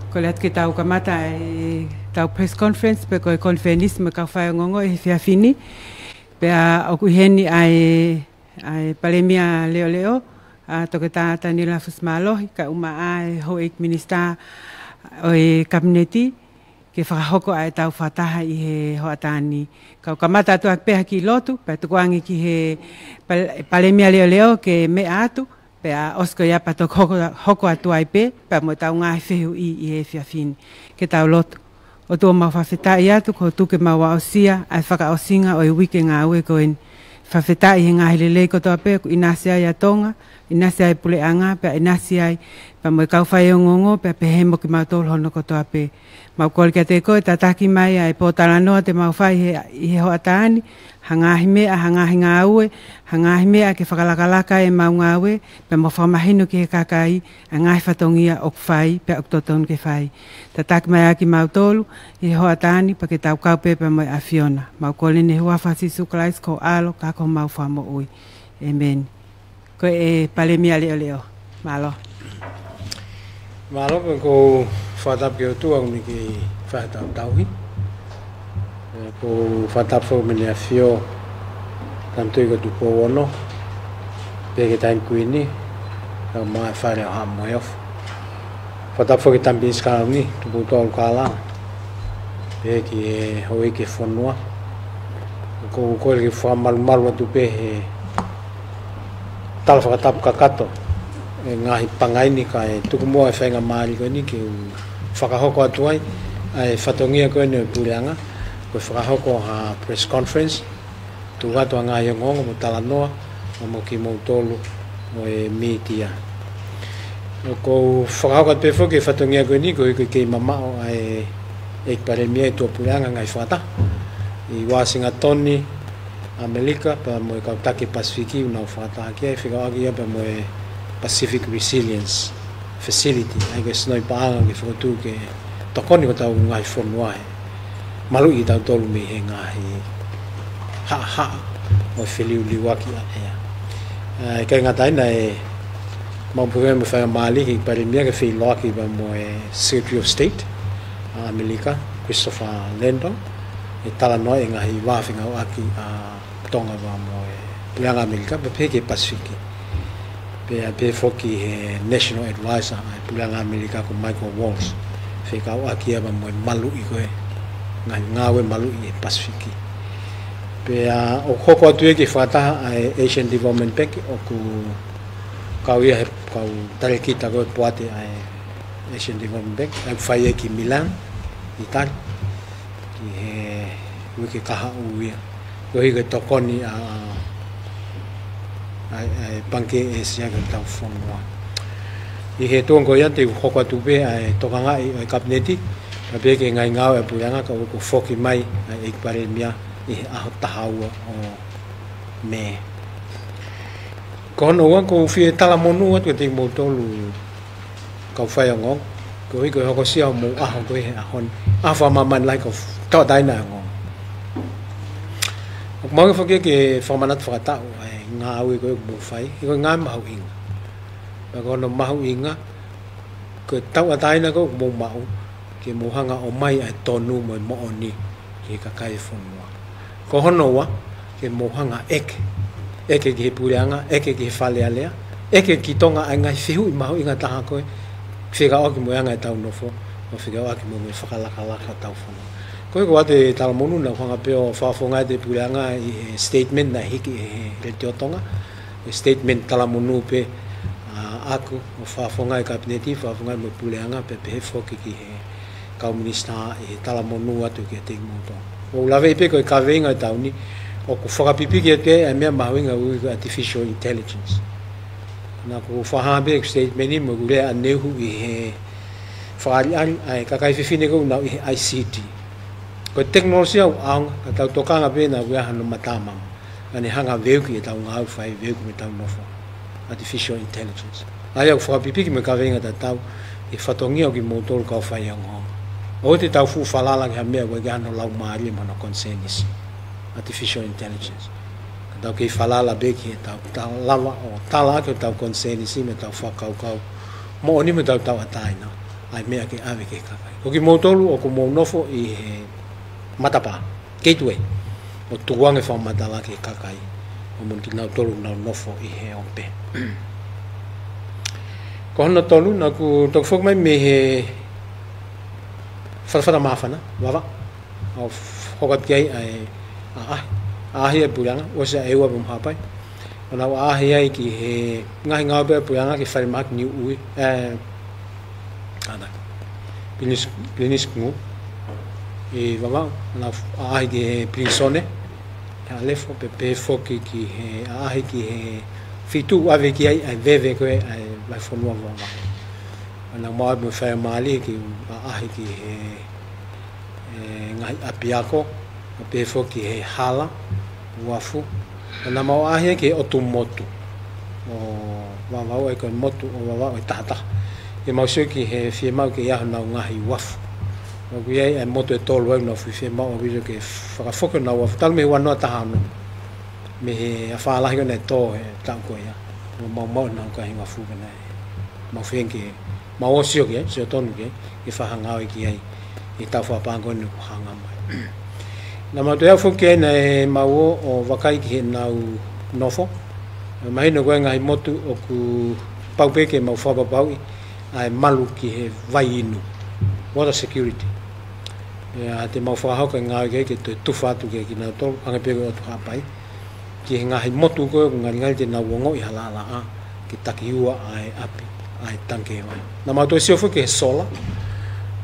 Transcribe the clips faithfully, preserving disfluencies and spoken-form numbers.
Kole atu ke tau kamata ʻetau press conference pe ko e konifelenisi mo e kau faiongoongo he efiafi ni. Pea ʻoku ʻi heni ʻa e, ʻa e Palēmia Leʻoleʻo, ʻa Toketā Taniela Fusimālohi, kae ʻumaʻā e houʻeiki minisitā ʻo e Kapineti, ke fakahoko ʻa ʻetau fakataha ʻi he hoʻatā ni. Kau kamata atu ʻaki pē ha kiʻi lotu, pea tuku ange ki he Pal-, Palēmia Leʻoleʻo ke meʻa atu, pea ʻosi ko ia pea toki hoko, hoko atu ai pē, pea mo ʻetau ngaahi fehuʻi ʻi he efiafi ni. Ke tau lotu. ʻOtua, mau fakafetaʻi atu, ko hoʻo tuku ke mau aʻusia ʻa e fakaʻosinga ʻo e uike ngāue ko eni. Fakafetaʻi he ngaahi lelei kotoa pē, ʻoku ʻinasi ai ʻa Tonga, ʻinasi ai e puleʻanga, pea ʻinasi ai pea mo e kau faiongoongo, pea pehē mo kimautolu hono kotoa pē. Mau kole kiate koe, tataki mai ʻa e pōtalanoa te mau fai he, ʻi he hoʻatā ni, ha ngaahi meʻa, ha ngaahi ngāue, ha ngaahi meʻa ke fakalakalaka ai ʻemau ngāue, pea mo fakamahino ki he kakai ʻa e ngaahi fatongia ʻoku fai, pea ʻoku totonu ke fai. Tataki mai ʻa kimautolu ʻi he hoʻatā ni, pea ke tau kau pē pea mo e ʻAfiona. Mau kole ni he huafa ʻo Sīsū Kalaisi ko ho ʻAlo, ka ko homau Fakamoʻui. ʻĒmeni. Ko e Palēmia Leʻoleʻo. Mālō. Mālō, pea ʻoku ou fakatapu ki he ʻOtua ʻoku ne kei fai ʻetau tauhi. Pea ʻoku ou fakatapu foki ki Heʻene ʻAfio, Tama Tuʻi ko Tupou Ono, pehē ki he Taʻahine Kuini, kae ʻumaʻā e Fale ʻo Haʻa Moheofo. Fakatapu foki ki he Tama Pilinisi Kalauni, Tupoutoʻa ʻUlukālala, pehē ki he houʻeiki ʻo e fonua. ʻOku ou kole ke fakamalumalu atu pē he tala fakatapu kakato ʻi he ngaahi pangai ni, kae tuku muʻa e faingamālie ko eni ke u fakahoko atu ai ʻa e fatongia ko eni ʻo e puleʻanga, ko e fakahoko ha press conference, tuku atu ʻa e ngaahi ongoongo mo talanoa, mo kimoutolu ʻo e mītia. ʻOku ou fakahoko atu pē foki e fatongia ko eni, koeʻuhi ko e kei mamaʻo ʻa e ʻEiki Palēmia ʻi tuʻapuleʻanga ngaahi fakataha ʻi Uāsingatoni, ʻAmelika, pea mo e kau taki Pasifiki ʻoku nau fakataha ki ai, fekauʻaki ia pea mo e Pacific Resilience Facility, ʻa ia ko e sinoʻi paʻanga ke fokotuʻu ke tokoni ki hotau ngaahi fonua he maluʻi kitautolu mei he ngaahi haʻahaʻa ʻo e feliuliuaki ʻa e ʻea. ʻA, ʻikai ngata ai, naʻe maʻu pē mo e faingamālie ki he Palēmia ke feʻiloaki pea mo e Secretary of State ʻa ʻAmelika, Christopher Landon, ʻi he talanoa ʻi he ngaahi vā fengāueʻaki ʻa Tonga pea mo e Puleʻanga ʻAmelika, pea pehē ki he Pasifiki. Pea pehē foki ki he National Advisor ʻa e Puleʻanga ʻAmelika ko Michael Waltz, fekauʻaki ia pea mo e maluʻi ko ē, ngaahi ngāue maluʻi ʻi he Pasifiki. Pea ʻoku hoko atu ia ki he fakataha ʻa e Asian Development Bank, ʻoku kau ia he kau talēkita ko ē poate ʻa e Asian Development Bank, ʻa ia ʻoku fai ia ki Milan, ʻItali, ki he uike kahaʻu ia, koeʻuhi ko e tokoni ʻa, ʻa, ʻa e Pangikē ʻĒsia ki hotau fonua. ʻI he tuʻunga ko ia te u hoko atu pē ʻa e tokangaʻi ʻo e Kapineti, pea pehē ki he ngaahi ngāue ʻa e Puleʻanga, kae ʻoua kuo foki mai ʻa e ʻEiki Palēmia ʻi he ʻaho taha ua ʻo Mē. Ko hono ua, ʻoku ou fie talamonū atu kiate kimoutolu kau faiongoongo, koeʻuhi ko e hokosia homou ʻaho ko ē he ʻaho ni, ʻaho fakamāmani lahi, kau tauʻatāina ʻa e ongoongo. ʻOku mau ʻi ai foki ke fakamanatu fakataʻu ʻa e ngāue ko ē ʻoku mou fai, he ko e ngāue mahuʻinga. Pea ko hono mahuʻinga, ko e tauʻatāina ko ē ʻoku mou maʻu, ke mou hanga ʻo ʻomai ʻa e tonu mo e moʻoni ki he kakai e fonua. Ko hono ua, ke mou hanga ʻeke. ʻEke ki he Puleʻanga, ʻeke ki he Fale Alea, ʻeke ki Tonga ʻa e ngaahi fehuʻi mahuʻinga taha ko ē fekauʻaki mo e anga ʻetau nofo, mo fekauʻaki mo e fakalakalaka ʻetau fonua. Ko ia, ʻoku ou talamonū, naʻa ku hanga pē ʻo fakafofongaʻi ʻa e Puleʻanga ʻi he statement naʻe hiki ʻe he Letiō Tonga, ʻa e statement talamonū pē ʻaʻaku, ʻo fakafofongaʻi e Kapineti, fakafofongaʻi mo e Puleʻanga, pea pehē foki ki he kau minisitā ʻi he talamonū atu kiate kimoutolu. ʻOku ou laveʻi pē ko e kaveinga ʻo e taʻu ni, ʻoku fakapipiki atu ai ʻa e meʻa mahuʻinga ʻoku ui ko e artificial intelligence. Naʻa ku fakahā pē ʻeku statement ni mo ʻeku lea ʻaneuhu ʻi he fakaʻaliʻali ʻa e kakai fefine ko ē ʻoku nau ʻi he I C T. Ko e tekinolosia ʻoku ʻaonga, ka tau tokanga pē naʻa ʻoku ʻi ai hano matamama, ka ne hanga ʻo veuki ʻetau ngāue ʻoku fai, veuki mo ʻetau nofo. Artificial intelligence. ʻA ia ʻoku fakapipiki mo e kaveinga tatau, ʻi he fatongia ʻo kimoutolu kau faiongoongo. ʻOua te tau fuʻu falala ki ha meʻa ʻoku ʻikai ke ʻi ai hano laumālie mo hono konisēnisi. Artificial intelligence. Ka tau kei falala pē ki heʻetau, tau lava ʻo tala ʻaki hotau konisēnisi mo ʻetau fakakaukau moʻoni mo ʻetau tauʻatāina. ʻa e meʻa ke ʻave ki he kakai. Ko kimoutolu ʻoku mou nofo ʻi he matapā, gateway, ʻo tukuange fakamatala ki he kakai, ʻo mo kinautolu ʻoku nau nofo ʻi he ope. Ko hono tolu, naʻa ku toki foki mai mei he Fatafata Māfana, Vavaʻu, ʻo hoko atu ki ai ʻa e ʻaʻahi, ʻaʻahi ʻa e Puleʻanga, ʻosi ʻa ʻEua mo Haʻapai. ʻO nau ʻaʻahi ai ki he ngaahi ngāue pē ʻa e Puleʻanga ki he falemahaki Niuʻui, ē, kātaki, Pilinisi, Pilinisi Kungu ʻi Vavaʻu, ʻo nau ʻaʻahi ki he Pilinisone, Haʻalefo, pea pehē foki ki he ʻaʻahi ki he feituʻu ʻave ki ai ʻa e veve ko ē ʻa e Vahefonua Vavaʻu. ʻO nau maʻu ai mo e faingamālie ke ʻaʻahi ki he, ē, ngaahi ʻapiako, ʻo pehē foki ki he hala, uafu. ʻO nau maʻu ʻaʻahi ki he ʻotu motu ʻo Vavaʻu, ʻa ia ko e motu ʻo Vavaʻu ʻe tahataha. Ke mau sio ki he fiemaʻu ke ʻi ai honau ngaahi uafu. ʻOku ʻi ai ʻa e motu ʻe tolu ʻoku nau fiemaʻu ʻaupito ke fakafoki honau uafu. Talu mei he ua noa taha ono, mei he afā lahi ko ē naʻe tō he taʻu ko ia. ʻO maumau honau ngaahi uafu ke nau, mau feinga ke mau ō ʻo sio ki ai, sio tonu ki ai, ke fakahā ngāue ki ai ʻi he taʻu fakapālangi ko eni ʻoku hanga mai. Naʻa mau toe aʻu foki ki ai naʻe mau ō ʻo vakai ki heʻenau nofo. Mahino ko e ngaahi motu ʻoku pau pē ke mau fakapapauʻi ʻa e malu ki he vai inu, water security. Pea te mau fakahoko e ngāue ki ai ke toe tufa atu kiate kinautolu, hangē pē ko e ʻOtu Haʻapai, ki he ngaahi motu ko ē ʻoku ngalingali te nau ongoʻi ha laʻalaʻā ke taki ua ʻa e ʻapi, ʻa e tangikē vai. Naʻa mau toe sio foki ki he sola,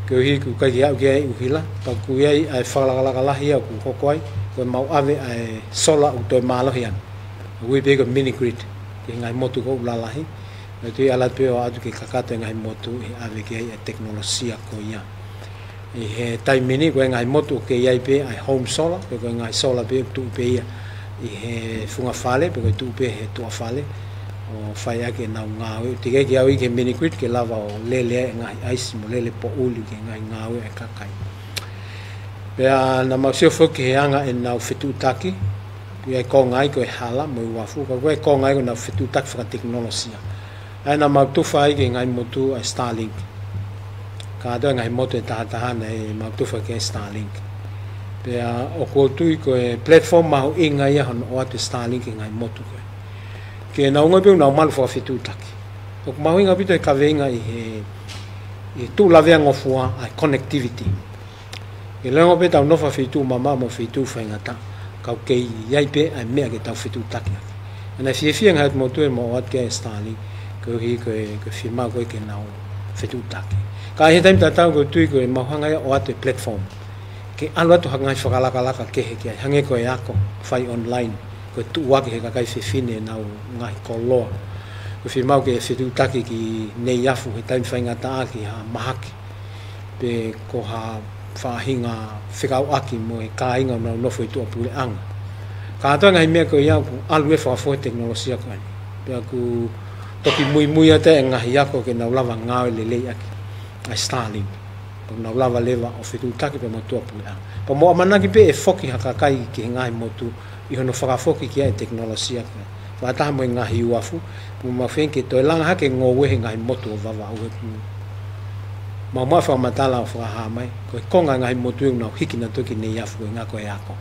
koeʻuhi ʻoku ʻikai ke aʻu ki ai ʻuhila, pea ʻoku ʻi ai ʻa e fakalakalaka lahi ʻoku hoko ai, ko ʻemau ʻave ʻa e sola ʻoku toe mālohi ange. ʻOku ui pē ko e mini grid ki he ngaahi motu ko ē ʻoku lalahi, ʻo toe ʻalu atu pē ʻo aʻu atu ke kakato e ngaahi motu ʻi he ʻave ki ai e tekinolosia ko ia. ʻI he taimi ni, ko e ngaahi motu ʻoku kei ʻi ai pē ʻa e home solar, pe ko e ngaahi solar pē ʻoku tuʻu pē ia ʻi he funga fale, pe ko e tuʻu pē he tuʻa fale, ʻo fai ʻaki ʻenau ngāue. Teʻeki ke aʻu ia ki he mini grid ke lava ʻo lele ai e ngaahi ʻaisi mo lele poʻuli ki he ngaahi ngāue ʻa e kakai. Pea naʻa mau sio foki ki he anga ʻenau fetuʻutaki, ʻoku ʻi ai e konga ia ko e hala mo e uafu, ka ko e konga ia ko ʻenau fetuʻutaki fakatekinolosia. ʻA ia naʻa mau tufa ai ki he ngaahi motu ʻa e Starlink. Kātoa e ngaahi motu ʻe tahataha naʻa mau tufa ki ai e Starlink. Pea ʻoku ou tui ko e platform mahuʻinga ia hono ʻoatu e Starlink ki he ngaahi motu ko ē, ke nau ongoʻi pē ʻoku nau malu fakafetuʻutaki. ʻOku mahuʻinga ʻaupito e kaveinga ʻi he, ʻi he tuʻu laveangofua ʻa e connectivity. ʻIlonga pē ʻetau nofo ʻi ha feituʻu mamaʻo mo ha feituʻu faingataʻa, ka ʻoku kei ʻi ai pē ʻa e meʻa ke tau fetuʻutaki ʻaki. ʻA ia naʻe fiefia e ngaahi ʻotu motu ʻi heʻenau ʻoatu ki ai e Starlink, koeʻuhi ko e, ko e fiemaʻu ko ē ke nau fetuʻutaki. Ka ʻi he taimi tatau ʻoku ou tui ko ʻemau hanga ia ʻo ʻoatu e platform ke ʻalu atu ha ngaahi fakalakalaka kehe ki ai, hangē ko e ako fai online, ko e tuʻuaki ʻe he kakai fefine ʻenau ngaahi koloa. Ko e fiemaʻu ke fetuʻutaki ki he neiafu he taimi faingataʻa ki ha mahaki, pe ko ha faʻahinga fekauʻaki mo e kāinga ʻoku nau nofo ʻi tuʻapuleʻanga. Kātoa e ngaahi meʻa ko ia ʻoku ʻalu ia ʻo fakafoki e tekinolosia ko eni. Pea ʻoku toki muimui atu e ngaahi ako ke nau lava ngāue lelei ʻaki ʻa e Starlink. Pea nau lava leva ʻo fetuʻutaki pea mo e tuʻapuleʻanga. Pea mou ʻamanaki pē ʻe foki ha kakai ki he ngaahi motu ʻi hono fakafoki ki ai e tekinolosia ko ē. Fakataha mo e ngaahi uafu, mo mau feinga ke toe langa hake e ngoue he ngaahi motu ʻo Vavaʻu he ʻoku mau maʻu e fakamatala ʻo fakahā mai, ko e konga e ngaahi motu ʻoku nau hiki nautolu ki he neiafu ko e ʻuhinga ko e ako.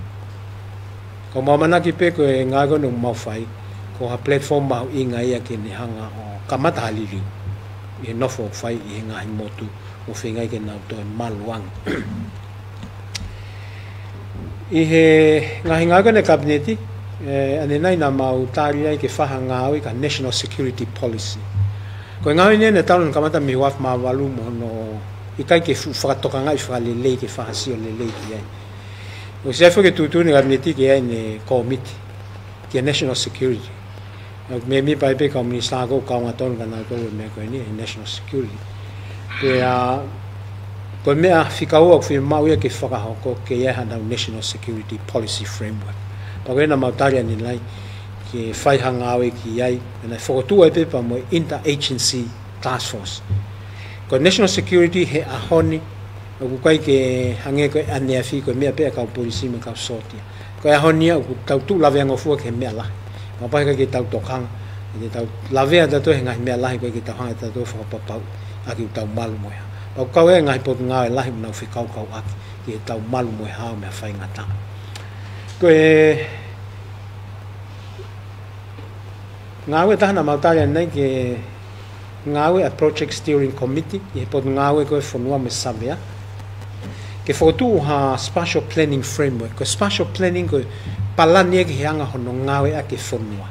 Ka ʻoku mau ʻamanaki pē ko e ngāue ko eni ʻoku mau fai, ko ha platform mahuʻinga ia ke ne hanga ʻo kamata ha liliu ʻi he nofo ʻoku fai ʻi he ngaahi motu ʻoku feinga ai ke nau toe malu ange. ʻI he ngaahi ngāue ko eni ʻa e Kapineti, ē, ʻanenai naʻa mau tali ai ke fai ha ngāue ki ha National Security Policy. Ko e ngāue ni naʻe talu hono kamata mei he ua afe mā valu mo hono ʻikai ke fuʻu fakatokangaʻi fakalelei ke fai ha sio lelei ki ai. ʻOku sai foki e tuʻutuʻuni ʻa e Kapineti ke ʻi ai ʻene kōmiti ki he National Security. ʻOku mēmipa ai pē kau minisitā ʻoku kaunga tonu kia nautolu e meʻa ko eni, e National Security. Pea ko e meʻa fika ua ʻoku fiemaʻu ia ke fakahoko ke ʻi ai haʻanau National Security Policy Framework. Pea ko ia naʻa mau tali ʻanenai ke fai ha ngāue ki ai, pea naʻe fokotuʻu ai pē pea mo e Interagency Task Force. Ko e National Security he ʻaho ni, ʻoku ʻikai ke hangē ko e ʻaneafi ko e meʻa pē ʻa e kau polisi mo e kau sōtia. Ko e ʻaho ni ia ʻoku tau tuʻu laveangofua ki he meʻa lahi. Kapau ʻe ʻikai ke tau tokanga, ʻe tau lavea tautolu he ngaahi meʻa lahi, ʻikai ke tau hanga tautolu ʻo fakapapauʻi ʻaki ʻoku tau malu mo e hā. Pea ʻoku kau e ngaahi potungāue lahi ʻoku nau fekaukauʻaki ki heʻetau malu mo e hao mei ha faingataʻa. Ko e ngāue ʻe taha naʻa mau tali ʻanenai ke ngāue ʻa e Project Steering Committee ʻi he potungāue ko e fonua mo e savea, ke fokotuʻu ha spatial planning framework. Ko e spatial planning ko e palani ia ki he anga hono ngāueʻaki e fonua.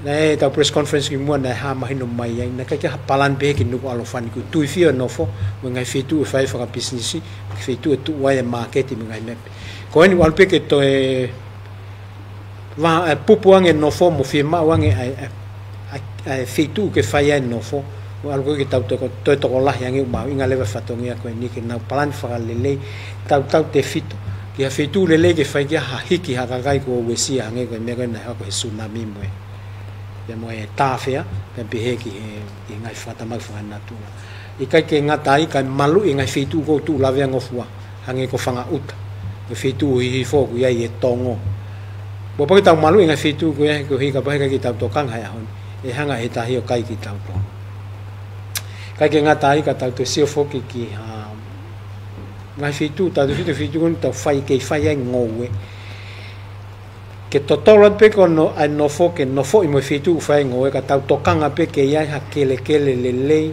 Naʻe ʻi ai ʻetau press conference kimuʻa naʻe hā mahino mai ai, naʻe ʻikai ke ʻi ai ha palani pehē ki Nukuʻalofa ni, ʻoku tuifio e nofo mo e ngaahi feituʻu ʻe fai fakapisinisi, feituʻu ʻe tuʻu ai e māketi mo e ngaahi meʻa pē. Ko eni ʻoku ʻalu pē ke toe va, ʻe, pupu ange e nofo mo fiemaʻu ange ʻa e, ʻa e, ʻa e, ʻa e feituʻu ke fai ai e nofo. ʻOku ʻalu ko ē ke tau toko, toe tokolahi ange, ʻoku mahuʻinga leva e fatongia ko eni ke nau palani fakalelei, tautautefito ki ha feituʻu lelei ke fai ki ai ha hiki ha kakai kuo uesia, hangē ko e meʻa ko ē naʻe hoko he tsunami mo e, pea mo e tāfea, pea pehē ki he, ki he ngaahi fakatamaki fakanatula. ʻIkai ke ngata ai, kae maluʻi e ngaahi feituʻu ʻoku tuʻu lavea ngofua, hangē ko Fangaʻuta, ko e feituʻu hihifo ʻoku ʻi ai e tongo. Kapau ʻoku tau maluʻi e ngaahi feituʻu ko ia, koeʻuhi kapau he ʻikai ke tau tokanga he ʻaho ni, ʻe hanga ʻe he tahi ʻo kai kitautolu. ʻIkai ke ngata ai, ka tau toe sio foki ki ha ngaahi feituʻu, tautautefito e feituʻu ʻoku tau fai, kei fai ai e ngoue, ke totolo atu pē ko hono ʻai e nofo ke nofoʻi mo e feituʻu ʻoku fai ai e ngoue, ka tau tokanga pē ke ʻi ai ha kelekele lelei,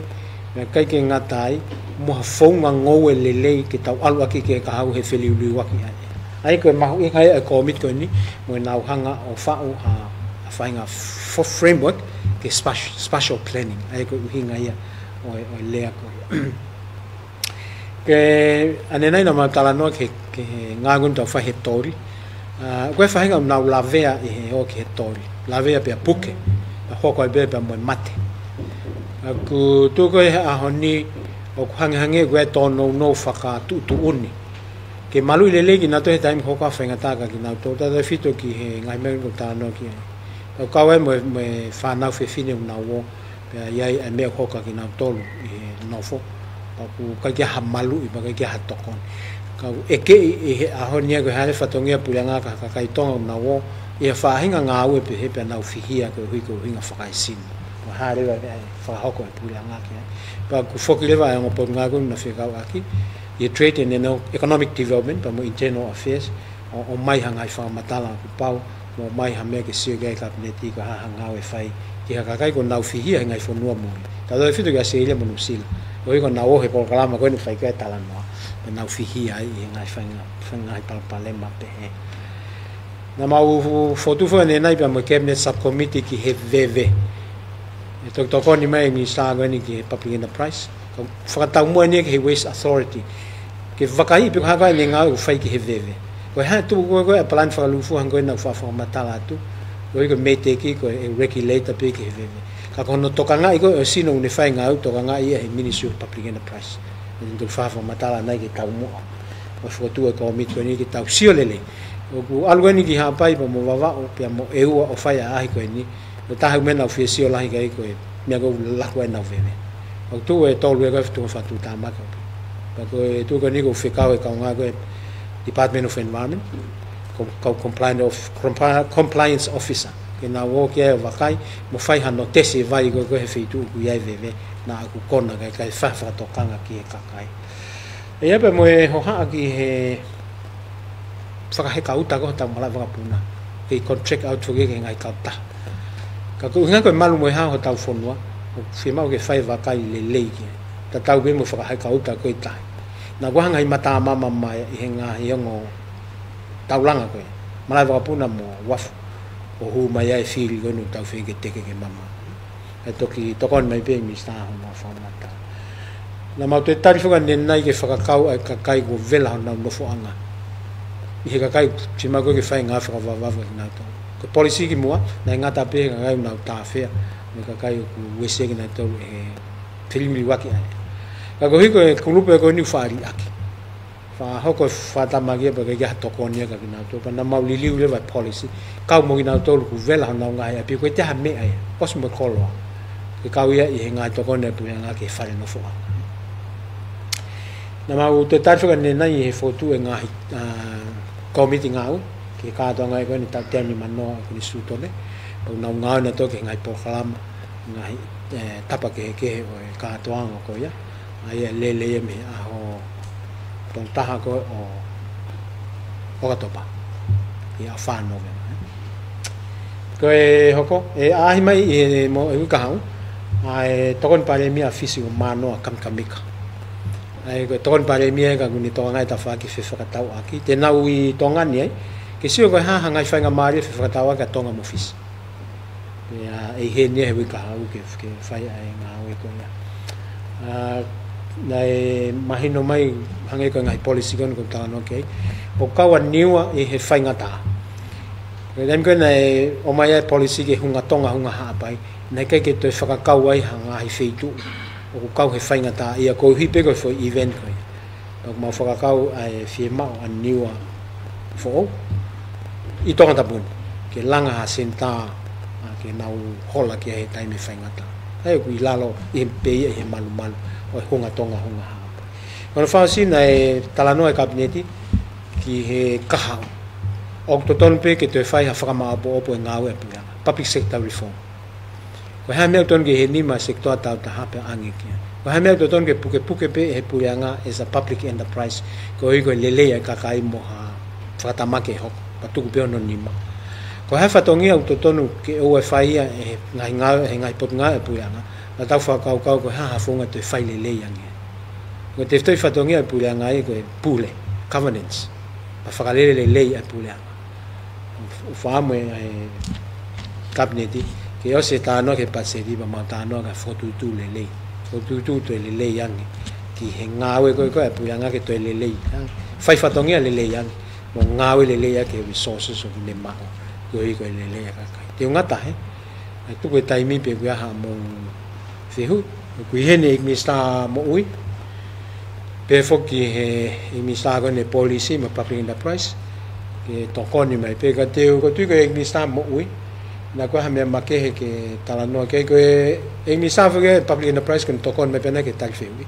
pea ʻikai ke ngata ai, mo ha founga ngoue lelei ke tau ʻalu ʻaki ki he kahaʻu he feliuliuaki ai. ʻA ia ko e mahuʻinga ia e kōmiti ko eni, mo ʻenau hanga ʻo faʻu ha, ha faʻahinga fo-, framework ki he spati-, spatial planning. ʻA ia ko e ʻuhinga ia ʻo e, ʻo e lea ko ia. Ke ʻanenai naʻa mau talanoa ki he, ki he ngāue ʻoku tau fai he toli. ʻA, ko e faʻahinga ʻoku nau lavea ʻi he ō ki he toli. Lavea pea puke. Pea hoko ai pē pea mo e mate. ʻOku tuʻu ko ē he ʻaho ni ʻoku hangehangē ko e tōnounou fakatuʻutuʻuni. Ke maluʻi lelei kinautolu he taimi hoko ai e faingataʻa kia kinautolu, tautautefito ki he ngaahi meʻa ʻoku talanoa ki ai. ʻOku kau ai mo e, mo e fānau fefine ʻoku nau ō, pea ʻi ai e meʻa ʻoku hoko kia kinautolu ʻi he nofo, pea ʻoku ʻikai ke ʻi ai ha maluʻi, pea ʻikai ke ʻi ai ha tokoni. Ka ʻoku ʻekeʻi ʻi he ʻaho ni ia ko e hā e fatongia e puleʻanga ki ha kakai Tonga ʻoku nau ō ʻi ha faʻahinga ngāue pehē pea nau fihia koeʻuhi ko e ʻuhinga fakaesino. Ko e hā leva e fakahoko ʻe he puleʻanga ki ai. Pea ʻoku foki leva e ongo potungāue ʻoku nau fekauʻaki, ʻi he Trade and Economic Development, pea mo e Internal Affairs, ʻo, ʻomai ha ngaahi fakamatala ʻoku pau, mo ʻomai ha meʻa ke sio ki ai e Kapineti ko e hā ha ngāue ʻe fai ki ha kakai ʻoku nau fihia he ngaahi fonua muli. Tautautefito kia ʻAositelēlia mo Nuʻusila. Koeʻuhi ko ʻenau ō he polokalama ko eni ʻoku fai ki ai e talanoa, pea nau fihia ai ʻi he ngaahi faʻahinga, faʻahinga ngaahi palopalema pehē. Naʻa mau fokotuʻu foki ʻanenai pea mo e Cabinet Subcommittee ki he veve. ʻE toki tokoni mai e Minisitā ko eni ki he Public Enterprise. Ka fakataumuʻa eni ki he Waste Authority. Ke vakaiʻi pe ko e hā koā ʻene ngāue ʻoku fai ki he veve. Ko e hā e tuʻu ko ē ko ē ʻa e palani fakalūkufua hangē ko ē naʻa ku faʻa fakamatala atu. Koeʻuhi ko e MEDEC ko e regulator pē ki he veve. Ka ko hono tokangaʻi ko ē ʻo e sino ʻoku ne fai e ngāue, tokangaʻi ia ʻe he Ministry of Public Enterprise. ʻE toki faʻa fakamatala ʻanenai ke taumuʻa. ʻO fokotuʻu e kōmiti ko eni ke tau sio lelei. ʻOku ʻalu eni ki Haʻapai pea mo Vavaʻu pea mo ʻEua ʻo fai ʻa e ʻaʻahi ko eni. Ko e taha e meʻa naʻa ku fie sio lahi ki ai ko e meʻa ko ē ʻoku laku ai ʻenau veve. ʻOku tuʻu e tolu ia ko e fetuʻu fakatuʻutāmaki. Pea ko e tuʻu ko eni ʻoku fekau e kaungā ko e Department of Environment, ko, ko e compliance of, compli-, compliance officer. Ke nau ō ki ai ʻo vakai, mo fai ha nōtisi vai ko ē ko ē he feituʻu ʻoku ʻi ai e veve, naʻa ku kona ki ai kae fai ha fakatokanga ki he kakai. ʻE ʻi ai pē mo e hohaʻa ki he fakaheka uta ko ē hotau malaʻe vakapuna. Kei contract out foki ki he ngaahi kautaha. Ka ko e ʻuhinga ko e malu mo e hao hotau fonua, ʻoku fiemaʻu ke fai e vakai lelei ki ai. Tatau pē mo e fakaheka uta ko ē ʻi tahi. Naʻa ku ʻi ai ha ngaahi matamama mai ʻi he ngaahi ongo taulanga ko ē. Malaʻe vakapuna mo uafu. ʻO hū mai ai e fili ko eni ʻoku tau feinga ke teke ke mamaʻo. ʻE toki tokoni mai pē e Minisitā hono fakamatala. Naʻa mau toe tali foki ʻanenai ke fakakau ʻa e kakai kuo vela honau nofoʻanga. ʻI he kakai ʻoku fiemaʻu ko ē ke fai e ngāue fakavavevave kia kinautolu. Ko e policy kimuʻa, naʻe ngata pē he kakai ʻoku nau tāfea, mo e kakai ʻoku uesia kinautolu ʻe he feliuliuaki ʻa e. Ka koeʻuhi ko e kulupu ko eni ʻoku faʻa liʻaki. Faʻa hoko e fakatamaki ia pea ʻikai ke ʻi ai ha tokoni ia kia kinautolu. Pea naʻa mau liliu leva e policy. Kau mo kinautolu ʻoku vela honau ngaahi ʻapi, ʻoku ʻikai toe ʻi ai ha meʻa ia. ʻOsi mo e koloa. Ke kau ia ʻi he ngaahi tokoni ʻa e puleʻanga ki he fale nofoʻanga. Naʻa mau toe tali foki ʻanenai ʻi he fokotuʻu e ngaahi, ʻa, kōmiti ngāue. Ki he kātoanga ko eni ʻa e tautea ni manoa ko eni Sutone. Pea ʻoku nau ngāue nautolu ki he ngaahi polokalama. Ngaahi, ʻe, tapa kehekehe ʻo e kātoanga ko ia. ʻA ia ʻe lele ia mei he ʻaho tolu taha ko ē ʻo ʻOkatopa ki he ʻaho fā Nōvema, ē. Ko e hoko, ʻe ʻaʻahi mai ʻi he mo e uike kahaʻu ʻa e Tokoni Palēmia ʻa Fisi ko Mānoa Kamikamika. ʻA ia ko e Tokoni Palēmia ē ka ʻoku ne tokangaʻi e tafaʻaki fefakatauʻaki. Te nau ʻi Tonga ni ai, ke sio ko e hā ha ngaahi faingamālie fefakatauʻaki ʻa Tonga mo Fisi. Pea ʻe ʻi heni ia he uike kahaʻu ke, ke fai ʻa e ngāue ko ia. ʻA, naʻe mahino mai hangē ko e ngaahi policy ko eni ʻoku ou talanoa ki ai, ʻoku kau ʻa Niua ʻi he faingataʻa. Ko e taimi ko ē naʻe ʻomai ai e policy ke hunga Tonga, hunga Haʻapai, naʻe ʻikai ke toe fakakau ai ha ngaahi feituʻu ʻoku kau he faingataʻaʻia koeʻuhi pē ko e foʻi event ko ia. Pea ʻoku mau fakakau ʻa e fiemaʻu ʻa Niua foʻou ʻi Tongatapu ni, ke langa ha senitā, ʻa, ke nau hola ki ai he taimi faingataʻa. ʻA ia ʻoku ʻi lalo ʻi he pē ia ʻi he malumalu ʻo e hunga Tonga, hunga Haʻapai. Ko hono fakaʻosi naʻe talanoa e Kapineti ki he kahaʻu, ʻoku totonu pē ke toe fai ha fakamāʻopoʻopo e ngāue ʻa e puleʻanga, public sector reform. Ko e hā e meʻa ʻoku totonu ke ʻi he nima e sekitoa tāutaha pea ʻange ki ai? Ko e hā e meʻa ʻoku totonu ke pukepuke pē ʻe he puleʻanga as a public enterprise, koeʻuhi ko e lelei ʻa e kakai mo ha fakatamaki ʻe hoko, pea tuku pē hono nima? Ko e hā e fatongia ʻoku totonu ke ʻoua ʻe fai ia ʻe he ngaahi ngāue, he ngaahi potungāue ʻa e puleʻanga, naʻa tau fakakaukau ko e hā ha founga ʻe toe fai lelei ange? Ko e tefitoʻi fatongia ʻo e puleʻanga ia ko e pule, governance, pea fakalele lelei ʻa e puleʻanga. ʻOku fakaʻamu e, e Kapineti ke ʻosi e talanoa ki he patiseti pea mau talanoa ki he fokotuʻutuʻu lelei. Fokotuʻutuʻu toe lelei ange ki he ngāue ko ē ko ē ʻa e puleʻanga ke toe lelei ange. Fai fatongia lelei ange mo ngāue lelei ange ki he resources ʻoku ne maʻu, koeʻuhi ko e lelei ʻa e kakai. Te u ngata hē, ʻai tuku e taimi pē ʻoku ʻi ai haʻamou fehuʻi. ʻOku ʻi heni e ʻEiki Minisitā Moʻui, pehē foki ʻe he ʻEiki Minisitā ko eni Policy mo Public Enterprise, ke tokoni mai pē. Ka te u, ʻoku ou tui ko e ʻEiki Minisitā Moʻui, naʻa ko ha meʻa makehe ke talanoa ki ai. Ko e ʻEiki Minisitā foki ʻo e Public Enterprise ʻoku ne tokoni mai pē ʻana ke tali fehuʻi.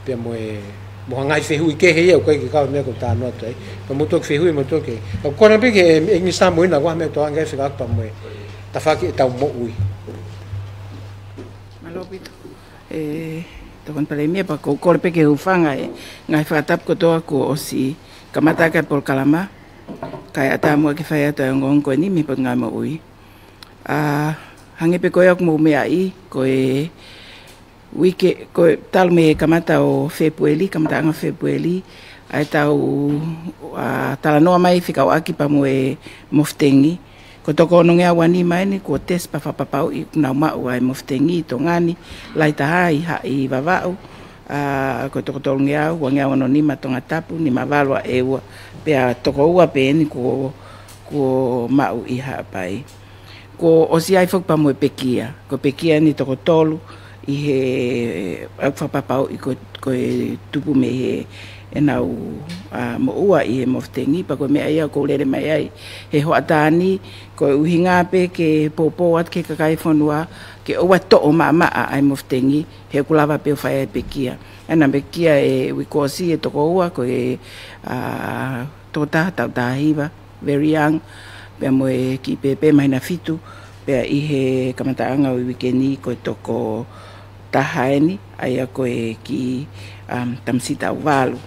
Pea mo e, mo ha ngaahi fehuʻi kehe ia ʻoku ʻikai ke kau he meʻa ʻoku ou talanoa atu ai. Pea mou toki fehuʻi, mou toki. ʻOku ou kole pē ki he ʻEiki Minisitā Moʻui naʻa ko ha meʻa ʻoku tau anga ai fekauʻaki pea mo e tafaʻaki ʻetau moʻui. Mālō ʻaupito. ʻE, Tokoni Palēmia, pea ʻoku ou kole pē ke hūfanga he ngaahi fakatapu kotoa kuo ʻosi kamata ʻaki e polokalama, kae ʻatā muʻa ke fai atu e ongoongo ko eni mei he Potungāue Moʻui. ʻA, hangē pē ko ia ʻoku mou meaʻi, ko e uike, ko e talu mei he kamata ʻo Fēpueli, kamataʻanga ʻo Fēpueli, ʻa ʻetau, ʻa, talanoa mai fekauʻaki pea mo e mofitengi. Ko e toko onongeau ua nima eni kuo tesi pea fakapapauʻi ʻoku nau maʻu ʻa e mofitengi ʻi Tonga ni, lahi taha ʻi ha-, ʻi Vavaʻu, ʻa, ko e toko tolungeau, uangeau ono nima Tongatapu, nima valu ʻa ʻEua, pea toko ua pē eni kuo, kuo maʻu ʻi Haʻapai. Kuo ʻosi ʻi ai foki pea mo e pekia. Ko e pekia eni toko tolu ʻi he, ʻoku fakapapauʻi ko, ko e tupu mei he ʻenau, ʻa, moʻua ʻi he mofitengi, pea ko e meʻa ia ʻoku ou lele mai ai he hoʻatā ni, ko e ʻuhinga pē ke poupou atu ki he kakai e fonua, ke ʻoua ʻe toʻo maʻamaʻa ʻa e mofitengi, he ʻoku lava pē ʻo fai ai e pekia. ʻA ia naʻa pekia e uike kuo ʻosi e toko ua, ko e, ʻa, toko taha taʻu taha hiva, very young, pea mo e kiʻi pēpē māhina fitu, pea ʻi he kamataʻanga ʻo e uike ni ko e toko taha eni, ʻa ia ko e kiʻi, um, tamasiʻi taʻu valu.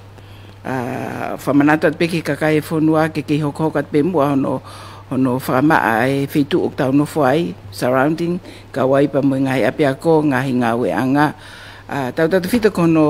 ʻA, fakamanatu atu pē ki he kakai e fonua ke kei hokohoko atu pē muʻa hono, hono fakamaʻa e feituʻu ʻoku tau nofo ai, surrounding, kau ai pea mo e ngaahi ʻapiako, ngaahi ngāueʻanga, ʻa, tautautefito ko hono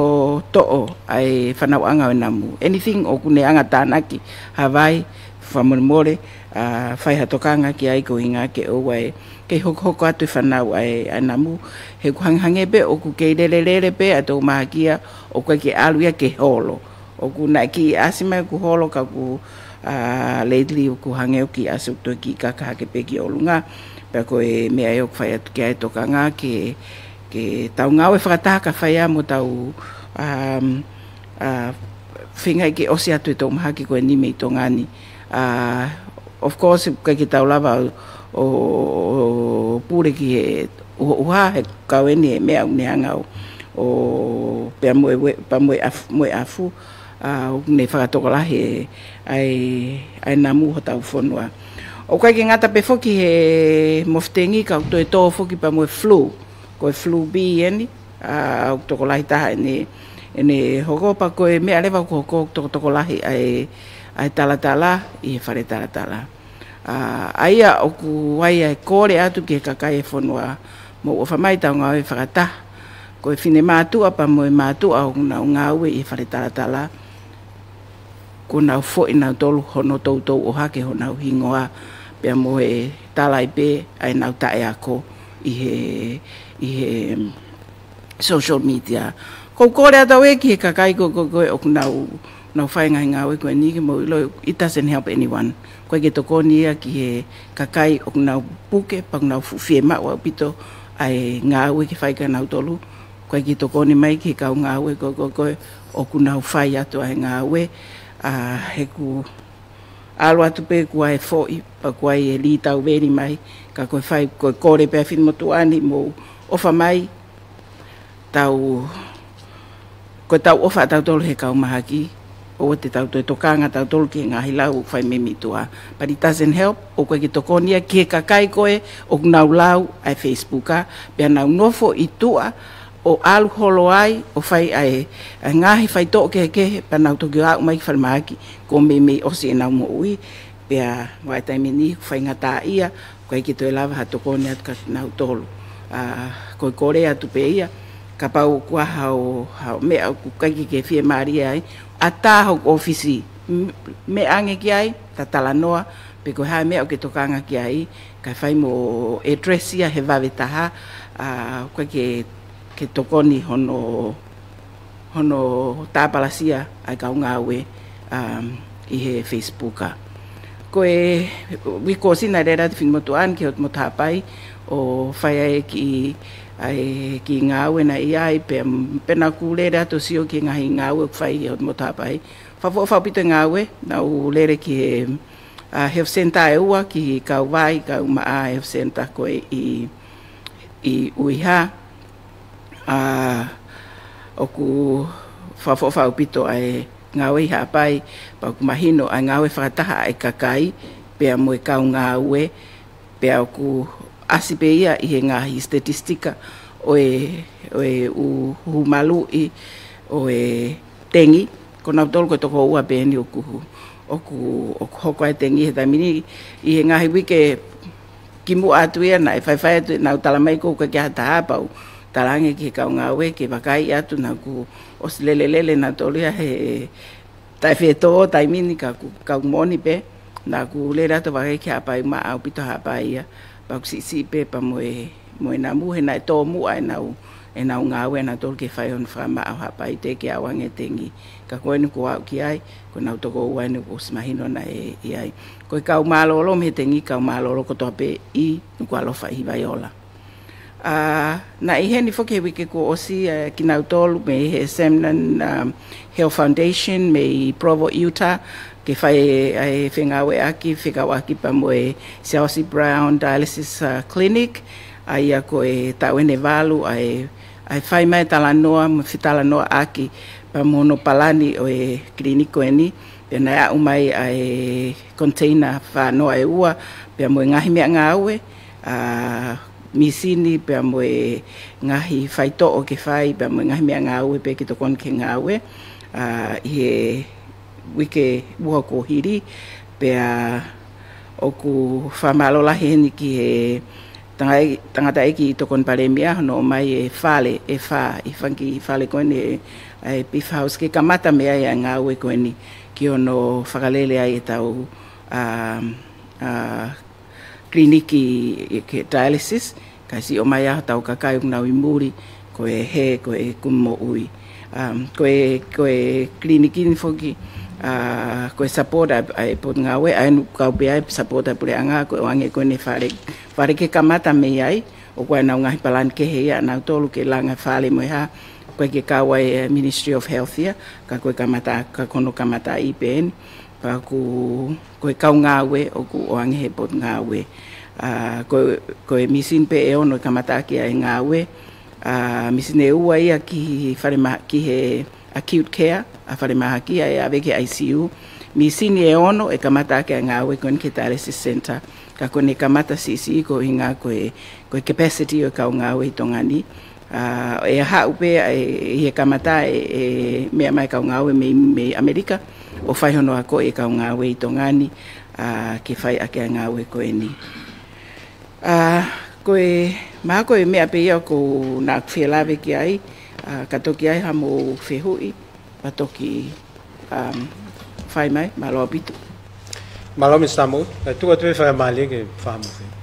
toʻo ʻa e fanauʻanga ʻo e namu. Anything ʻoku ne anga tānaki ha vai, fakamolemole, ʻa, fai ha tokanga ki ai koeʻuhinga ke ʻoua ʻe kei hokohoko atu e fanau ʻa e, ʻa e namu. He ʻoku hangehangē pē ʻoku kei lelelele pē ʻa e toʻumahakia, ʻoku ʻikai ke ʻalu ia ke holo. ʻOku naʻe kiʻi ʻasi mai ʻoku holo ka ʻoku, ʻa, lately ʻoku hangē ʻoku kiʻi ʻasi ʻoku toe kiʻi kaka hake pē ki ʻolunga. Pea ko e meʻa ia ʻoku fai atu ki ai e tokanga ke, ke tau ngāue fakataha kae fai ia mo tau, um, ʻa, feingaʻi ke ʻosi atu e toʻumahaki ko eni mei Tonga ni. ʻA, of course, ʻikai ke tau lava ʻo, ʻo, ʻo pule ki he ʻuhoʻuha, he kau eni e meʻa ʻoku ne hanga ʻo, ʻo pea mo e ue-, pea mo e ʻaf-, mo e ʻafu, ʻa, ʻoku ne fakatokolahi e, ʻa e, ʻa e namu hotau fonua. ʻOku ʻikai ke ngata pē foki he mofitengi ka ʻoku toe tō foki pea mo e flu, ko e flu B eni, ʻa, ʻoku tokolahi taha eni ʻEne hoko pea ko e meʻa leva ʻoku hoko, tokotokolahi ʻa e, ʻa e talatala ʻi he fale talatala. ʻA, ʻa ia ʻoku ʻi ai ʻa e kole atu ki he kakai e fonua, mou ʻofa mai tau ngāue fakataha. Ko e finemātuʻa pea mo e mātuʻa ʻoku nau ngāue ʻi he fale talatala, kuo nau foʻi nautolu hono toutou ʻohake honau hingoa, pea mo e tala ai pē ʻa ʻenau taʻeako ʻi he, ʻi he, mm, social media. Ko e kole atu ē ki he kakai ko, ko, ko ē ʻoku nau, nau fai e ngaahi ngāue ko eni ke mou ʻilo, it doesn't help anyone. ʻOku ʻikai ke tokoni ia ki he kakai ʻoku nau puke, pea ʻoku nau fuʻu fiemaʻu ʻaupito ʻa e ngāue ke fai kia nautolu. ʻOku ʻikai ke tokoni mai ki he kau ngāue ko, ko, ko ē ʻoku nau fai atu ʻa e ngāue, ʻa, he ʻoku ʻalu atu pē kuo ʻi ai e foʻi, pea kuo ʻi ai e lī tauveli mai, ka ko e fai, ko e kole pē ʻa e finemotuʻa ni, mou ʻofa mai, tau, ko ʻetau ʻofa ʻatautolu he kau mahaki, ʻoua te tau toe tokanga tautolu ki he ngaahi lau ʻoku fai mei mītia. But it doesn't help, ʻoku ʻikai ke tokoni ia ki he kakai ko ē ʻoku nau lau ʻa e Facebook, pea nau nofo ʻi tuʻa ʻo ʻalu holo ai ʻo fai ʻa e, ʻa e ngaahi faitoʻo kehekehe, pea nau toki aʻu mai ki falemahaki kuo meimei ʻosi ʻenau moʻui. Pea ʻi he taimi ni ʻoku faingataʻaʻia, ʻoku ʻikai ke toe lava ha tokoni atu kia nautolu. ʻA, ko e kole atu pē ia, kapau ʻoku ʻi ai haʻo, haʻo meʻa ʻoku ʻikai ke ke fiemālie ai, ʻatā hoku ʻōfisi, m-, meʻa ange ki ai, ta talanoa, pe ko e hā e meʻa ʻoku ke tokanga ki ai, kae fai mo address ia he vave taha, ʻa, ʻoku ʻikai ke, ke tokoni hono, hono tāpalasia ʻa e kau ngāue, um, ʻi he Facebook. Ko e uike kuo ʻosi naʻe lele atu e finemotuʻa ni ki Hotu Motu Haʻapai ʻo fai ai e kiʻi, ʻa e kiʻi ngāue naʻe ʻi ai, pea, pea naʻá ku lele atu ʻo sio ki he ngaahi ngāue ʻoku fai ʻi Hotu Motu Haʻapai. Fakaʻofoʻofa ʻaupito e ngāue, naʻá ku lele ki he, ʻa, health center ʻe ua, ki Kauvai, Kaumaʻa Health Center ko ē ʻi, ʻi ʻUiha. ʻA, ʻoku fakaʻofoʻofa ʻaupito ʻa e ngāue ʻi Haʻapai, pea ʻoku mahino ʻa e ngāue fakataha ʻa e kakai, pea mo e kau ngāue, pea ʻoku ʻasi pē ia ʻi he ngaahi statistika ʻo e, ʻo e ʻū huhu maluʻi ʻo e tengi, ko nautolu ko e toko ua pē eni ʻoku, ʻoku, ʻoku hoko ai e tengi he taimi ni. ʻI he ngaahi uike kimuʻa atu ia naʻe faifai atu ʻenau tala mai ʻoku ʻikai ke ʻi ai ha taha, pea u talaange ki he kau ngāue ke vakai atu, naʻá ku ʻosi lelelele nautolu ia he taʻefetō taimi ni, ka ʻoku, ka ʻoku moʻoni pē, naʻá ku lele atu ʻo vakai ki Haʻapai, maʻa ʻaupito Haʻapai ia, pea ʻoku siʻisiʻi pē pea mo e, mo e namu, he naʻe tōmuʻa ʻenau, ʻenau ngāue ʻanautolu ke fai hono fakamaʻa ʻo Haʻapai, teʻeki ke ʻauange e tengi. Ka ko eni kuo aʻu ki ai, ko ʻenau toko ua eni kuo ʻosi mahino naʻe ʻi ai. Ko e kau mālōlō mei he tengi, kau mālōlō kotoa pē ʻi Nukuʻalofa ʻi Vaiola. ʻA, naʻe ʻi heni foki he uike kuo ʻosi, ʻa, kinautolu mei he Semnan, um, Health Foundation mei Provo, Utah, ke fai ʻa e fengāueʻaki, fekauʻaki pea mo e Siaosi Brown Dialysis, ʻa, Clinic, ʻa ia ko e taʻu ʻeni ʻe valu ʻa e, ʻa e fai mai e talanoa, mo e fetalanoaʻaki, pea mo hono palani ʻo e kiliniki ko eni, pea naʻe aʻu mai ʻa e container fānoa ʻe ua, pea mo e ngaahi meʻangāue, ʻa, mīsini, pea mo e ngaahi faitoʻo ke fai, pea mo e ngaahi meʻangāue pē ke tokoni ki he ngāue, ʻa, ʻi he uike ua kuo hili, pea ʻoku fakamālō lahi heni ki he tangai-, tangataʻeiki Tokoni Palēmia, hono ʻomai e fale ʻe fā, ʻi he fanga kiʻi fale ko eni, ʻa e Beef House, ke kamata mei ai ʻa e ngāue ko eni, ki hono fakalele ai ʻetau, ʻa, ʻa, kiliniki ke dialysis, kae siʻi ʻomai ʻa hotau kakai ʻoku nau ʻi muli, ko e hē, ko e kumi moʻui. Um, ko e, ko e kiliniki ni foki, ʻa, ko e support ʻa, ʻa e Potungāue, ʻa ē naʻe kau pē ai e support ʻa e Puleʻanga, ko e ʻoange ko eni e fale, fale ke kamata mei ai, ʻoku ʻi ai ʻenau ngaahi palani kehe ia ʻanautolu ke langa e fale mo e hā, ʻoku ʻikai ke kau ai e Ministry of Health ia, ka ko e kamata, ka ko hono kamataʻi pē eni, pea ʻoku, ko e kau ngāue ʻoku ʻoange he Potungāue. ʻA, ko, ko e mīsini pē ʻe ono ʻe kamataʻaki ai e ngāue, ʻa, mīsini ʻe ua ia ki falema-, ki he acute care, ʻa e falemahaki, ʻa e ʻave ki he I C U. Mīsini ʻe ono ʻe kamataʻaki ai e ngāue ko eni ki he dialysis center. Ka ko ʻene kamata siʻisiʻi koeʻuhinga ko e, ko e capacity ʻo e kau ngāue ʻi Tonga ni. ʻA, ʻe haʻu pē ʻa e, ʻi he kamata ʻe, ʻe meʻa mai e kau ngāue mei, mei ʻAmelika, ʻo fai hono akoʻi e kau ngāue ʻi Tonga ni, ʻa, ke fai ʻaki ʻa e ngāue ko eni. ʻA, ko e, mahalo ko e meʻa pē ia ʻoku ou, naʻa ku fie lave ki ai, ʻa, ka toki ʻi ai hamou fehuʻi, pea toki, um, fai mai, mālō ʻaupito. Mālō, Mister Mo, ʻe tuku atu e faingamālie ke fakamoʻoni.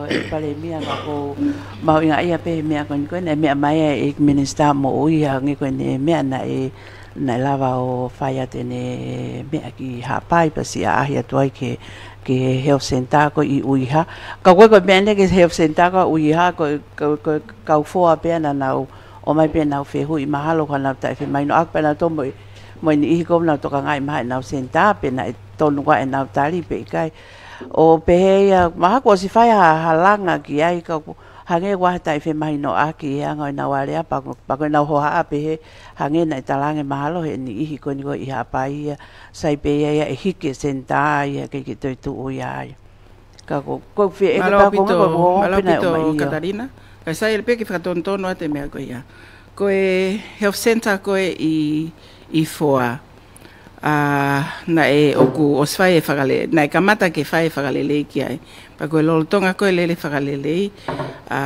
ʻEiki Palēmia, ka ʻoku mahuʻinga ia pē he meʻa ko eni ko ē naʻe meʻa mai ai e ʻEiki Minisitā Moʻui, hangē ko ʻene meʻa naʻe, naʻe lava ʻo fai atu ʻene meʻa ki Haʻapai pea siʻi ʻaʻahi atu ai ki he, ki he health centre ko ē ʻi ʻUiha. Ka ko e, ko e meʻa eni ki he health centre ko ē ʻUiha, ko, ko, ko e kau foa pē naʻa nau ʻomai pē ʻenau fehuʻi, mahalo ko ʻenau taʻefemahinoʻaki pē ʻenau tō mo e, mo e niʻihi ʻoku nau tokangaʻi mai ʻenau senitā pe naʻe tonu ʻa ʻenau tali pe ʻikai. ʻO pehē ia, mahalo kuo ʻosi fai ha, ha langa ki ai ka ʻoku hangē ʻoku ʻi ai ha taʻefemahinoʻaki he anga ʻenau alea pea ko, pea ko ʻenau hohaʻa pehē hangē naʻe talaange mahalo he niʻihi ko eni ko ē ʻi Haʻapai ia, sai pē ia ia ʻe hiki e senitā ia ke, ke toe tuʻu ia ai. Ka ko, ko fie ʻeke Mālō pea ko ʻaupito, ko, ko, mālō pena ʻaupito, ʻomai ia. Katalina. Kae sai pē ke fakatonutonu atu e meʻa ko ia. Ko e health centre ko ē ʻi, ʻi Foa. ʻA, naʻe ʻoku ʻosi fai e fakale-, naʻe kamata ke fai e fakalelei ki ai. Pea ko e lolotonga ko ē lele fakalelei, ʻa,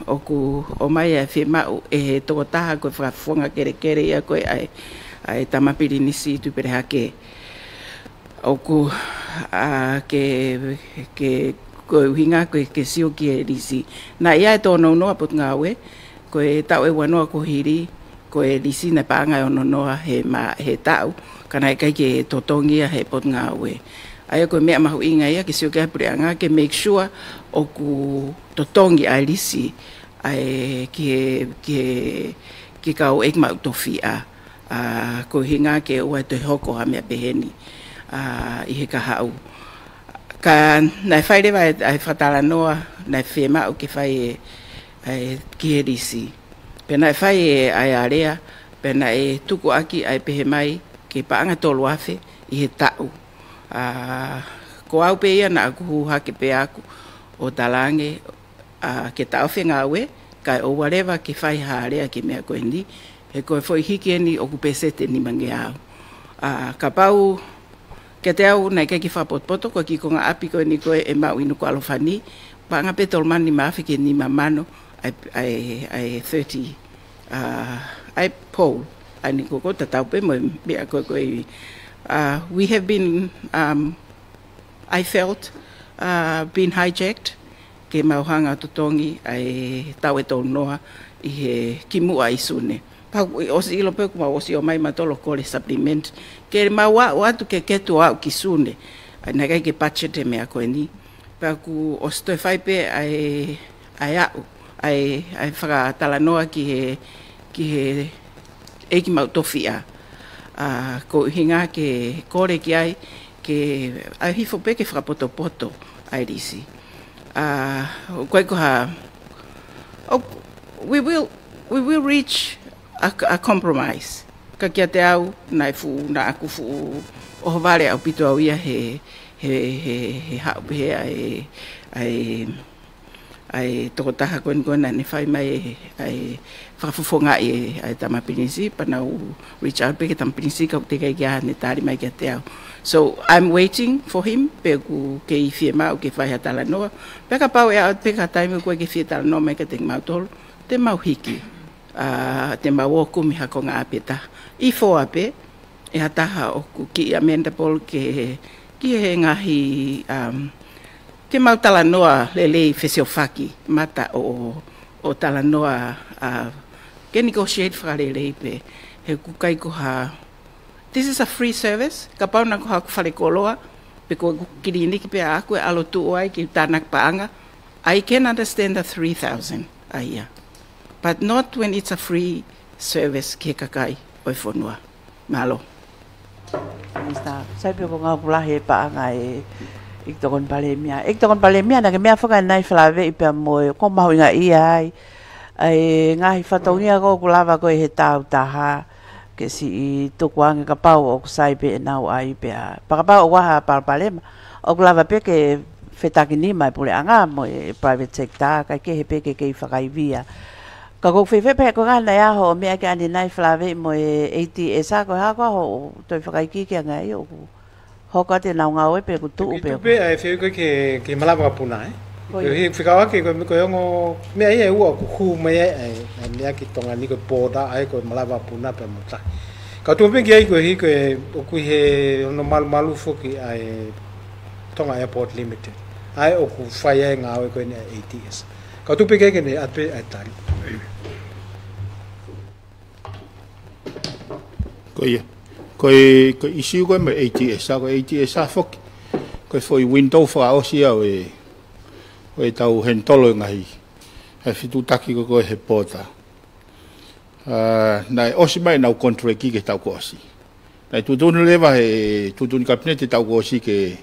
ʻoku ʻomai e fiemaʻu ʻe he tokotaha ko e fakafofonga kelekele ia ko ē ʻa e, ʻa e Tama Pilinisi Tuʻipelehake. ʻOku, ʻa, ke, ke, ko e ʻuhinga ko e ke sio ki he lisi. Naʻe ʻi ai e tōnounou ʻa e Potungāue, ko e taʻu ʻe uanoa kuo hili, ko e lisi naʻe paʻanga ʻe ononoa he ma-, he taʻu, ka naʻe ʻikai ke totongi ia he Potungāue. ʻA ia ko e meʻa mahuʻinga ia ke sio ki ai e Puleʻanga, ke make sure ʻoku totongi ʻa e lisi, ʻa e ki he, ki he, ki he kau ʻeiki maʻu tofiʻa. ʻA, ko e ʻuhinga ke ʻoua ʻe toe hoko ha meʻa pehē ni, ʻa, ʻi he kahaʻu. Ka naʻe fai leva e, ʻa e fakatalanoa, naʻe fiemaʻu ke fai e, ʻa e ki he lisi. Pea naʻe fai e, ʻa e alea, pea naʻe tuku ʻaki ʻa e pehē mai ke paʻanga tolu afe ʻi he taʻu. ʻA, ko au pē ia naʻa ku hū hake pē au ʻo talaange, ʻa, ke taʻofi e ngāue, kae ʻoua leva ke fai ha alea ki he meʻa ko eni, he ko e foʻi hiki eni ʻoku peseti ʻe nimangeau. ʻA, kapau kiate au naʻe ʻikai ke fakapotopoto, ko e kiʻi konga ʻapi ko eni ko ē ʻe maʻu ʻi Nukuʻalofa ni, paʻanga pē tolu mano nima afe ki he nima mano, ʻa e, ʻa e, ʻa e thirty, ʻa, ʻa e pole, ʻa eni ko e tatau pē mo e meʻa ko ē ko ē. ʻA, we have been, um, I felt, uh, been hijacked, ke mau hanga ʻo totongi ʻa e taʻu ʻe tolunoa ʻi he kimuʻa ʻi Sune. Pea ʻosi ʻilo pē kuo mau ʻosi ʻomai mautolu ʻo kole supplement. Ke mau aʻu atu ke ketu aʻu ki Sune. ʻA ia naʻe ʻikai ke budget e meʻa ko eni. Pea kuo ʻosi toe fai pē ʻa e, ʻa e aʻu, ʻa e, ʻa e fakatalanoa ki he, ki he ʻeiki maʻu tofiʻa. ʻA, ko e ʻuhinga ke kole ki ai, ke ʻai hifo pē ke fakapotopoto ʻa e lisi. ʻA, ʻoku ʻikai ko ha, oh, we will, we will reach a, a compromise. Ka kiate au, naʻe fuʻu, naʻa ku fuʻu ʻohovale ʻaupito au ia he, he, he, he haʻu pē he ʻa e, ʻa e, ʻa e tokotaha ko eni ko ē naʻa ne fai mai e, ʻa e fakafofongaʻi e, ʻa e Tama Pilinisi, pea naʻa ku reach out pē ki he Tama Pilinisi ka ʻoku teʻeki ai ke ne tali mai kiate au. So, I'm waiting for him, pea ʻoku kei fiemaʻu ke fai ha talanoa. Pea kapau ʻe aʻu pē ki ha taimi ʻoku ʻikai ke fie talanoa mai kiate kimautolu, te mau hiki. ʻA, te mau ō ʻo kumi ha konga ʻapi ʻe taha. ʻI Foa pē, ʻe ha taha ʻoku kiʻi amenable ke, ki he ngaahi, um, ke mau talanoa lelei fesiofaki, mata ʻo, ʻo talanoa, ʻa, ke negotiate fakalelei pē, he ʻoku ʻikai ko ha, this is a free service, kapau naʻa ko haku falekoloa, pe ko e kiliniki pē ʻaʻaku ʻe ʻalu ʻo tuʻu ai ke tānaki paʻanga, I can understand the three thousand a ia. But not when it's a free service ki he kakai ʻo e fonua. Mālō. Minisitā, sai pē ko e ngāue lahi e paʻanga e ʻEiki Tokoni Palēmia. ʻEiki Tokoni Palēmia, naʻa ke meʻa foki ʻanenai falaveʻi pea mo e ʻoku mahuʻinga ia ai. ʻA e ngaahi fatongia ko ē ʻoku lava ko ē he taʻu taha, ke siʻi tukuange kapau ʻoku sai pē ʻenau ʻai pea. Pea kapau ʻoku ʻi ai ha palopalema, ʻoku lava pē ke fetakinima e puleʻanga mo e private sector, kae kehe pē ke kei fakaivia. Ka ʻoku ou fēfē pē ko e ngaahi ʻaho ʻo meʻa ke ani nai falave mo e A T S, ko e hā koā hoʻo toe fakaikiiki ange ai, ʻoku hoko atu ʻenau ngāue pe ʻoku tuʻu pē? Tuʻu pē ʻa e fehuʻi ko ē ki he, ki he malava vakapuna, ē? Ko ia. Ko e fekauʻaki ko e, ko e ongo meʻa ia ʻe ua ʻoku hū mai ai ʻa e, ʻa e meʻa ki Tonga ni, ko e pō tā ai, ko e malava vakapuna pea mo tahi. Ka tuʻu pē ki ai ko e hiko ʻoku ʻi he hono malumalu foki ʻa e Tonga Airport Limited. ʻA ē ʻoku fai ai e ngāue ko eni ʻa e A T S. Ka tuʻu pē ki ai ke ne ʻoatu pē ʻa e tali. Ko ia. Ko e, ko e ʻisiū ko ē mo e A T S, ʻa ko e A T S foki. Ko e foʻi window fakaʻosi ia ʻo e, ʻo e tau henitolo e ngaahi, ʻa e fetuʻutaki ko ē ko ē he pō tā. Ā, naʻe ʻosi mai ʻenau contract ki he taʻu kuo ʻosi. Naʻe tuʻutuʻuni leva he tuʻutuʻuni Kapineti taʻu kuo ʻosi ke,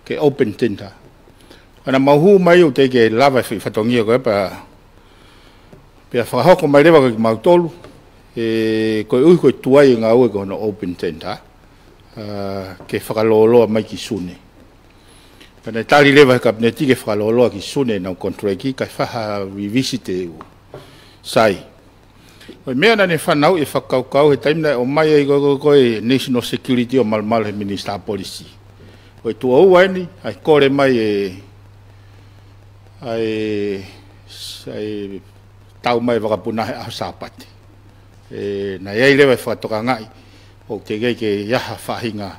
ke open tender. Ka naʻa mau hū mai ʻo teʻeki ke lava e foʻi fatongia ko ē pea, pea fakahoko mai leva kiate kimautolu, ē, koeʻuhi ko e tuai e ngāue ko hono open tender, ā, ke fakalōloa mai ki Sune. Pea naʻe tali leva he Kapineti ke fakalōloa ki Sune ʻenau contract, kae fai ha revisit ʻe ua. Sai. Ko e meʻa naʻa ne fanauʻi e fakakaukau he taimi naʻe ʻomai ai ko ē, ko ē, ko e National Security ʻo malumalu he Minisitā Polisi. Ko e tuʻo ua eni, ʻa e kole mai e, ʻa e, ʻa e tau mai e vakapuna he ʻaho Sāpate. Ē, naʻe ʻi ai leva e fakatokangaʻi, ʻoku teʻeki ke ʻi ai ha faʻahinga,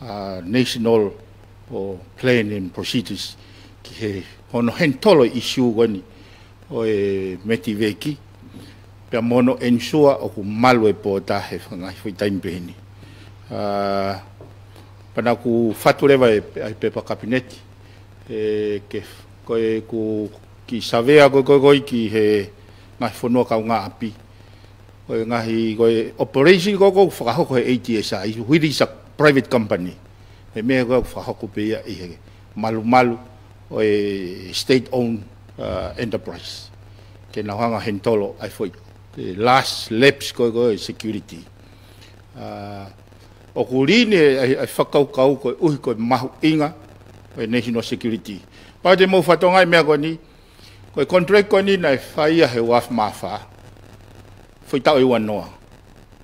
ā, national ʻo plan and procedures ki he hono henitolo e ʻisiū ko eni ʻo e metiveki, pea mo hono ensure ʻoku malu e pō tā he ngaahi foʻi taimi pehē ni. Ā, pea naʻa ku fatu leva e, ʻa e pepa Kapineti, ē, ke, ko ʻeku kiʻi savea ko ē, ko ē, ko ē ki he ngaahi fonua kaungāʻapi. Ko e ngaahi, ko e operation ko ē ʻoku fakahoko he A T S, ʻa ia which is a private company. He meʻa ko ē ʻoku fakahoko pē ia ʻi he malumalu ʻo e state-owned, uh, enterprise. Ke nau hanga henitolo ʻa e foʻi, e last lapse ko ē, ko ē security. Ā, ʻoku lī ni e, e, e fakakaukau koeʻuhi ko e mahuʻinga ʻo e national security. Pau te mou fakatokangaʻi e meʻa ko eni, ko e contract ko eni naʻe fai ia he ua afe mā fā, foʻi taʻu ʻe ua noa.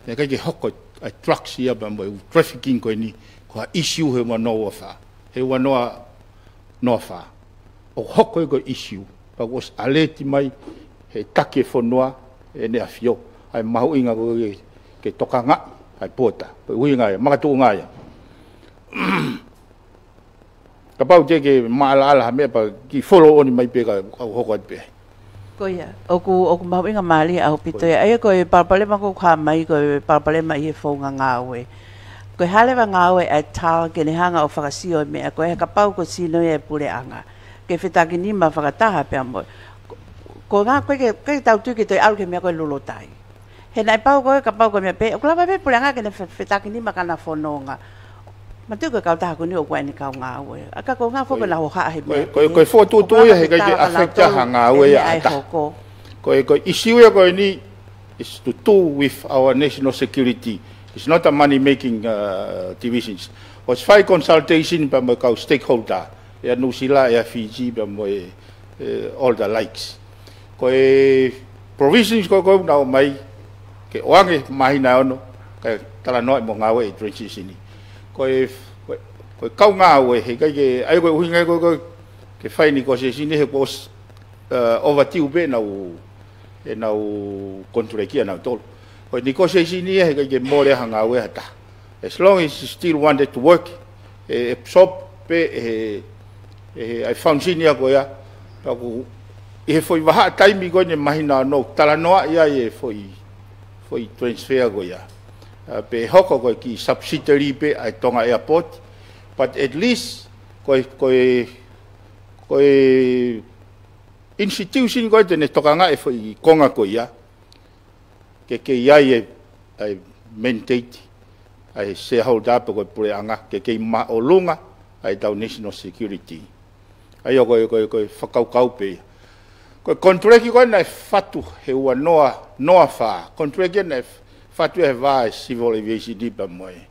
Naʻe ʻikai ke hoko ʻa e drugs ia pea mo e trafficking ko eni ko ha ʻisiū he ua noa ua fā. He ua noa noa fā. ʻO hoko ia ko e ʻisiū. Pea kuo ʻosi alert mai he taki e fonua ʻEne ʻAfio ʻa e mahuʻinga ko ē ke, ke tokangaʻi ʻa e pō tā. Ko e ʻuhinga ia, makatuʻunga ia. Kapau te ke maʻalaʻala ha meʻa pea kiʻi follow on mai pē ka, ka u hoko atu pē. Ko ia, ʻoku, ʻoku mahuʻinga mālie ʻaupito ia. ʻA ia ko e palopalema ko ē ʻoku hā mai ko e palopalema ʻi he founga ngāue. Ko e hā leva e ngāue ʻa e TAL ke ne hanga ʻo fakasio e meʻa ko ē he kapau ko e sino ia e puleʻanga ke fetakinima fakataha pea mo e. Ko, ko e ʻuhinga ko ē ke, ke tau tui ke toe ʻalu ki he meʻa ko e lolotai. He naʻe pau ko ē, kapau ko e meʻa pē, ʻoku lava pē puleʻanga ke ne fe-, fetakinima ki heʻena fononga. Manatuʻi ko e kautaha ko eni ʻoku ʻi ai ʻene kau ngāue. ʻA ia ko e ʻuhinga foki ʻoku nau hohaʻa he meʻa pē. Ko e, ko e fokotuʻutuʻu ia he ʻikai ke affect ha ngāue ia ʻa e taha. Ko e, ko e ʻisiū ia ko eni is to do with our national security. It's not a money making, uh, divisions. ʻOsi fai consultation pea mo e kau stakeholder. ʻIa Nuʻusila, ʻia Fiji, pea mo e, e, all the likes. Ko e provisions ko ē ʻoku nau ʻomai, ke ʻoange māhina ʻe ono, kae talanoaʻi mo ngāue e transition. Ko e, ko e, ko e kau ngāue, he ʻikai ke, ʻa ia ko e ʻuhinga ko ē ke fai negotiation he kuo ʻosi, uh, overdue pē ʻenau, ʻenau contract ʻanautolu. Ko e negotiation ia he ʻikai ke mole ha ngāue ha taha. As long as you still wanted to work, e, e absorb pē, e, e, ʻa e function ia ko ia. Pea ʻoku, ʻi he foʻi vahaʻa taimi ko eni māhina ono, talanoaʻi ai e foʻi, foʻi transfer ko ia. Ā, pe hoko ko e kiʻi subsidiary pē ʻa e Tonga Airport, but at least ko e, ko e, ko e institution ko ē te ne tokangaʻi e foʻi konga ko ia, ke kei ʻi ai e, ʻa e mandate ʻa e shareholder pe ko e puleʻanga, ke kei māʻolunga ʻa e tau national security. ʻA ia ko e, ko e, ko e fakakaukau pē ia. Ko e contract ko ē naʻe fatu he ua noa noa fā, contract ia naʻe fatu ia he vā e Civil Aviation pea mo e,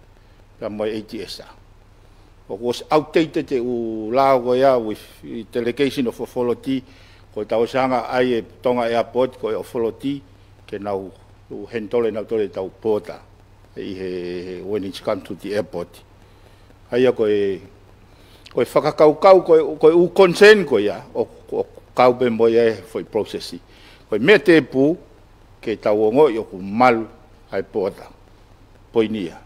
pea mo e A T S. ʻOku ʻosi outdated e ʻū lao ko ia with delegation of authority, ko e tau ʻosi hanga ai e Tonga Airport ko e authority ke nau handle nautolu e tau border ʻi he, he when it's come to the airport. ʻA ia ko e, ko e fakakaukau, ko e, ko e ʻū concern ko ia, ʻo, ʻo kau pē mo ia e foʻi process. Ko e meʻa tēpū ke tau ongoʻi ʻoku malu ʻa e border. Poini ia.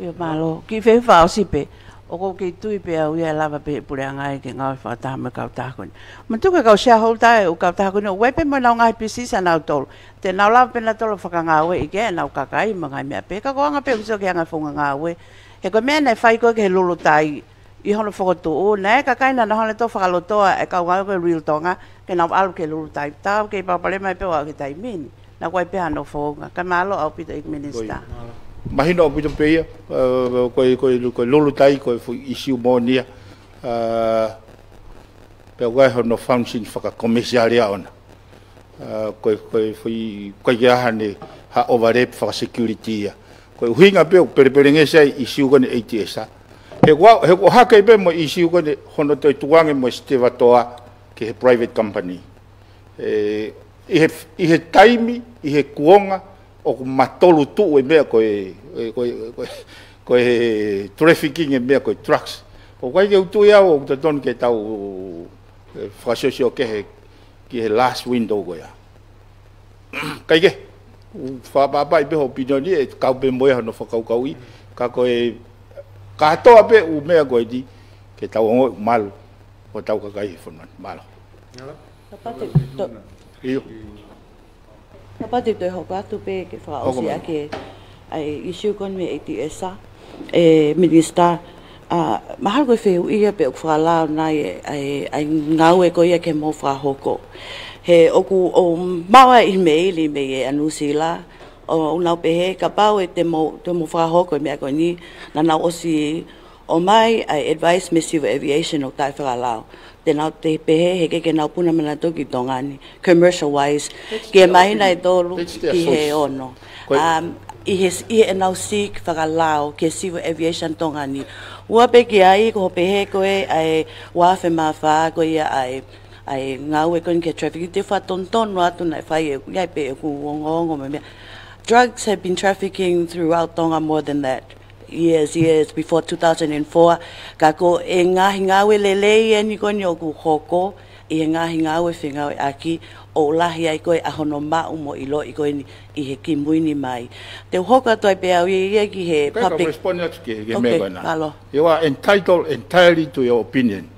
ʻIo, mālō. Kiʻi fehuʻi fakaʻosi pē. ʻOku ou kei tui pē au ia ʻe lava pē ʻe he puleʻanga ia ke ngāue fakataha mo e kautaha ko eni. Manatuʻi ko e kau shareholder ʻa e ʻū kautaha ko eni, ʻoku ʻi ai pē mo ʻenau ngaahi business ʻanautolu. Te nau lava pē nautolu ʻo fakangāueʻi ke ʻenau kakai mo e ngaahi meʻa pē. Ka ko e anga pē ʻoku sio ki he anga e founga ngāue. He ko e meʻa naʻe fai ko ē ki he Lulutai ʻi hono fokotuʻu, naʻe ʻi ai e kakai naʻa nau hanga ʻo fakalotoa e kau ngāue ko e Real Tonga ke nau ʻalu ki he Lulutai. Tau kei palopalema pē ʻo aʻu ki he taimi ni. Naʻe ʻi ai pē hano founga. Kae mālō ʻaupito ʻEiki Minisitā. Mahino ʻaupito pē ia, ē, ko e, ko e, ko e Lulutai, ko e foʻi ʻisiū moʻoni ia, ē, pea ʻoku ʻi ai hono function fakakomesiale ʻoʻona. Ē, ko e, ko e foʻi, ko e ʻikai ke ʻi ai haʻane ha overlap fakasecurity ia. Ko e ʻuhinga pē ʻoku pelepelengesi ai e ʻisiū ko eni ATS. He ʻoku, he ʻoku ʻohake pē mo e ʻisiū ko eni hono toe tukuange mo e Stevatoa ki he private company. Ē, ʻi he, ʻi he taimi, ʻi he kuonga, ʻoku matolu tuʻu e meʻa ko e, e, ko e, ko e, ko e trafficking e meʻa ko e drugs. ʻOku ʻikai ke u tui au ʻoku totonu ke tau, ē, fakasiosio kehe ki he last window ko ia. Kae kehe, ʻoku fakaʻapaʻapaʻi pē hoʻo opinion ʻe kau pē mo ia hono fakakaukauʻi, ka ko e, kātoa pē ʻū meʻa ko eni, ke tau ongoʻi malu, ko e tau kakai he fonua ni. Mālō. Kapau te u to-, ʻIo. Kapau te u toe hoko atu pē ke fakaʻosi ʻaki ʻa e ʻisiū ko eni mei he ATS, ē, Minisitā, ā, mahalo ko e fehuʻi ia pē ʻoku fakalao nai e, ʻa e, ʻa e ngāue ko ia ke mou fakahoko. He ʻoku ou maʻu ʻa e ʻīmeili mei he ʻa Nuʻusila, ʻoku nau pehē, kapau ʻe te mou, te mou fakahoko e meʻa ko eni, naʻa nau ʻosi ʻomai ʻa e advice mei he Civil Aviation ʻoku taʻefakalao. Te nau toe pehē he ʻikai ke nau puna manatu ki Tonga ni, commercial wise, ki he māhina ʻe tolu ki he ono. Ko e- Um, ʻi he, ʻi heʻenau seek fakalao ki he Civil Aviation Tonga ni. Ua pē ki ai, ko hoʻo pehē ko e ʻa e ua afe mā fā ko ia ʻa e, ʻa e ngāue ko eni ki he trafficking, te u fakatonutonu atu naʻe fai ʻe, ʻi ai pē ʻeku ongoongo mo e meʻa. Drugs have been trafficking throughout Tonga more than that. Years, years before two thousand and four, ka ko e ngaahi ngāue lelei eni ko eni ʻoku hoko ʻi he ngaahi ngāue fengāueʻaki ʻoku lahi ai ko ē ʻa hono maʻu mo ʻiloʻi ko eni ʻi he kimui ni mai. Te u hoko atu ai pē au ia ki he public. Respond atu ki he, ki he meʻa ko ena. Mālō. You are entitled entirely to your opinion.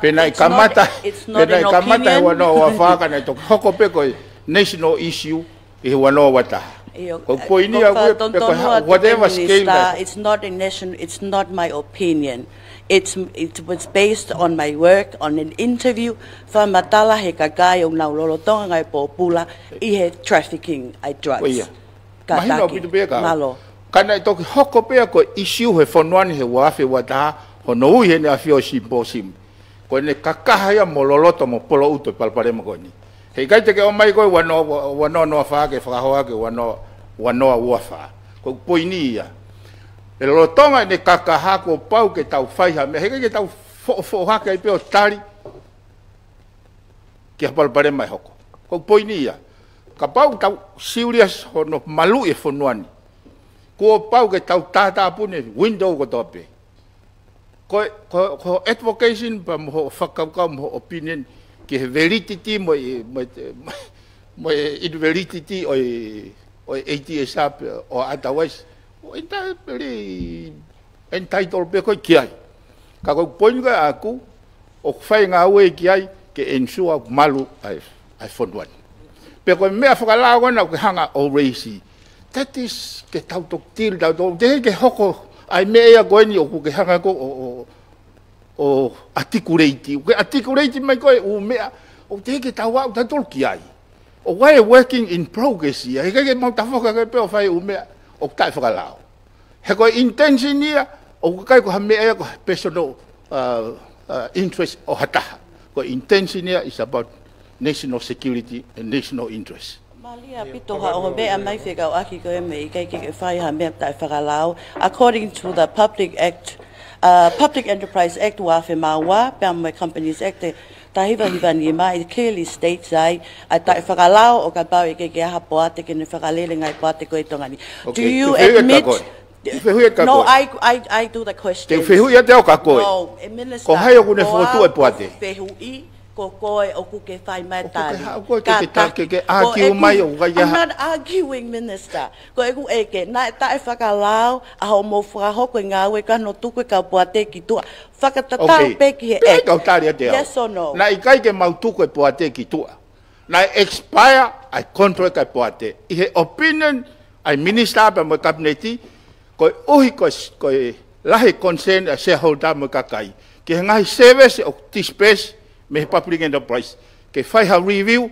Pea naʻe kamata, pea naʻe kamata he ua noa ua fā ka naʻe toki hoko pē ko e national issue ʻi he ua noa ua taha. ʻIo, ko e poini au ia, pe ko e ha-, whatever scale that. It's not a nation, it's not my opinion. It's, it was based on my work, on an interview, fakamatala he kakai ʻoku nau lolotonga ngāue pōpula ʻi he trafficking ʻa e drugs. Mahino ʻaupito pē ka. Mālō. Ka naʻe toki hoko pē ko e ʻisiū he fonua ni he ua afe ua taha, hono ui heʻene ʻafio symposium. Ko ʻene kakaha ia mo loloto mo poloʻuto e palopalema ko eni. He ʻikai te ke ʻomai ko e ua noa, ua noa noa fā ke fakahoa ke ua noa, ua noa ua fā. Ko e poini ia. ʻE lolotonga ʻene kakaha kuo pau ke tau fai ha meʻa. He ʻikai ke tau foʻofoʻo hake ai pē ʻo tali ki ha palopalema ʻe hoko. Ko e poini ia. Kapau tau serious hono maluʻi e fonua ni, kuo pau ke tau tātāpuni e window kotoa pē. Ko e, ko, ko e advocation pea mo hoʻo fakakaukau mo hoʻo opinion ki he validity mo e, mo e, mo e invalidity ʻo e, ʻo e ATS pe ʻo otherwise, ʻo ʻentai peli entitled pē koe ki ai. Ka ko e poini ko ē ʻaʻaku, ʻoku fai ngāue ki ai ke ensure malu ʻa e, ʻa e fonua ni. Pea ko e meʻa fakalao ko ena ʻoku ke hanga ʻo raise. That is, ke tau toki tili, tau toki, te ke hoko, ʻa e meʻa ia ko eni ʻoku ke hanga ko ē ʻo, ʻo, ʻo articulate, ʻoku ke articulate mai ko e ʻū meʻa, ʻoku teʻeki ke tau aʻu tautolu ki ai. ʻOku ʻi ai e working in progress ia, he ʻikai ke mau tafoka ke pē ʻo fai ʻū meʻa ʻoku taʻefakalao. He ko e intention ia, ʻoku ʻikai ko ha meʻa ia ko ha personal, uh, uh, interest ʻo ha taha. Ko e intention ia is about national security and national interest. Mālie ʻaupito haʻo meʻa mai fekauʻaki ko e meʻa ʻikai ke ke fai ha meʻa taʻefakalao. According to the Public Act, ʻa Public Enterprise Act ua afe mā ua, pea mo e Companies Act taha hiva hiva nima, it clearly states ai ʻa e taʻefakalao ʻo kapau ʻe ʻikai ke ʻi ai ha poate ke ne fakalele e ngaahi poate ko ē ʻi Tonga ni. Do you admit? Te u fehuʻi atu kia koe. No, I, I, I do the question. Te u fehuʻi atu au kia koe. No, e minister, ko hai ʻoku ne fokotuʻu e poate? Ko au ʻoku fehuʻi, ko koe ʻoku ke fai mai e tali. ʻOku ke haʻu koe ke, ke, ke, ke argue mai ʻoku ʻikai ha. I'm not arguing, Minister. Ko ʻeku ʻeke, naʻe taʻefakalao ʻa hoʻomou fakahoko e ngāue ka nau tuku e kau poate ki tuʻa? Fakatatau pē ki he act. Yes or no? Naʻe ʻikai ke mau tuku e poate ki tuʻa. Naʻe expire ʻa e contract ʻa e poate. ʻI he opinion ʻa e minister pea mo e kapineti, koeʻuhi ko e, ko e lahi e concern ʻa e shareholder mo e kakai ki he ngaahi service ʻoku disperse mei he public enterprise, ke fai ha review,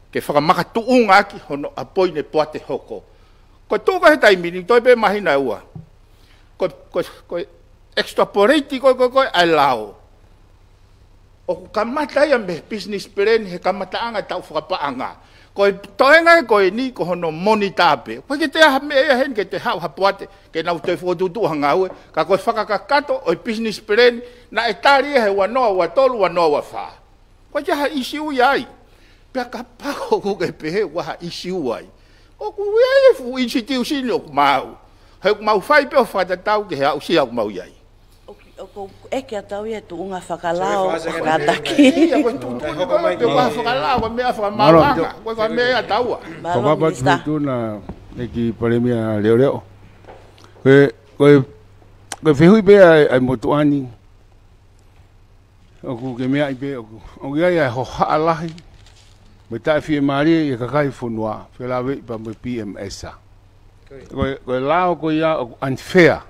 ke fakamakatuʻunga ʻaki hono appoint e poate hoko. Ko e tuʻu ko ē he taimi ni, toe pē māhina ʻe ua. Ko, ko, ko e extrapolate ko, ko, ko ʻa e lao. ʻOku kamata ia mei he business plan he kamataʻanga e taʻu fakapaʻanga. Ko e toenga ko eni ko hono monitor pē. ʻOku ʻikai ke toe ʻi ai ha meʻa ia heni ke toe haʻu ha poate ke nau toe fokotuʻutuʻu ha ngāue. Ka ko e fakakakato ʻo e business plan naʻe tali ia he ua noa ua tolu, ua noa ua fā. ʻOku ʻikai ha issue ia ai. Pea kapau ʻoku ke pehē ʻoku ʻi ai ha issue ai, ʻoku ʻi ai e fuʻu institution ʻoku mau. He ʻoku mau fai pē ʻo fakatatau ki he aʻusia ʻoku mau ʻi ai. ʻOku, ʻoku ʻeke atu ia e tuʻunga fakalao. Sorry, ʻo kātaki. Ia, ko e tuʻunga fakalao, ko e meʻa fakamāuʻanga, ko e meʻa ia taua. Mālō, Minisitā. Fakapatu tuna ʻEiki Palēmia Leʻoleʻo. Ko e, ko e, ko e fehuʻi pē ʻa e, ʻa e motuʻa ni. ʻOku ke meaʻi pē, ʻoku, ʻoku ʻi ai ʻa e hohaʻa lahi mo e taʻefiemālie ʻi he kakai e fonua, felāveʻi pea mo e PMS. Ko e, ko e lao ko ia ʻoku unfair.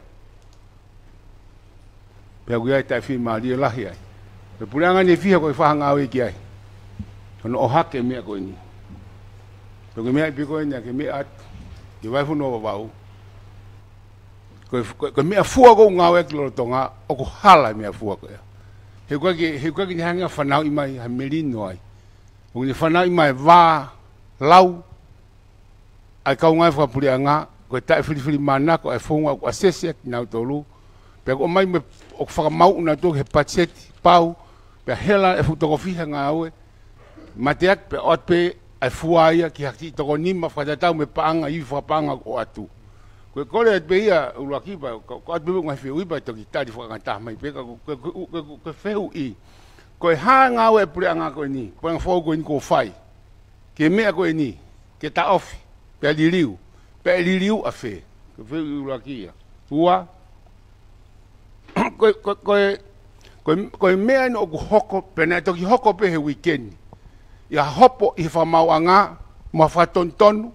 Pea ʻoku ʻi ai e taʻefiemālie lahi ai. Ko e puleʻanga ʻe fiha ʻoku ke fai ha ngāue ki ai. Ko hono ʻohake e meʻa ko eni. Ko e meʻa pē ko eni ke meʻa atu ki he Vahefonua Vavau. Ko e, ko e, ko e meʻafua ʻoku ngāueʻaki lolotonga, ʻoku hala e meʻafua ko ia. He ʻoku ʻikai ke, he ʻoku ʻikai ke ne hanga ʻo fanauʻi mai ha melino ai. ʻOku ne fanauʻi mai e vā lau ʻa e kau ngāue fakapuleʻanga, ko e taʻefilifilimānako ʻa e founga ʻoku assess ʻaki kinautolu. Pea ʻoku ʻomai mo e, ʻoku fakamāuʻi nautolu he patiseti pau, pea hela e fuʻu toko fiha ngāue, mateaki pea ʻoatu pē ʻa e fua ia ki ha kiʻi toko nima fakatatau mo e paʻanga, ivi fakapaʻanga ʻoku ʻoatu. Ko e kole atu pē ia ʻuluaki pea, ko, ko e ʻoatu pē ngaahi fehuʻi pea toki tali fakangataha mai pē, ka ko, ko, ko, ko, ko e fehuʻi. Ko e hā e ngāue e puleʻanga ko eni, puleʻanga foʻou ko eni kuo fai ki he meʻa ko eni, ke taʻofi, pea liliu, pea liliu ʻafē? Ko e fehuʻi ʻuluaki ia. Ua, ko e, ko e, ko e, ko e, ko e meʻa eni ʻoku hoko, pea naʻe toki hoko pē he uike ni. ʻI ha hopo ʻi he fakamaauʻanga mo e fakatonutonu,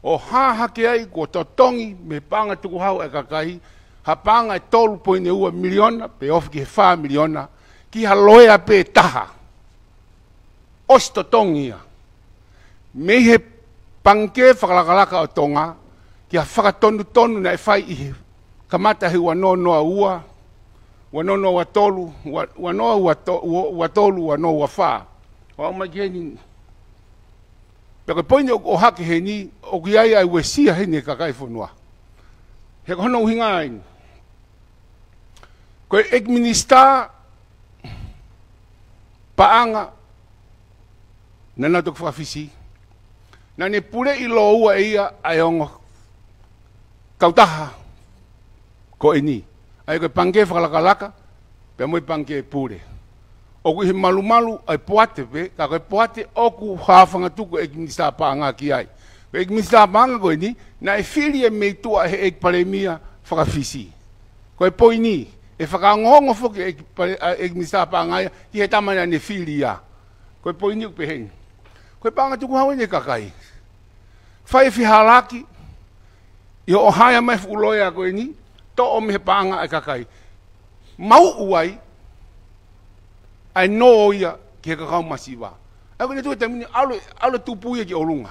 ʻo hā hake ai kuo totongi mei he paʻanga tukuhau ʻa e kakai ha paʻanga ʻe tolu poini ua miliona, pe ofi ki he fā miliona, ki ha loea pē ʻe taha. ʻOsi totongi ia mei he Pangikē Fakalakalaka ʻo Tonga ki ha fakatonutonu naʻe fai ʻi he kamata he ua noa noa ua, ua noa noa ua tolu, ua, ua noa ua to-, ua, ua tolu, ua noa ua fā. ʻO aʻu mai ki heni. Pea ko e poini ʻoku ʻohake heni, ʻoku ʻi ai ʻa e uesia heni e kakai e fonua. He ko hono ʻuhinga eni. Ko e ʻEiki Minisitā Paʻanga naʻa nau toki fakafisi, naʻa ne puleʻi lōua ʻe ia ʻa e ongo kautaha ko eni. ʻA ia ko e Pangikē Fakalakalaka, pea mo e Pangikē Pule. ʻOku ʻi he malumalu ʻa e poate pē, ka ko e poate ʻoku hāfanga tuku e ʻEiki Minisitā Paʻanga ki ai. Ko e ʻEiki Minisitā Paʻanga ko eni, naʻe fili ia mei tuʻa ʻe he ʻEiki Palēmia faka-Fisi. Ko e poini, ʻe fakaongoongo foki e ʻEiki Pale-, ʻa e ʻEiki Minisitā Paʻanga ia ki he tama naʻa ne fili ia. Ko e poini ʻoku pehē ni. Ko e paʻanga tukuhau eni e kakai. Fai e fehālaaki, ʻi hoʻo haea mai e fuʻu loea ko eni, toʻo mei he paʻanga ʻa e kakai. Mauʻu ai ʻa e nō ia ki he kakai masiva. ʻA ia ko ʻene tuʻu he taimi ni, ʻalu, ʻalu e tupu ia ki ʻolunga.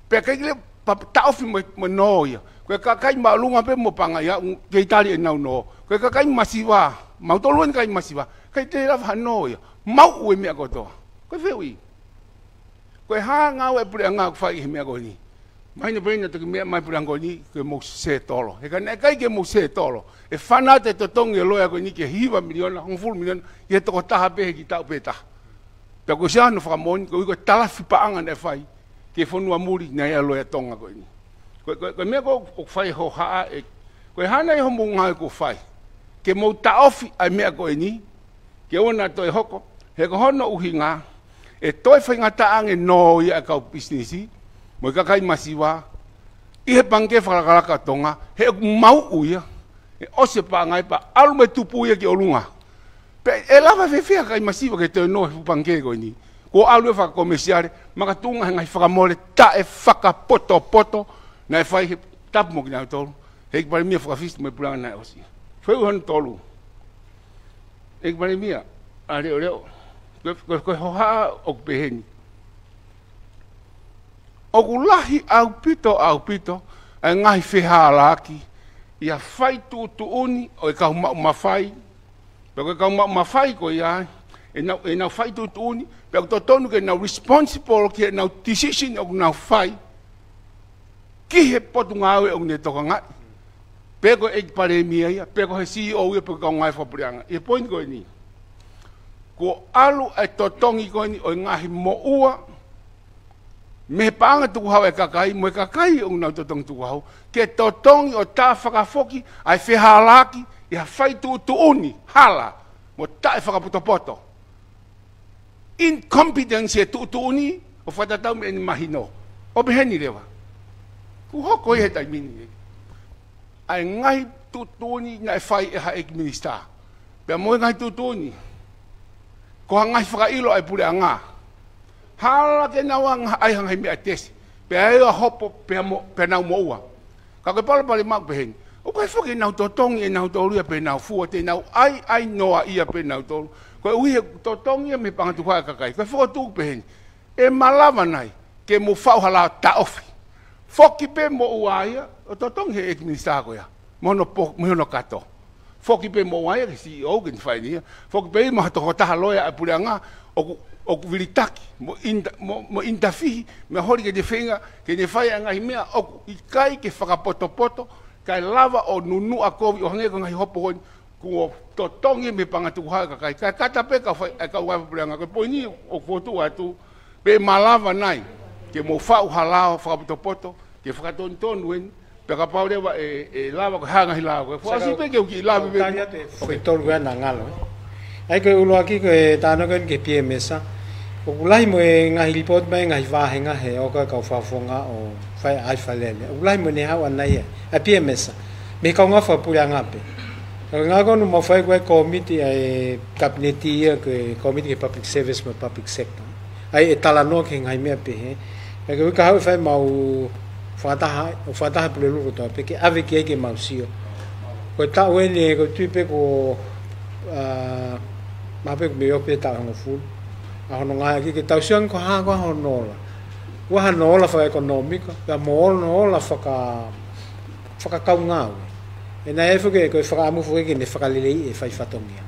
Pea ʻikai ke lava ʻo taʻofi mo, mo e nō ia. Ko e kakai māʻolunga pē mo e paʻanga ia, ʻoku kei tali ʻenau nō. Ko e kakai masiva, mautolu eni kakai masiva, ʻikai te lava ha nō ia. Mauʻu e meʻa kotoa. Ko e fehuʻi. Ko e hā e ngāue ʻa e puleʻanga ʻoku fai he meʻa ko eni? Mahino pē naʻe toki meʻa mai e puleʻanga ko eni ke mou settle. He ka naʻe ʻikai ke mou settle, ʻe fana atu e totongi e loea ko eni ki he hiva miliona, hongofulu miliona, ʻi he toko taha pē he kiʻi taʻu pē taha. Pea ko e ʻuhinga hono fakamoʻoni, koeʻuhi ko e talafi paʻanga naʻe fai ki he fonua muli naʻe ʻi ai e loea Tonga ko eni. Ko, ko, ko e meʻa ko ē ʻoku fai hohaʻa ē, ko e hā nai hoʻomou ngāue kuo fai ke mou taʻofi ʻa e meʻa ko eni, ke ʻoua naʻa toe hoko, he ko hono ʻuhinga, ʻe toe faingataʻa ange nō ia e kau pisinisi mo e kakai masiva ʻi he Pangikē Fakalakalaka ʻo Tonga, he ʻoku mauʻu ia, ʻe ʻosi e paʻanga ia pea ʻalu mai e tupu ia ki ʻolunga. Pea ʻe lava fēfē e kakai masiva ke toe nō he fuʻu pangikē ko eni? Kuo ʻalu ia fakakomesiale, makatuʻunga he ngaahi fakamole taʻefakapotopoto naʻe fai he tapu mo kinautolu, he ʻEiki Palēmia fakafisi mo e puleʻanga naʻe ʻosi. Fehuʻi hono tolu. ʻEiki Palēmia, ʻa e leʻoleʻo, ko, ko, ko e hohaʻa ʻoku peheni: ʻoku lahi ʻaupito, ʻaupito ʻa e ngaahi fehālaaki ʻi ha fai tuʻutuʻuni ʻo e kau maʻu mafai. Pea ko e kau maʻu mafai ko ia, ʻenau, ʻenau fai tuʻutuʻuni, pea ʻoku totonu ke nau responsible ki heʻenau decision ʻoku nau fai ki he potungāue ʻoku ne tokangaʻi, pe ko e ʻEiki Palēmia ia, pe ko he C E O ia, pe ko e kau ngāue fakapuleʻanga. ʻI he poini ko eni, kuo ʻalu e totongi ko eni ʻo e ngaahi moʻua mei he paʻanga tukuhau ʻa e kakai mo e kakai ʻoku nau totongi tukuhau, ke totongi ʻo tā fakafoki ʻa e fehālaaki ʻi ha fai tuʻutuʻuni hala mo taʻefakapotopoto. Incompetence e tuʻutuʻuni, ʻo fakatatau mo ʻene mahino. ʻO peheni leva. Kuo hoko ia he taimi ni ʻa e ngaahi tuʻutuʻuni naʻe fai ʻe ha ʻEiki Minisitā, pea mo e ngaahi tuʻutuʻuni, ko ha ngaahi fakaʻilo ʻa e puleʻanga. Hala ke nau anga ai ha ngaahi meʻa tesi, pea ʻe ʻoua hopo pea mo, pea nau moʻua. Ka ko e palopalema ʻoku peheni: ʻoku ʻikai foki ke nau totongi ʻe nautolu ia pe nau fua, te nau ʻaiʻainoa ia pe nautolu, koeʻuhi he totongi ia mei he paʻanga tukuhau ʻa e kakai. Ko e fokotuʻu ʻoku peheni: ʻe malava nai ke mou faʻu ha lao taʻofi? Foki pē moʻua ia ʻo totongi he ʻEiki Minisitā ko ia mo hono po-, mo hono kato. Foki pē moʻua ia ki he C E O ke ne fai ʻeni ia. Foki pē ia mo ha tokotaha loea ʻa e puleʻanga ʻoku, ʻoku vilitaki mo inta-, mo, mo intafihi, mo holi ke ne feinga ke ne fai ʻa e ngaahi meʻa ʻoku ʻikai ke fakapotopoto, kae lava ʻo nunuʻa kovi ʻo hangē ko e ngaahi hopo ko eni kuo totongi mei he paʻanga tukuhau ʻa e kakai. Kae kata pē kau fai, ʻa e kau ngāue fakapuleʻanga. Ko e poini ʻoku fokotuʻu atu: pe ʻe malava nai ke mou faʻu ha lao fakapotopoto ke fakatonutonu ʻeni, pea kapau leva ʻe, ʻe lava, ko e hā e ngaahi lao ko ē? Fakaʻosi pē ke u kiʻi lave pē. Tali atu e foʻi tolu ko ē naʻa ngalo, ē. ʻA ia ko e ʻuluaki ko e talanoa ko eni ki he P M S, ʻoku lahi mo e ngaahi lipooti mai e ngaahi vāhenga he ʻoka e kau fakafofonga ʻo fai ʻa e failele. ʻOku lahi mo ʻene haʻu ʻanai ia ʻa e P M S mei he kau ngāue fakapuleʻanga pē. Ka ko e ngāue ko ē naʻa mau fai ko e kōmiti ʻa e Kapineti ia, ko e kōmiti ki he Public Service mo e Public Sector, ʻa ia ʻe talanoa ki he ngaahi meʻa pehē. Pea ko e uike kahaʻu ʻe fai ʻemau fakataha, ʻo fakataha Pulelulu kotoa pē ke ʻave ki ai ke mau sio. Ko e taʻu ʻeni, ʻoku ou tui pē ko, ā, mahalo pē ʻoku mei ʻo pē taʻu ʻe hongofulu ʻa hono ngāueʻaki, ke tau sio ange ko e hā, ko e hā hono ola. ʻOku ʻi ai hano ola fakaʻekonōmika, pea mo hono ola faka-, fakakaungāue. ʻE naʻe ʻi ai foki e, ko e fakaʻamu foki ke ne fakaleleiʻi e fai fatongia.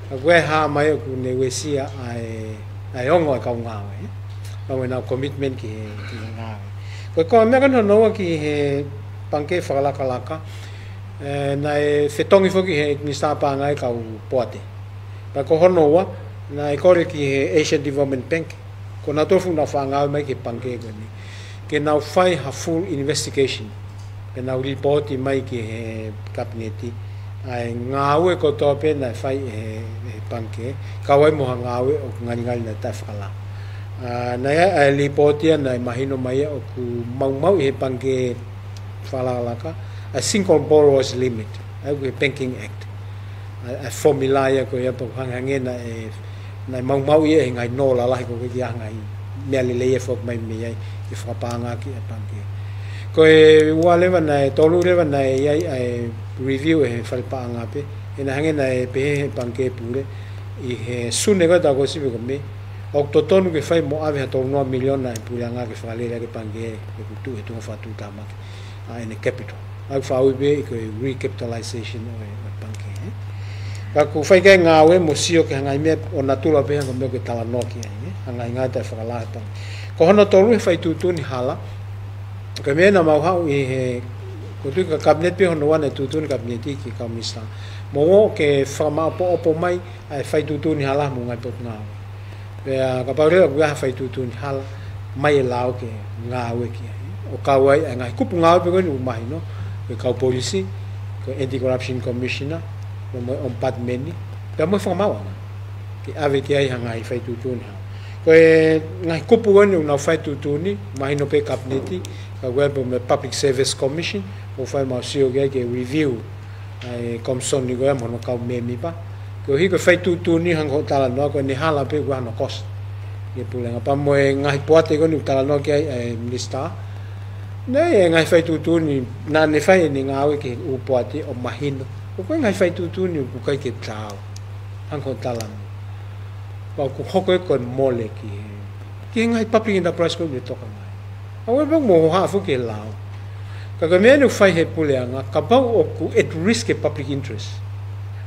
Ka ko e hā mai ʻoku ne uesia ʻa e, ʻa e ongo e kau ngāue, ē? Pea mo ʻenau commitment ki he, ki he ngāue. Ko e, ko e meʻa ko hono ua ki he Pangikē Fakalakalaka, ē, naʻe fetongi foki he Minisitā Paʻanga e kau poate. Pea ko hono ua, naʻe kole ki he Asian Development Bank, ko nautolu foki naʻa nau faʻa ngāue mai ki he pangikē ko eni, ke nau fai ha full investigation, ke nau lipooti mai ki he Kapineti ʻa e ngāue kotoa pē naʻe fai ʻe he, he pangikē, kau ai mo ha ngāue ʻoku ngalingali naʻe taʻefakalao. Ā, naʻe ʻi ai e lipooti ia naʻe mahino mai ia ʻoku maumauʻi ʻe he Pangikē Fakalakalaka ʻa e single borrower's limit, ʻa ia ko e Banking Act. ʻA e, ʻa e formula ia ko ia, pea ʻoku hangehangē naʻe, naʻe maumauʻi ia ʻe he ngaahi nō lalahi ko ē ki he ngaahi meʻa lelei ʻe foki mai mei ai ke fakapaʻanga ki he pangikē. Ko e ua leva naʻe, tolu leva naʻe ʻi ai ʻa e review ʻe he Fale Paʻanga pē, ʻe naʻe hangē naʻe pehē ʻe he Pangikē Pule ʻi he Sune ko ē taʻu kuo ʻosi pe ko Mē, ʻoku totonu ke fai mo ʻave ha tolunoa miliona ʻa e puleʻanga ke fakalele ʻaki e pangikē, ʻoku tuʻu he tuʻunga fakatuʻutāmaki ʻa ʻene capital. ʻA ia ʻoku faʻa ui pē ia ko e recapitalization ʻo e, ʻo e pangikē, ē. Ka ʻoku fai ki ai e ngāue mo sio ki he ngaahi meʻa ʻo natula pē ia ko e meʻa ʻoku ke talanoa ki ai, ē. Ha ngaahi ngāue taʻefakalao he pangikē. Ko hono tolu he fai tuʻutuʻuni hala, Ko e meʻa naʻa mau haʻu ʻi he, ko e tuʻu ka Kapineti pē hono ua naʻe tuʻutuʻuni Kapineti ki he kau Minisitā. Mou ō ke fakamāʻopoʻopo mai ʻa e fai tuʻutuʻuni hala mo e ngaahi potungāue. Pea kapau leva ʻoku ʻi ai ha fai tuʻutuʻuni hala, ʻomai e lao ke ngāue ki ai. ʻO kau ai ʻa e ngaahi kupu ngāue pē ko eni ʻoku mahino, ko e kau polisi, ko e Anti-Corruption Commissioner, mo e Ombudsman, pea mo e Fakamaauʻanga. Ke ʻave ki ai ha ngaahi fai tuʻutuʻuni hala. Ko e ngaahi kupu ko eni ʻoku nau fai tuʻutuʻuni, mahino pē Kapineti, ka ko e pē mo e Public Service Commission, ʻoku fai mau sio ki ai ke review ʻa e komisoni ko ia mo hono kau mēmipa. Koeʻuhi ko e fai tuʻutuʻuni hangē ko hoʻo talanoa ko eni hala pē ʻoku ʻi ai hano kosi. ʻI he puleʻanga pea mo e ngaahi poate ko eni ʻoku talanoa ki ai ʻa e Minisitā. Naʻe ʻi ai e ngaahi fai tuʻutuʻuni, naʻa ne fai ʻene ngāue ki he ʻū poate ʻo mahino. Ko e ngaahi fai tuʻutuʻuni ʻoku ʻikai ke taau. Hangē ko hoʻo talanoa. Pea ʻoku hoko ia ko e mole ki he, ki he ngaahi public enterprise ko eni ʻoku ne tokangaʻi. ʻA ia pea mou haʻu foki ki he lao. Ka ko e meʻa eni ʻoku fai he puleʻanga, kapau ʻoku at risk e public interest.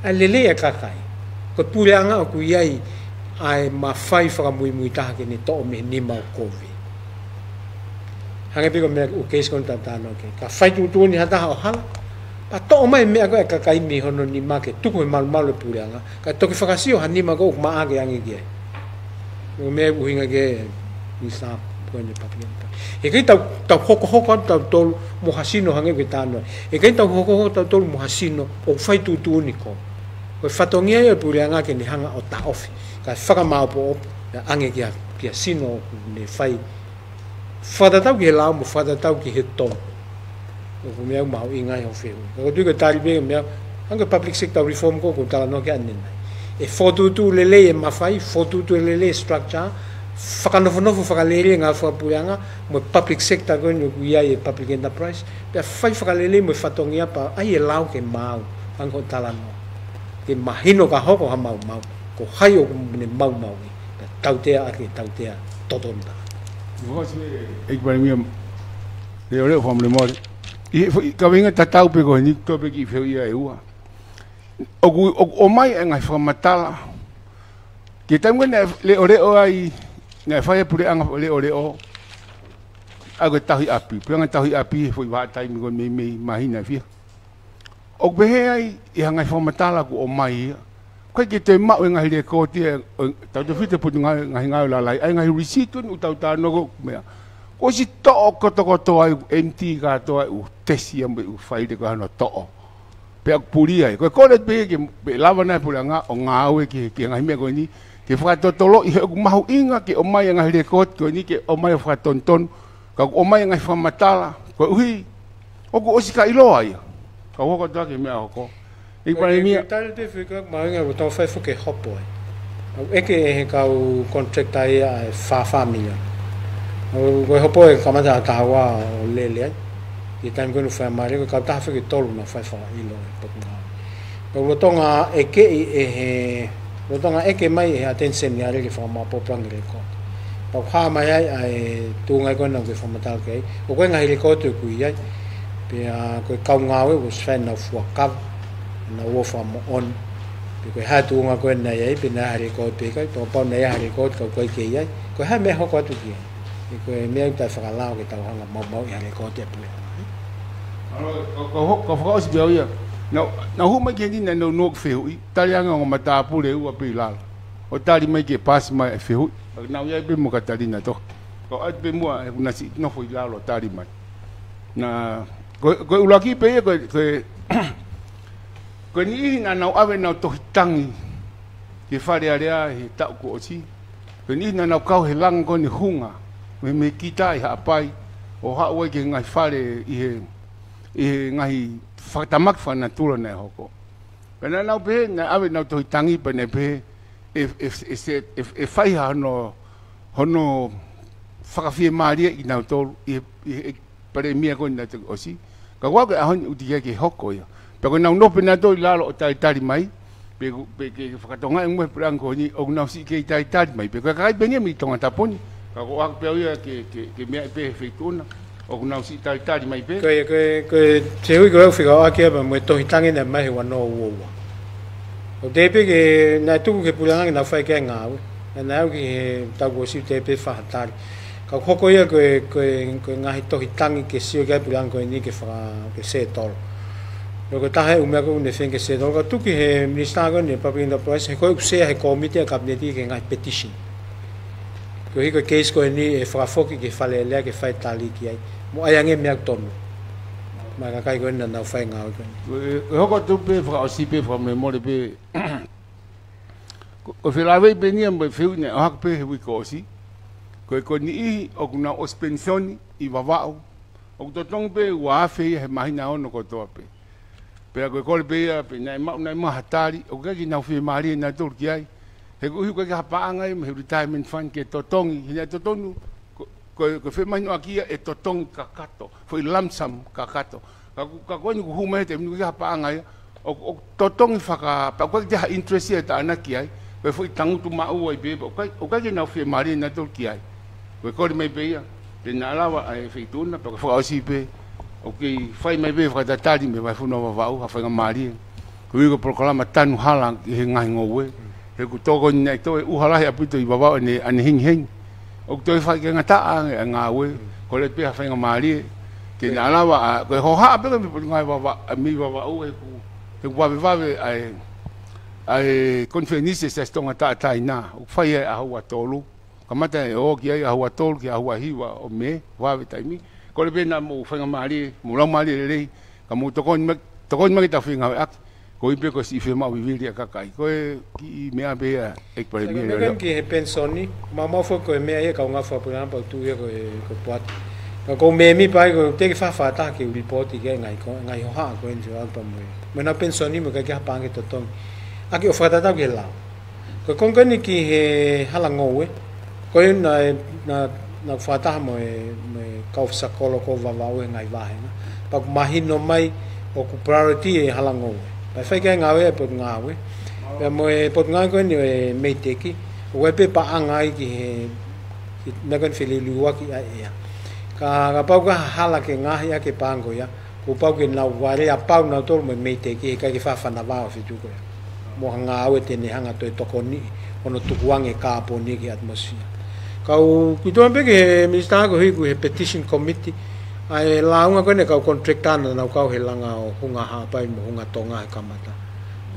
ʻA e lelei ʻa e kakai. Ko e puleʻanga ʻoku ʻi ai ʻa e mafai fakamuimui taha ke ne toʻo mei he nima ʻo kovi. Hangē pē ko e meʻa ʻoku keisi ko eni ʻoku tau talanoa ki ai. Ka fai tuʻutuʻuni ha taha ʻo hala. Pea toʻo mai e meʻa ko ē ʻa e kakai mei hono nima ke tuku he malumalu e puleʻanga. Ka toki fakasio ha nima ko ē ʻoku maʻa ke ange ki ai. Ko e meʻa ʻuhinga ki he Minisitā ko eni Papianta. Heʻikai tau, tau hokohoko atu tautolu mo ha sino hangē ko e talanoa. Heʻikai tau hokohoko tautolu mo ha sino ʻoku fai tuʻutuʻuni ko. Ko e fatongia ia e puleʻanga ke ne hanga ʻo taʻofi. Kae fakamāʻopoʻopo, ʻo ange ki ha, ki ha sino ʻoku ne fai fakatatau ki he lao mo fakatatau ki he tonu. ʻOku meʻa mahuʻinga ia hoʻo fehuʻi. Ka ko e tuʻu ko e tali pē meʻa, hangē ko e public sector reform ko ē ʻoku talanoa ki ai ʻanenai. ʻE fokotuʻutuʻu lelei e mafai, fokotuʻutuʻu lelei e structure, fakanofonofo fakalelei e ngāue fakapuleʻanga, mo e public sector ko eni ʻoku ʻi ai e public enterprise, pea fai fakalelei mo e fatongia pea ʻai e lao ke maau, hangē ko hoʻo talanoa. Ke mahino ka hoko ha maumau, ko hai ʻoku ne maumauʻi, pea tautea ʻaki e tautea totonu taha. ʻEiki Palēmia, leʻoleʻo fakamolemole. ʻI he foʻi kaveinga tatau pē ko eni, tō pē kiʻi fehuʻi ia ʻe ua. ʻOku, ʻoku ʻomai e ngaahi fakamatala. Ki he taimi ko ē naʻe leʻoleʻo ai, naʻe fai e puleʻanga leʻoleʻo. ʻA ia ko e tauhi ʻapi, puleʻanga tauhi ʻapi, he foʻi vahaʻa taimi ko ē meimei māhina ʻe fiha. ʻOku pehē ai ʻi he ngaahi fakamatala kuo ʻomai ia. ʻOku ʻikai ke toe maʻu e ngaahi lēkooti ʻa e, ʻo e, tautefito e Potungāue Ngaahi Ngāue Lalahi, ʻa e ngaahi lisiti ʻoku tau talanoa ko ē meʻa. Kuo ʻosi toʻo kotokotoa ai, empty kātoa ai, ʻū tesi ia mo e ʻū faile ko ē hano toʻo. Pea ʻoku puli ai. Ko e kole pē ke, pe lava nai e puleʻanga ʻo ngāue ki he, ki he ngaahi meʻa ko eni, ke fakatotoloʻi he ʻoku mahuʻinga ke ʻomai e ngaahi lēkooti ko eni ke ʻomai ʻo fakatonutonu, ka ʻoku ʻomai e ngaahi fakamatala, koeʻuhi ʻoku ʻosi ka ʻiloa ia. Ka u hoko atu ki he meʻa ʻe hoko. ʻEiki Palēmia. Tali pē fika mahuʻinga ʻoku tau fai foki e hopo ai. ʻOku ʻeke ʻe he kau contractor ia ʻa e fā fā miliona. ʻOku, ko e hopo ʻe kamata ʻaho taha ua ʻo lele ai. ʻI he taimi ko ē naʻe fai mai, ko e kautaha foki ʻe tolu naʻe fai fakaʻilo e Potungāue. Pea ʻoku lolotonga ʻekeʻi ʻe he, lolotonga ʻeke mai ʻe he Attorney General ke fakamāʻopoʻopo ange e lēkooti. Pea ʻoku hā mai ai ʻa e tuʻunga ko ē naʻa ke fakamatala ki ai. ʻOku ʻi ai e ngaahi lēkooti ʻoku ʻi ai. Pea ko e kau ngāue ʻoku ʻosi fai ʻenau fuakava, ʻenau ō fakamoʻoni. Pe ko e hā e tuʻunga ko ē naʻe ʻi ai, pe naʻe ʻi ai ha lēkooti pe ʻikai, tō pau naʻe ʻi ai ha lēkooti ka ʻoku ʻikai ke ʻi ai. Ko e hā e meʻa ʻe hoko atu ki ai. ʻE ko e meʻa ʻoku tau fakalao ke tau hanga ʻo maumauʻi ha lēkooti ʻa e puleʻanga. ʻA ia, ka, ka, ka fakaʻosi pē au ia. Naʻa, naʻa ku hū mai ki heni naʻa nau ʻosi fehuʻi. Tali ange ongo matāpule ʻe ua pē ʻi lalo. ʻO tali mai ke paasi mai e fehuʻi. Ka naʻa ku ʻi ai pē mo Katalina Tohi. Ka ʻoatu pē muʻa ʻeku nasi nofo ʻi lalo ʻo tali mai. Naʻa, ko, ko e ʻuluaki pē ia, ko, ko, ko e niʻihi naʻa nau ʻave ʻenau tohi tangi ki Fale Alea he taʻu kuo ʻosi. Ko e niʻihi naʻa nau kau he langa ko eni hunga, mei, mei kita ʻi Haʻapai, ʻo haʻu ai ki he ngaahi fale ʻi he, ʻi he ngaahi fakatamaki fakanatula naʻe hoko. Pea naʻa nau pehē, naʻe ʻave ʻenau tohi tangi pea naʻe pehē, ʻe, ʻe, ʻe, ʻe, ʻe fai ha hono, hono fakafiemālieʻi kinautolu, ʻi he, ʻi he Palēmia ko eni naʻe toki ʻosi. Ka ʻoku ʻi ai e ʻaho ni ʻoku teʻeki ke hoko ia. Pea ko ʻenau nofo pē nautolu ʻi lalo ʻo talitali mai. Pe, pe ke fakatokangaʻi mo e puleʻanga ko eni ʻoku nau siʻi kei talitali mai. Pe ko e kakai pē eni ia mei Tongatapu ni. Ka ko ʻeku pehē au ia ke, ke, ke meaʻi pē he feituʻu na. ʻOku nau siʻi talitali mai pē. Ko e, ko e, ko e fehuʻi ko ē ʻoku fekauʻaki ia pea mo e tohi tangi naʻe ʻomai he ua noa ua ua. ʻOku teʻeki pē ke, naʻe tuku ki he puleʻanga ke nau fai ki ai e ngāue. Naʻa nau ō ki he taʻu kuo ʻosi teʻeki pē fai ha tali. Ka ʻoku hoko ia ko e, ko e, ko e ngaahi tohi tangi ke sio ki ai e puleʻanga ko eni ke faka-, ke settle. Pea ko e taha e ʻū meʻa ko ē ʻoku ne feinga ke settle. Ka tuku ki he minisitā ko eni, Public Enterprise, he ko e ʻoku sea he kōmiti ʻa e Kapineti ki he ngaahi petition. Koeʻuhi ko e case ko eni ʻe fakafoki ki he Fale Alea ke fai tali ki ai. Mo ʻai ange meʻa tonu. Mo e kakai ko eni naʻa nau fai e ngāue ko eni. Ko e, ko e hoko atu pē fakaʻosi pē fakamolemole pē. Ko, ko e felāveʻi pē eni ia mo e fehuʻi naʻe ʻohake pē he uike kuo ʻosi. Ko e, ko e niʻihi ʻoku nau ʻosi penisoni ʻi Vavaʻu. ʻOku totongi pē ua afe ia he māhina ono kotoa pē. Pea ko e kole pē ia, pea naʻe maʻu, naʻe maʻu ha tali, ʻoku ʻikai ke nau fiemālie nautolu ki ai. He koeʻuhi ʻoku ʻikai ke ha paʻanga ia mei he retirement fund ke totongi, he naʻe totonu, ko, ko, ko e femahinoʻaki ia ʻe totongi kakato, foʻi lump sum kakato. Ka ko, ka ko eni ʻoku hū mai he taimi ni ʻoku ʻikai ke ha paʻanga ia, ʻo, ʻo totongi faka-, pea ʻoku ʻikai ke ha interest ia ʻe tānaki ai, ko e foʻi tangutu maʻu ai pē, ʻoku ʻikai, ʻoku ʻikai ke nau fiemālie nautolu ki ai. Ko e kole mai pē ia, te na lava ʻa e feituʻu na, pea ko e fakaʻosi pē, ʻoku kei fai mai pē fakatatali mei he Vahefonua Vavaʻu, ha faingamālie. Koeʻuhi ko e polokalama tanu hala ki he ngaahi ngoue. He ʻoku tokoni naʻe toe ʻuha lahi ʻaupito ʻi Vavaʻu ʻene, ʻene hengihengi. ʻOku toe faingataʻa ange ʻa e ngāue, kole pē ha faingamālie. Ke na lava ʻa, ko e hohaʻa pē ko e mei Potungāue Vavaʻu, ʻa mei Vavaʻu he ʻoku, he ʻoku vavevave ʻa e, ʻa e konifelenisi ʻa e Siasi Tonga Taʻataina. ʻOku fai ʻi he ʻaho ua tolu. Kamata ʻe ō ki ai ʻaho ua tolu ki he ʻaho ua hiva ʻo Mē, vave taimi. Kole pē naʻa mou faingamālie, mou laumālie lelei, ka mou tokoni mai, tokoni mai ke tau fengāueʻaki, koeʻuhi pē ko e siʻi fiemaʻu vivili ʻa e kakai. Ko e kiʻi meʻa pē ia, ʻEiki Palēmia. Ko e meʻa Leoleo. Ki he penisoni, maumau foki ko e meʻa ia kau ngā fakapuleʻanga pau tuʻu ia ko e, ko e poate. Ka ko e mēmipa ia ko e teʻeki fakataha ke u lipooti ki he ngaahi ko, ngaahi hohaʻa ko eni ʻoku pau mo e. Mo ʻenau penisoni mo e ʻikai ke ha paʻanga ke totongi. ʻAki ʻo fakatatau ki he lao. Ko e konga ko eni ki he hala ngoue, ko e naʻe, naʻe, naʻe fakataha mo e, mo e kau fakasakolo ko Vavaʻu he ngaahi vāhenga. Pea ʻoku mahino mai ʻoku priority e hala ngoue. Pea fai ki ai e ngāue ʻa e Potungāue. Pea mo e Potungāue ko eni ʻo e MEIDECC, ʻoku ʻi ai pē paʻanga ia ki he, ki he meʻa ko eni feliliuaki ʻa e ʻea. Ka, kapau ko ha hala ke ngaohi ʻaki e paʻanga ko ia, kuo pau ke nau vale a pau nautolu mo e MEIDECC he ʻikai ke fafana vao feituʻu ko ia. Mo ha ngāue te ne hanga ʻo toe tokoniʻi hono tukuange e kāponi ki he atmosphere. Kau kiʻi tuʻu pē ki he minisitā koeʻuhi ko e petition committee. ʻA e lāunga ko eni e kau contractor naʻa nau kau he langa ʻo Hunga Haʻapai mo Hunga Tonga he kamata.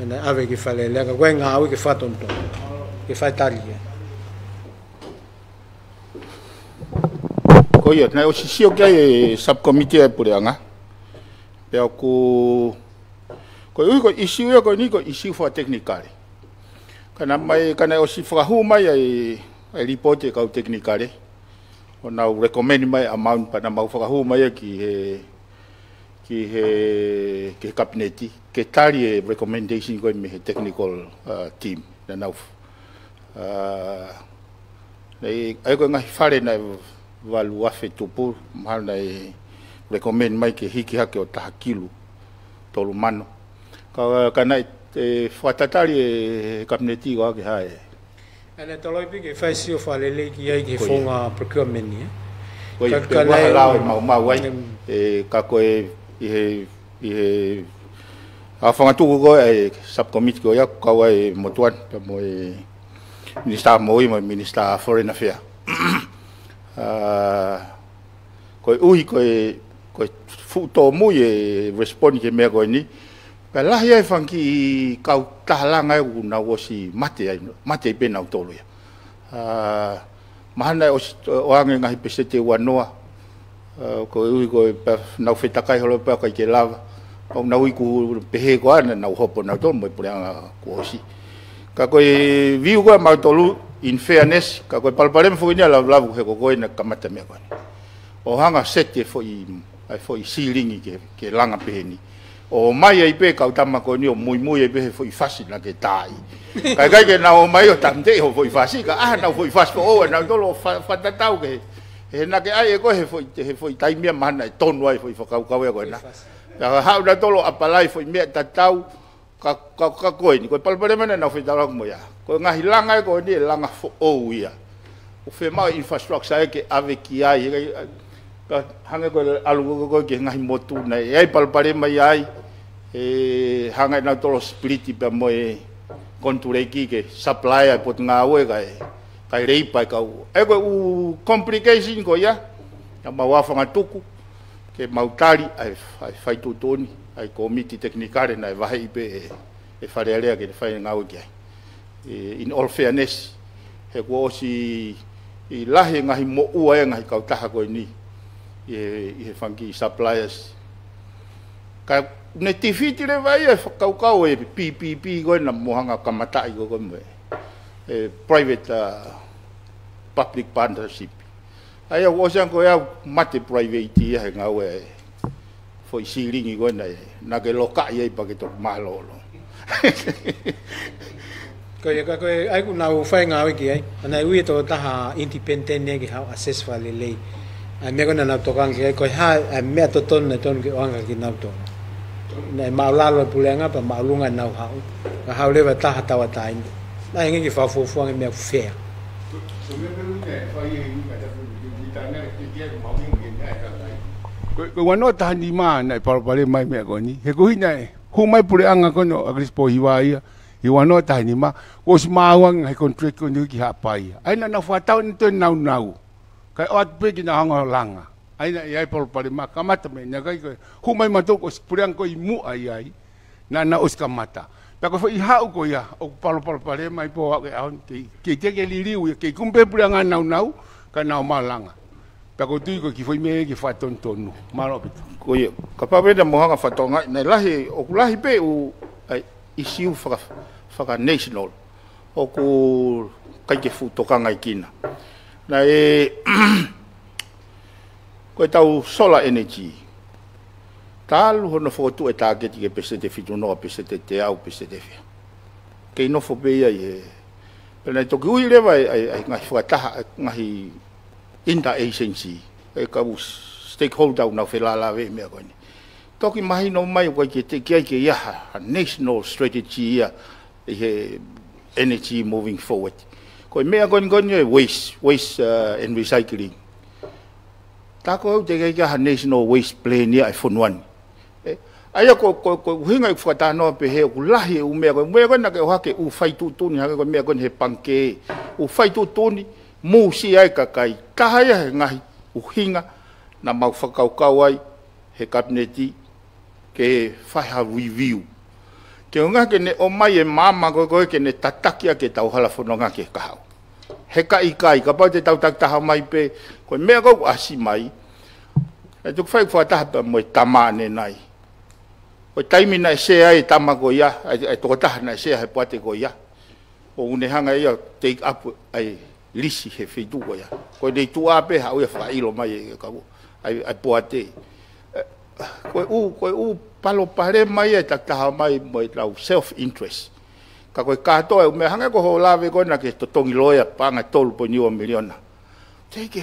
Naʻe ʻave ki Fale Alea ka ko e ngāue ke fakatonutonu. Ke fai tali ia. Ko ia, naʻe ʻosi sio ki ai e subcommittee ʻa e puleʻanga. Pea ʻoku, koeʻuhi ko e ʻisiū ia ko eni ko e ʻisiū fakatekinikale. Ka naʻe mai, ka naʻe ʻosi fakahū mai ʻa e, ʻa e lipooti ʻa e kau tekinikale. ʻO nau recommend mai amount pea naʻa mau fakahū mai ia ki he, ki he, ki he Kapineti. Ke tali e recommendation ko ē mei he technical, uh, team. Naʻa nau, uh, naʻe, ʻa ia ko e ngaahi fale naʻe valu afe tupu, mahalo naʻe recommend mai ke hiki hake ʻo taha kilu tolu mano. Ka, ka naʻe, e, fakatatali e Kapineti ko ē ke hā e. Naʻe toloi pē ke fai sio fakalelei ki ai ki he Ko ia. founga procurement ia. Ko ia, Ka, pea ka ua naʻe hala ʻo maumau ai. Em. E, ka ko e, ʻi he, ʻi he, ʻa e fanga tuku ko ē e subcommittee ko ia, kau ai e motuʻa ni, pea mo e Minisitā Moʻui mo e Minisitā Foreign Affairs. ʻA, koeʻuhi ko e, ko e fuʻu tōmui e respond ki he meʻa ko eni. Pea lahi ai e fanga kiʻi kautaha langa ʻoku nau ʻosi mate ai, mate ai pē nautolu ia. ʻA, mahalo naʻe ʻosi ʻoange ngaahi peseti ʻe ua noa. ʻA, koeʻuhi ko e pea nau fetakai holo pea ʻikai ke lava. ʻOku nau iku pehē ko ā naʻa nau hopo nautolu mo e puleʻanga kuo ʻosi. Ka ko e view ko ē ʻa mautolu, in fairness, ka ko e palopalema foki eni ʻa Lavulavu he ko koe naʻe kamata meʻa ko eni. ʻO hanga ʻo seti e foʻi, ʻa e foʻi ceiling ke, ke langa pehē ni. ʻO ʻomai ai pē kau tama ko eni ʻo muimui ai pē he foʻi fasi naʻa ke tā ai. Ka ʻikai ke nau ō mai ʻo tāmateʻi hoʻo foʻi fasi, ka ʻai haʻanau foʻi fasi foʻou ʻanautolu ʻo fa-, fakatatau ki he, he naʻa ke ʻai ʻe koe he foʻi, he foʻi taimi ia mahalo naʻe tonu ai foʻi fakakaukau ia ko ena. Foʻi fasi. Ka haʻu nautolu ʻo apalai foʻi meʻa tatau, ka, ka, ka ko eni, ko e palopalema naʻa nau fetaulaki mo ia. Ko e ngaahi langa ē ko eni ʻe langa foʻou ia. ʻOku fiemaʻu e infrastructure ē ke ʻave ki ai, ʻikai, ka hangē ko e ʻalu ko ē ki he ngaahi motu naʻe ʻi ai e palopalema ia ai, ʻe hanga ʻe nautolu ʻo split pea mo e konituleki ke supply ʻa e Potungāue kae Kae leipa e kau. ʻE ko e ʻū complication ko ia, naʻa mau aofangatuku ke mau tali ʻa e, ʻa e faituʻutuʻuni ʻa e kōmiti tekinikale naʻe vaheʻi pē ʻe, ʻe Fale Alea ke ne fai e ngāue ki ai. ʻE, in all fairness, he kuo ʻosi ʻi lahi e ngaahi moʻua e ngaahi kautaha ko eni ʻi he, ʻi he fanga kiʻi suppliers. Ka ne tifiti leva ia e fakakaukau e P P P ko ena mo hanga kamataʻi ko ko mo e, e private, uh, public partnership. ʻA ia ʻoku ʻosi ange ko e au mate private ia he ngāue e foʻi silingi ko ena ē, naʻa ke lokaʻi ai pea ke toki mālōlō. Ko ia ka ko e, ʻa ia ʻoku nau fai ngāue ki ai, ʻa ia naʻe ui e tokotaha independent ia ke haʻu assess fakalelei ʻa e meʻa ko ena naʻa nau tokanga ki ai, ko e hā ʻa e meʻa totonu naʻe tonu ke ʻoange kia kinautolu. Naʻe māʻulalo e puleʻanga pea māʻolunga ʻenau haʻu, ka haʻu leva e taha tauʻatāina. Naʻe hangē ke fakafuofua ange e meʻa ʻoku fair. Ko, ko e ua noa taha nima naʻe palopalema mai e meʻa ko eni. He ko e hā naʻe hū mai e puleʻanga ko ena ʻo ʻAkilisi Pōhiva ia, ʻi he ua noa taha nima, kuo ʻosi maau ange e ngaahi contract ko eni ki Haʻapai ia. ʻA ia naʻa nau fakatau ʻenau toe naunau. Kae ʻoatu pē ke nau hanga ʻo langa. ʻA ia naʻe ʻi ai e palopalema, kamata mei he naʻe ʻikai ko e hū mai mautolu kuo ʻosi puleʻanga ko ē ʻi muʻa ʻi ai. Naʻa nau ʻosi kamata. Pea ko e foʻi haʻu ko ia, ʻoku palopalopalema mai pē ʻo aʻu ki he ʻaho ni, kei, kei teʻeki ke liliu ia, kei kumi pē puleʻanga naunau, ka nau mālanga. Pea ʻoku ou tui ko e kiʻi foʻi meʻa ke fakatonutonu. Mālō ʻaupito. Ko ia, kapau pē naʻa mou hanga ʻo fakatokangaʻi, naʻe lahi, ʻoku lahi pē ʻū, ʻa e, issue faka, faka-national. ʻOku ʻikai ke fuʻu tokanga ki ai. Naʻe, ko ʻetau solar energy. Talu hono fokotuʻu e tāketi ki he peseti fitu noa, peseti teau, peseti fiha. Kei nofo pē ia ʻi he. Pea naʻe toki ui leva e, e, e ngaahi fakataha, e ngaahi interagency, e kau stakeholder ʻoku nau felālāveʻi e meʻa ko eni. Toki mahino mai ʻoku ʻikai ke teʻeki ai ke ʻi ai ha, ha national strategy ia ʻi he energy moving forward. Ko e meʻa ko eni ko eni e waste, waste, uh, and recycling. Tā ko ē ʻoku teʻeki ai ke ʻi ai ha national waste plan ia ʻa e fonua ni. ʻE, ʻa ia ko, ko, ko e ʻuhinga ʻeku fakatalanoa pehē ʻoku lahi e ʻū meʻa ko, meʻa ko ena ke ʻohake ʻū faituʻutuʻuni, hangē ko e meʻa ko ena he pangikē, ʻū faituʻutuʻuni, mūsia e kakai, taha ia he ngaahi ʻuhinga naʻa mau fakakaukau ai he kapineti ke fai ha review. Ke ʻuhinga ke ne ʻomai e maama ko ē ko ē ke ne tataki ʻaki ʻetau hala fononga ki he kahaʻu. He ka ʻikai, kapau te tau takitaha mai pē, ko e meʻa ko ē ʻoku ʻasi mai. ʻE tuku fai fakataha pē mo e tama ʻanenai. Ko e taimi naʻe sea ai e tama ko ia, ʻa e, ʻa e tokotaha naʻe sea he poate ko ia. ʻOku ne hanga ia ʻo take up ʻa e lisi he feituʻu ko ia. Ko e nei tuʻa pē haʻu ia fakaʻilo mai e kau, ʻa e, ʻa e poate. ʻE, ko e ʻū, ko e ʻū palopalema ia ʻe takitaha mai mo ʻetau self interest. Ka ko e kātoa e ʻū meʻa hangē ko hoʻo lave ko ena ki he totongi loea paʻanga tolu poini ua miliona. Te ke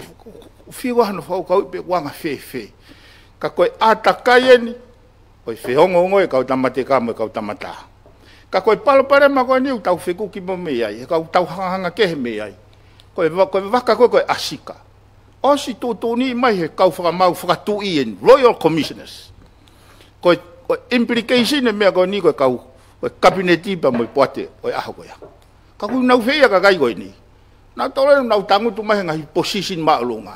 fiu hano fakakaukau pe ʻoku anga fēfē. Ka ko e ʻātakai eni, ko e feongoongo e kau tamatea mo e kau tama taha. Ka ko e palopalema ko eni ʻoku tau fekuki mo mei ai, he ʻoku tau hangahanga kehe mei ai. Ko e va-, ko e vaka ko ē, ko e ʻAsika. ʻOsi tuʻutuʻuni mai he kau fakamaau fakatuʻi eni, Royal Commissioners. Ko e, ko e implication e meʻa ko eni ko e kau, ko e kapineti pea mo e poate ʻo e ʻaho ko ia. Ka ʻoku nau fēfē e kakai ko eni. Naʻa tau lele, nau tangutu mai he ngaahi position māʻolunga.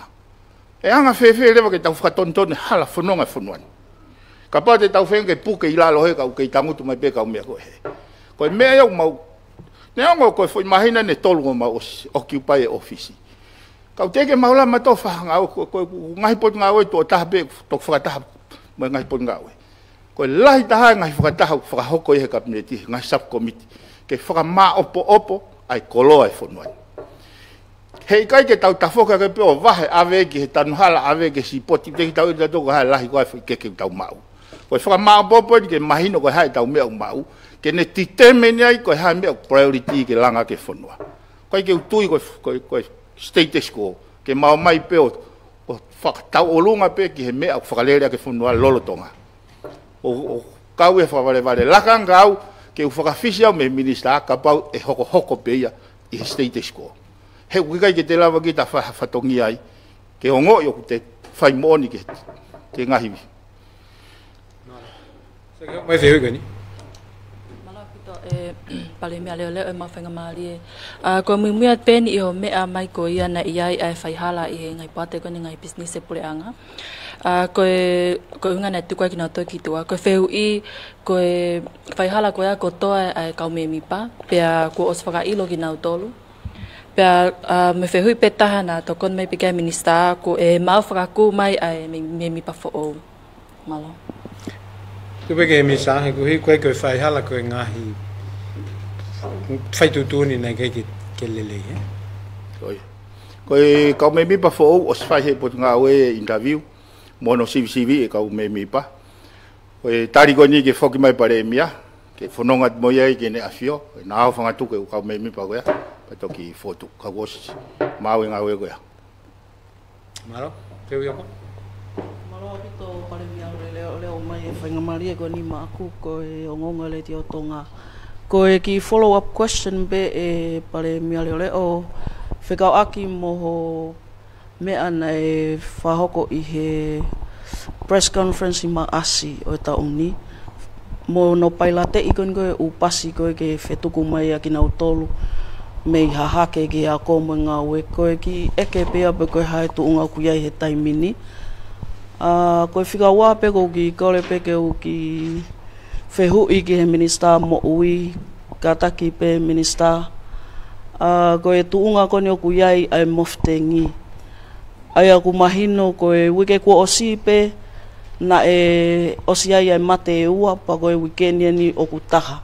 ʻE anga fēfē leva ke tau fakatonutonu e hala fononga e fonua ni. Kapau te tau feinga ke puke ʻi lalo he kau kei tangutu mai pē kau meʻa ko ē. Ko e meʻa ia ʻoku mau. Neongo ko e foʻi māhina ʻe tolu kuo mau ʻosi occupy e ʻōfisi. Ka ʻoku teʻeki ke mau lava mautolu ʻo fakahanga ʻo ko, ko, ko e ngaahi potungāue tuʻo taha pē, toki fakataha mo e ngaahi potungāue. Ko e lahi taha e ngaahi fakataha ʻoku fakahoko ʻi he kapineti, ngaahi subcommittee, ke fakamāʻopoʻopo ʻa e koloa e fonua ni. He ʻikai ke tau tafoki hake pē ʻo vahe ʻave ki he tanu hala, ʻave ki he sipoti, te ke tau ʻilo tautolu ko e hā e lahi ko ē e foʻi keke ʻoku tau maʻu. Ko e fakamāʻopoʻopo eni ke mahino ko e hā ʻetau meʻa ʻoku maʻu, ke ne determine ai ko e hā e meʻa ʻoku priority ke langa ki he fonua. ʻIkai ke u tui ko e, ko e, ko e status quo, ke mau ō mai pē ʻo ʻo fakatauʻolunga pē ki he meʻa ʻoku fakalele ʻaki e fonua lolotonga. ʻO, ʻo kau e fakavalevale. Laka ange au ke u fakafisi au mei he minisitā kapau ʻe hokohoko pē ia ʻi he status quo. He ʻoku ʻikai ke te lava kita ʻo fai ha fatongia ai, ke ongoʻi ʻoku te fai moʻoni ke, ke ngaahi. Mālō ʻaupito. Palēmia Leʻoleʻo, ʻe mau faingamālie. ʻA, ko e muimui atu pē eni ʻi hoʻo meʻa mai ko ia naʻe ʻi ai ʻa e faihala ʻi he ngaahi poate ko eni ngaahi pisinisi ʻa e puleʻanga. ʻA, ko e, ko e ʻuhinga naʻe tuku ai kinautolu ki tuʻa. Ko e fehuʻi, ko e faihala ko ia kotoa ʻa e kau mēmipa, pea kuo ʻosi fakaʻilo kinautolu. Pea, ʻa, mo e fehuʻi pē taha naʻe tokoni mai pē ki ai e minisitā, ko e maʻu fakakū mai ʻa e mē-, mēmipa foʻou. Mālō. Tuku pē ki he minisitā, he ko e, ko e, ko e faihala ko e ngaahi fai tuʻutuʻuni naʻe ʻikai ke, ke lelei, ē? Ko ia. Ko e kau mēmipa foʻou ʻosi fai ʻe he Potungāue interview, mo hono sivisiviʻi e kau mēmipa. Ko e tali ko eni ke foki mai Palēmia, ke fononga atu mo ia ʻi heʻene ʻafio, ʻe na o fanga tuku e kau mēmipa ko ia, pea toki fotu, ka kuo ʻosi maʻu e ngāue ko ia. Mālō, Teuioko. Mālō ʻaupito Palēmia Leʻoleʻo, mai e faingamālie ko eni maʻaku ko e ongoongo Letiō Tonga. Ko e kiʻi follow-up question pē ʻe Palēmia Leʻoleʻo, fekauʻaki mo hoʻo meʻa naʻe fakahoko ʻi he press conference ʻi Maʻasi ʻo e taʻu ni. Mo hono pailateʻi ko eni ko e ʻū pasi ko ē ke fetuku mai ʻa kinautolu mei Hahake ki he ako mo e ngāue, ko e kiʻi ʻeke pē ia pe ko e hā e tuʻunga ʻoku ʻi ai he taimi ni. ʻA, ko e fika ua pē ʻoku ou kiʻi kole pē ke u kiʻi fehuʻi ki he minisitā moʻui, kātaki pē minisitā. ʻA, ko e tuʻunga ko eni ʻoku ʻi ai ʻa e mofetengi. ʻA ia ʻoku mahino ko e uike kuo ʻosi pē naʻe ʻosi ai ʻa e mate ʻe ua, pea ko e uike ni eni ʻoku taha.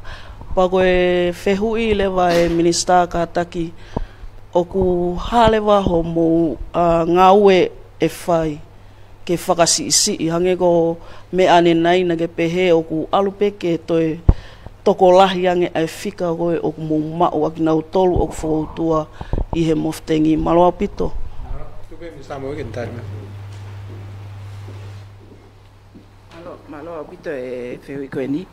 Pea ko e fehuʻi leva e minisitā kātaki, ʻoku hā leva hoʻomou, ʻa, ngāue ʻe fai ke fakasiʻisiʻi, hangē ko e meʻa ʻanenai naʻa ke pehē ʻoku ʻalu pē ke toe tokolahi ange ʻa e fika ko ē ʻoku mou maʻu ʻa kinautolu ʻoku fokoutua ʻi he mofetengi. Mālō ʻaupito. Tuku pē minisitā moʻui ke ne tali mai. Mālō, mālō ʻaupito e fehuʻi ko eni.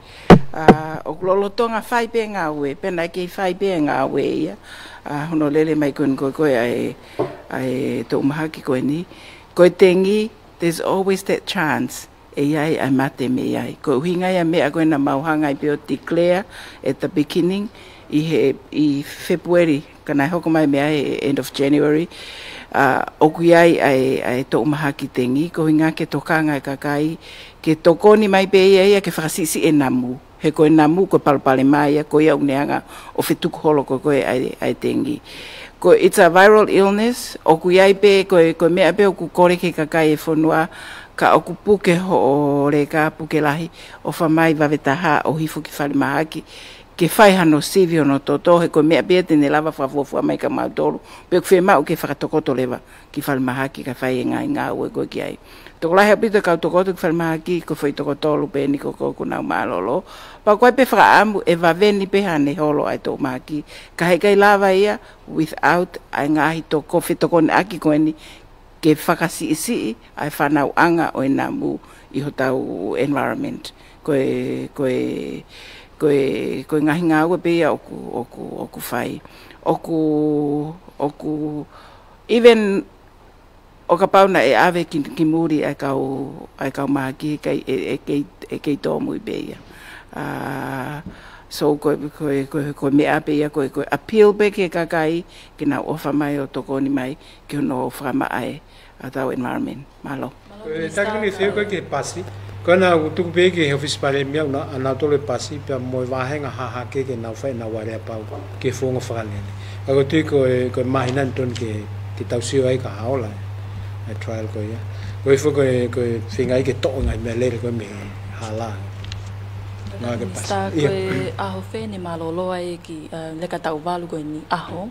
ʻA, ʻoku lolotonga fai pē ngāue, pea naʻe kei fai pē ngāue ia. ʻA, hono lele mai ko eni ko e, ko e ʻa e, ʻa e toʻu mahaki ko eni. Ko e tengi, there's always that chance ʻe ʻi ai ʻa e mate mei ai. Ko e ʻuhinga ia e meʻa ko ē naʻa mau hanga ai pē ʻo declare at the beginning ʻi he, ʻi February, ka naʻe hoko mai e meʻa he end of January, ʻa, ʻoku ʻi ai ʻa e, ʻa e toʻu mahaki tengi, ko e ʻuhinga ke tokanga e kakai, ke tokoni mai pē ia ia ke fakasiʻisiʻi e namu. He ko e namu ko e palopalema ia, ko ia ʻoku ne hanga ʻo fetuku holo ko ē ʻa e, ʻa e tengi. Ko e, it's a viral illness, ʻoku ʻi ai pē, ko e, ko e meʻa pē ʻoku kole ki he kakai e fonua, ka ʻoku puke hoʻo leka, puke lahi, ʻofa mai vave taha ʻo hifo ki falemahaki, ke fai hano sivi hono toto, he ko e meʻa pē ia te ne lava fakafuofua mai kia mautolu, pe ʻoku fiemaʻu ke fakatokoto leva ki falemahaki kae fai e ngaahi ngāue ko ē ki ai. Tokolahi ʻaupito e kau tokoto ki falemahaki, ko e foʻi toko tolu pē eni ko ē ʻoku nau mālōlō. Pea ko e pē fakaʻamu ʻe vave ni pē haʻane holo ʻa e toʻu mahaki. Ka heʻikai lava ia without ʻa e ngaahi toko fetokoniʻaki ko eni ke fakasiʻisiʻi ʻa e fanauʻanga ʻo e namu ʻi hotau environment. Ko e, ko e, ko e, ko e ngaahi ngāue pē ia ʻoku, ʻoku, ʻoku fai. ʻOku, ʻoku, even ʻo kapau naʻe ʻave ki, ki muli ʻa e kau, ʻa e kau mahaki, kei, ʻe, ʻe kei, ʻe kei tōmui pē ia. ʻA, so ko e, ko e, ko e, ko e meʻa pē ia, ko e, ko e appeal pē ki he kakai, ke nau ʻofa mai ʻo tokoni mai ki hono fakamaʻa e, ʻa hotau environment. Mālō. Ko e taki ni feu ko ē ki he pasi. Ko ena ʻoku tuku pē ki he ʻōfisi palēmia ʻa nautolu e pasi, pea mo e vāhenga Hahake ke nau fai ʻenau aleapau ki he founga fakalele. Ka ko e tui ko e, ko e māhina ni tonu ke, ke tau sio ai ka ʻe ola e, e trial ko ia. Ko e foʻi ko e, ko e feinga ke toʻo e ngaahi meʻalele ko ē mei he hala. Ngā ke pasi. Minisitā, ko e ʻaho fē ne mālōlō ai e kiʻi, uh, leka taʻu valu ko eni, ʻaho?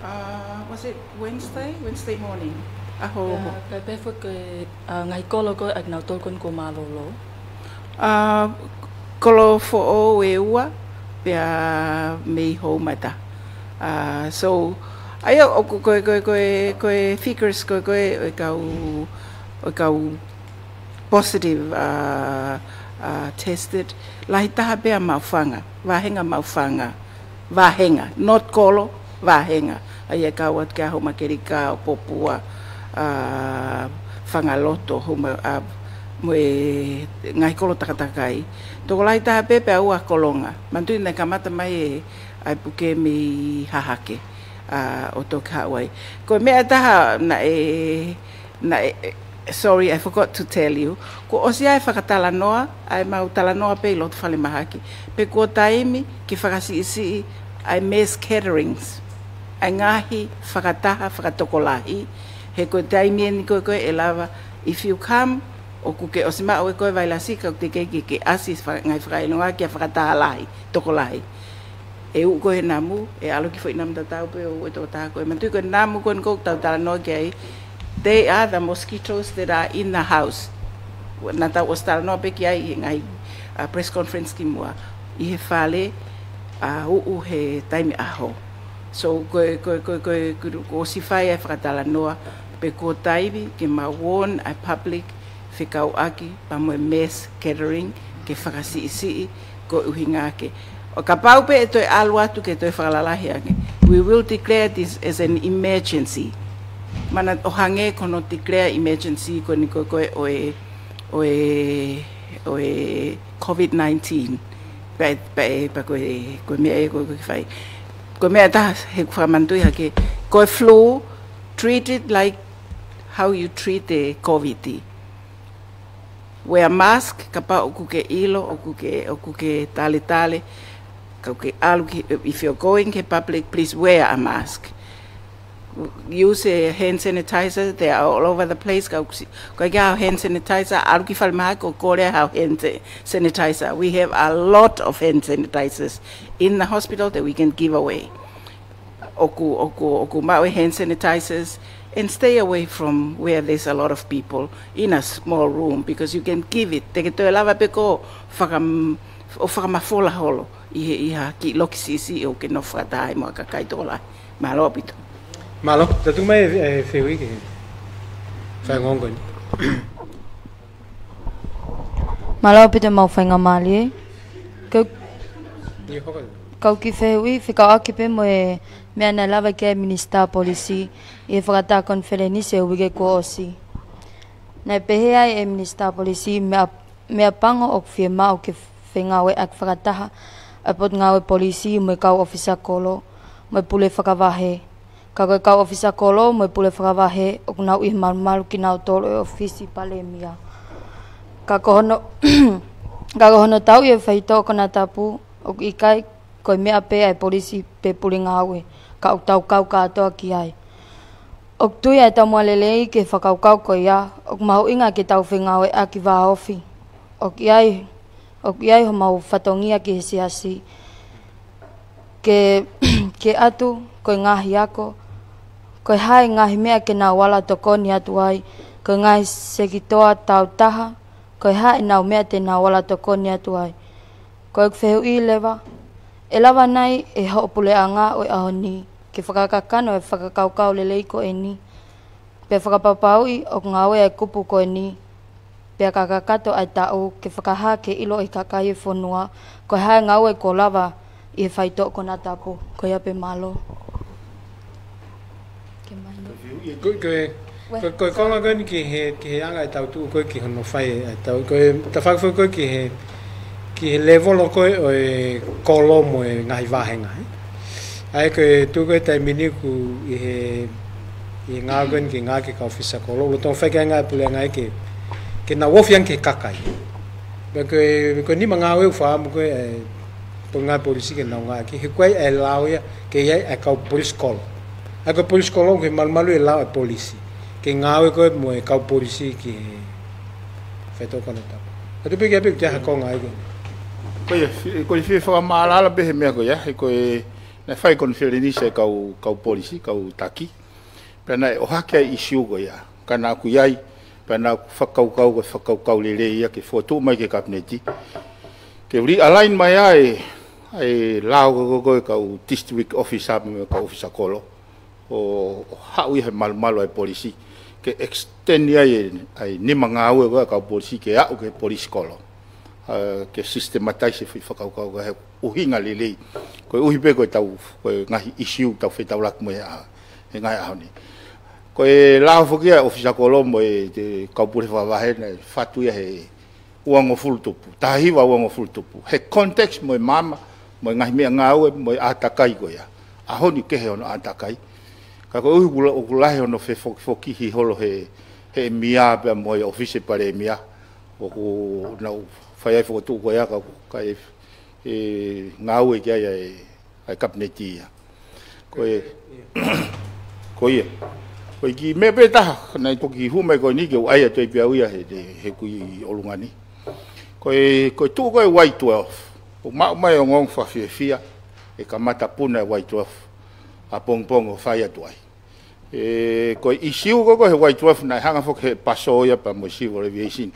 Uh, was it Wednesday? Wednesday morning. ʻAho. Pea, pea pehē foki, uh, ngaahi kolo ko ē ʻa kinautolu ko eni kuo mālōlō? Uh, kolo foʻou ʻe ua, pea mei Houma ʻe taha. Uh, so, ʻa ia ʻoku, ko e, ko e, ko e, ko e figures ko ē, ko e, ʻo e kau, ʻo e kau positive, uh, uh, tested. Lahi taha pē ʻa Maʻufanga, vāhenga Maʻufanga, vāhenga, not kolo, vāhenga. ʻA ia kau atu ki ai ʻa Houmakelika, ʻo Popua, uh, Fangaloto, Houma, uh, mo e ngaahi kolo takatakai. Tokolahi taha pē pea ua kolonga. Manatuʻi naʻe kamata mai e ʻai puke mei Hahake, ʻa, ʻo toki haʻu ai. Ko e meʻa taha naʻe, naʻe, sorry, I forgot to tell you. Kuo ʻosi ʻa e fakatalanoa, ʻa e mau talanoa pē ʻi loto falemahaki. Pe kuo taimi ke fakasiʻisiʻi ʻa e mass gatherings, ʻa e ngaahi fakataha fakatokolahi, he ko e taimi eni ko ē ko ē ʻe lava, if you come, ʻoku ke ʻosi maʻu ʻe koe vailasi ka ʻoku teʻeki ke, ke ʻasi fa-, ngaahi fakaʻilonga ki ha fakataha lahi, tokolahi. ʻE uʻu koe he namu, ʻe ʻalu ki he foʻi namu tatau pē ʻo e tokotaha ko ē. Manatuʻi ko e namu ko eni ʻoku tau talanoa ki ai, they are the mosquitoes that are in the house. Naʻa tau ʻosi talanoa pē ki ai ʻi he ngaahi, uh, press conference kimuʻa. ʻI he fale, ʻa, uʻu he taimi ʻaho. So, ko e, ko e, ko e, ko e, kuo ʻosi fai ʻa e fakatalanoa, pe kuo taimi ke mau warn ʻa e public, fekauʻaki pea mo e mass gathering, ke fakasiʻisiʻi, ko e ʻuhinga ke. ʻO kapau pē ʻe toe ʻalu atu ke toe fakalalahi ange, we will declare this as an emergency. Mana ʻo hangē ko hono declare emergency ko eni ko ē ko ē ʻo e, ʻo e, ʻo e COVID nineteen. Pea, pea, pea ko e, ko e meʻa ē ko ē ko ē ke fai. Ko e meʻa taha he ʻoku fakamanatuʻi hake, ko e flu, treat it like how you treat the COVID. Wear mask, kapau ʻoku ke ʻilo, ʻoku ke, ʻoku ke taletale, ka ʻoku ke ʻalu ki, if you're going ki public, please wear a mask. Use a hand sanitizer, they are all over the place. Ka ʻoku si-, ka ʻikai ke ʻi ai ha hand sanitizer, ʻalu ki falemahaki ʻo kole ha hand sa-, sanitizer. We have a lot of hand sanitizers in the hospital that we can give away. ʻOku, ʻoku, ʻoku maʻu e hand sanitizers, and stay away from where there's a lot of people in a small room, because you can give it. Te ke toe lava pē ʻo fakam-, ʻo fakamafola holo ʻi he, ʻi ha kiʻi loki siʻisiʻi ʻoku ke nofo fakataha ai mo ha kakai tokolahi. Mālō ʻaupito. Mālō, tatau mai e, e fehuʻi ki he faingongo ni. Mālō ʻaupito ʻemau faingamālie. Kau, ʻIo, hoko. Kau kiʻi fehuʻi, fekauʻaki pē mo e meʻa naʻe lave ki ai e Minisitā Polisi ʻi he fakataha konifelenisi e uike kuo ʻosi. Naʻe pehē ai e Minisitā Polisi meʻa, meʻa pango ʻoku fiemaʻu ke fengāueʻaki fakataha ʻa e Potungāue Polisi mo e kau ʻōfisa kolo mo e pule fakavahe. Ka ko e kau ʻōfisa kolo mo e pule fakavahe ʻoku nau ʻi he malumalu kinautolu ʻo e ʻōfisi Palēmia. Ka ko hono, ka ko hono tauʻi e faitoʻo konatapu ʻoku ʻikai ko e meʻa pē ʻa e polisi pe pule ngāue, ka ʻoku tau kau kātoa ki ai. ʻOku tui ʻa e taumuʻa lelei ki he fakakaukau ko ia, ʻoku mahuʻinga ke tau fengāueʻaki vāofi. ʻOku ʻi ai, ʻoku ʻi ai homau fatongia ki he siasi. Ke, ke ʻatu, ko e ngaahi ako, ko e hā e ngaahi meʻa ke nau ala tokoni atu ai, ko e ngaahi sekitoa tāutaha, ko e hā ʻenau meʻa te nau ala tokoni atu ai. Ko ʻeku fehuʻi leva, ʻe lava nai ʻe hoʻo puleʻanga ʻo e ʻaho ni ke fakakakano e fakakaukau lelei ko eni, pea fakapapauʻi ʻoku ngāue e kupu ko eni, pea ka kakato ʻa e taʻu ke fakahā ke ʻilo ʻe he kakai e fonua ko e hā e ngāue kuo lava ʻi he faitoʻo konatapu. Ko ia pē, mālō. Ke mai. Ko, ko, ko, ko e konga ko eni ki he, ki he anga e tau tuʻu ko ē ki hono fai e tau, ko e tafaʻaki foki ko ē ki he, ki he levolo ko ē ʻo e kolo mo e ngaahi vāhenga, ē? ʻA ia ko e tuʻu ko ē taimi ni ʻoku ʻi he, ʻi he ngāue ko eni ke ngāueʻaki e kau ʻōfisa kolo, lolotonga fai ki ai e ngāue ʻa e puleʻanga ke, ke nau ofi ange ki he kakai. Pea ko e, ko e nima ngāue ʻoku fakaʻamu ko ē ʻa e Potungāue Polisi ke nau ngāueʻaki, he ʻoku ʻi ai e lao ia ke ʻi ai e kau polisi kolo. ʻA ia ko e polisi kolo ʻoku ʻi he malumalu e lao e polisi. Ke ngāue ko ē mo e kau polisi ki he faitoʻo konatapu. ʻAtu pē ki ai pē ʻoku ʻi ai ha konga ai ko ē. Ko ia, fi-, ko e fie fakamaʻalaʻala pē he meʻa ko ia, he ko e naʻe fai konifelenisi e kau, kau polisi, kau taki. Pea naʻe ʻohake ai e ʻīsiu ko ia. Ka naʻa ku ʻi ai, pea naʻa ku fakakaukau, ko e fakakaukau lelei ia ke fotu mai ki he Kapineti. Ke realign mai ai, ʻa e lao ko ē ko ē kau district officer mo e kau ʻōfisa kolo. ʻO, ʻo haʻu ia he malumalu ʻa e polisi. Ke extend ai e, ʻa e nima ngāue ko ē ʻa e kau polisi ke aʻu ki he polisi kolo. ʻA, ke systematize e foʻi fakakaukau ko ē he ʻuhinga lelei. Koeʻuhi pē ko e tau, ko e ngaahi ʻīsiu tau fetaulaki mo ia he ngaahi ʻaho ni. Ko e lao foki ia ʻa e ʻofisa kolo mo e kau pule fakavahe naʻe fatu ia he uangofulu tupu, taha hiva uangofulu tupu. He context mo e maama, mo e ngaahi meʻangāue, mo e ʻātakai ko ia. ʻAho ni kehe hono ʻātakai. Ka koeʻuhi ʻoku la-, ʻoku lahi hono fefokifokiʻi holo he, he ʻEmia pea mo e ʻofisi palēmia. ʻOku nau fai ai fokotuʻu ko ia ka, ka e, e ngāue ki ai ʻa e, ʻa e kapineti ia. Ko e, ko ia. Ko e kiʻi meʻa pē taha, naʻe toki hū mai ko eni ke u ʻai atu ai pē au ia he, he, he kui ʻolunga ni. Ko e, ko e tuʻu ko e Y twelve. ʻO maʻu mai ʻa e ongoongo fakafiefia, ʻe kamata puna e Y twelve. ʻApongipongi ʻo fai atu ai. E, ko e ʻisiū ko ē ko e Y twelve naʻe hanga foki he PASO ia pea mo e Civil Aviation.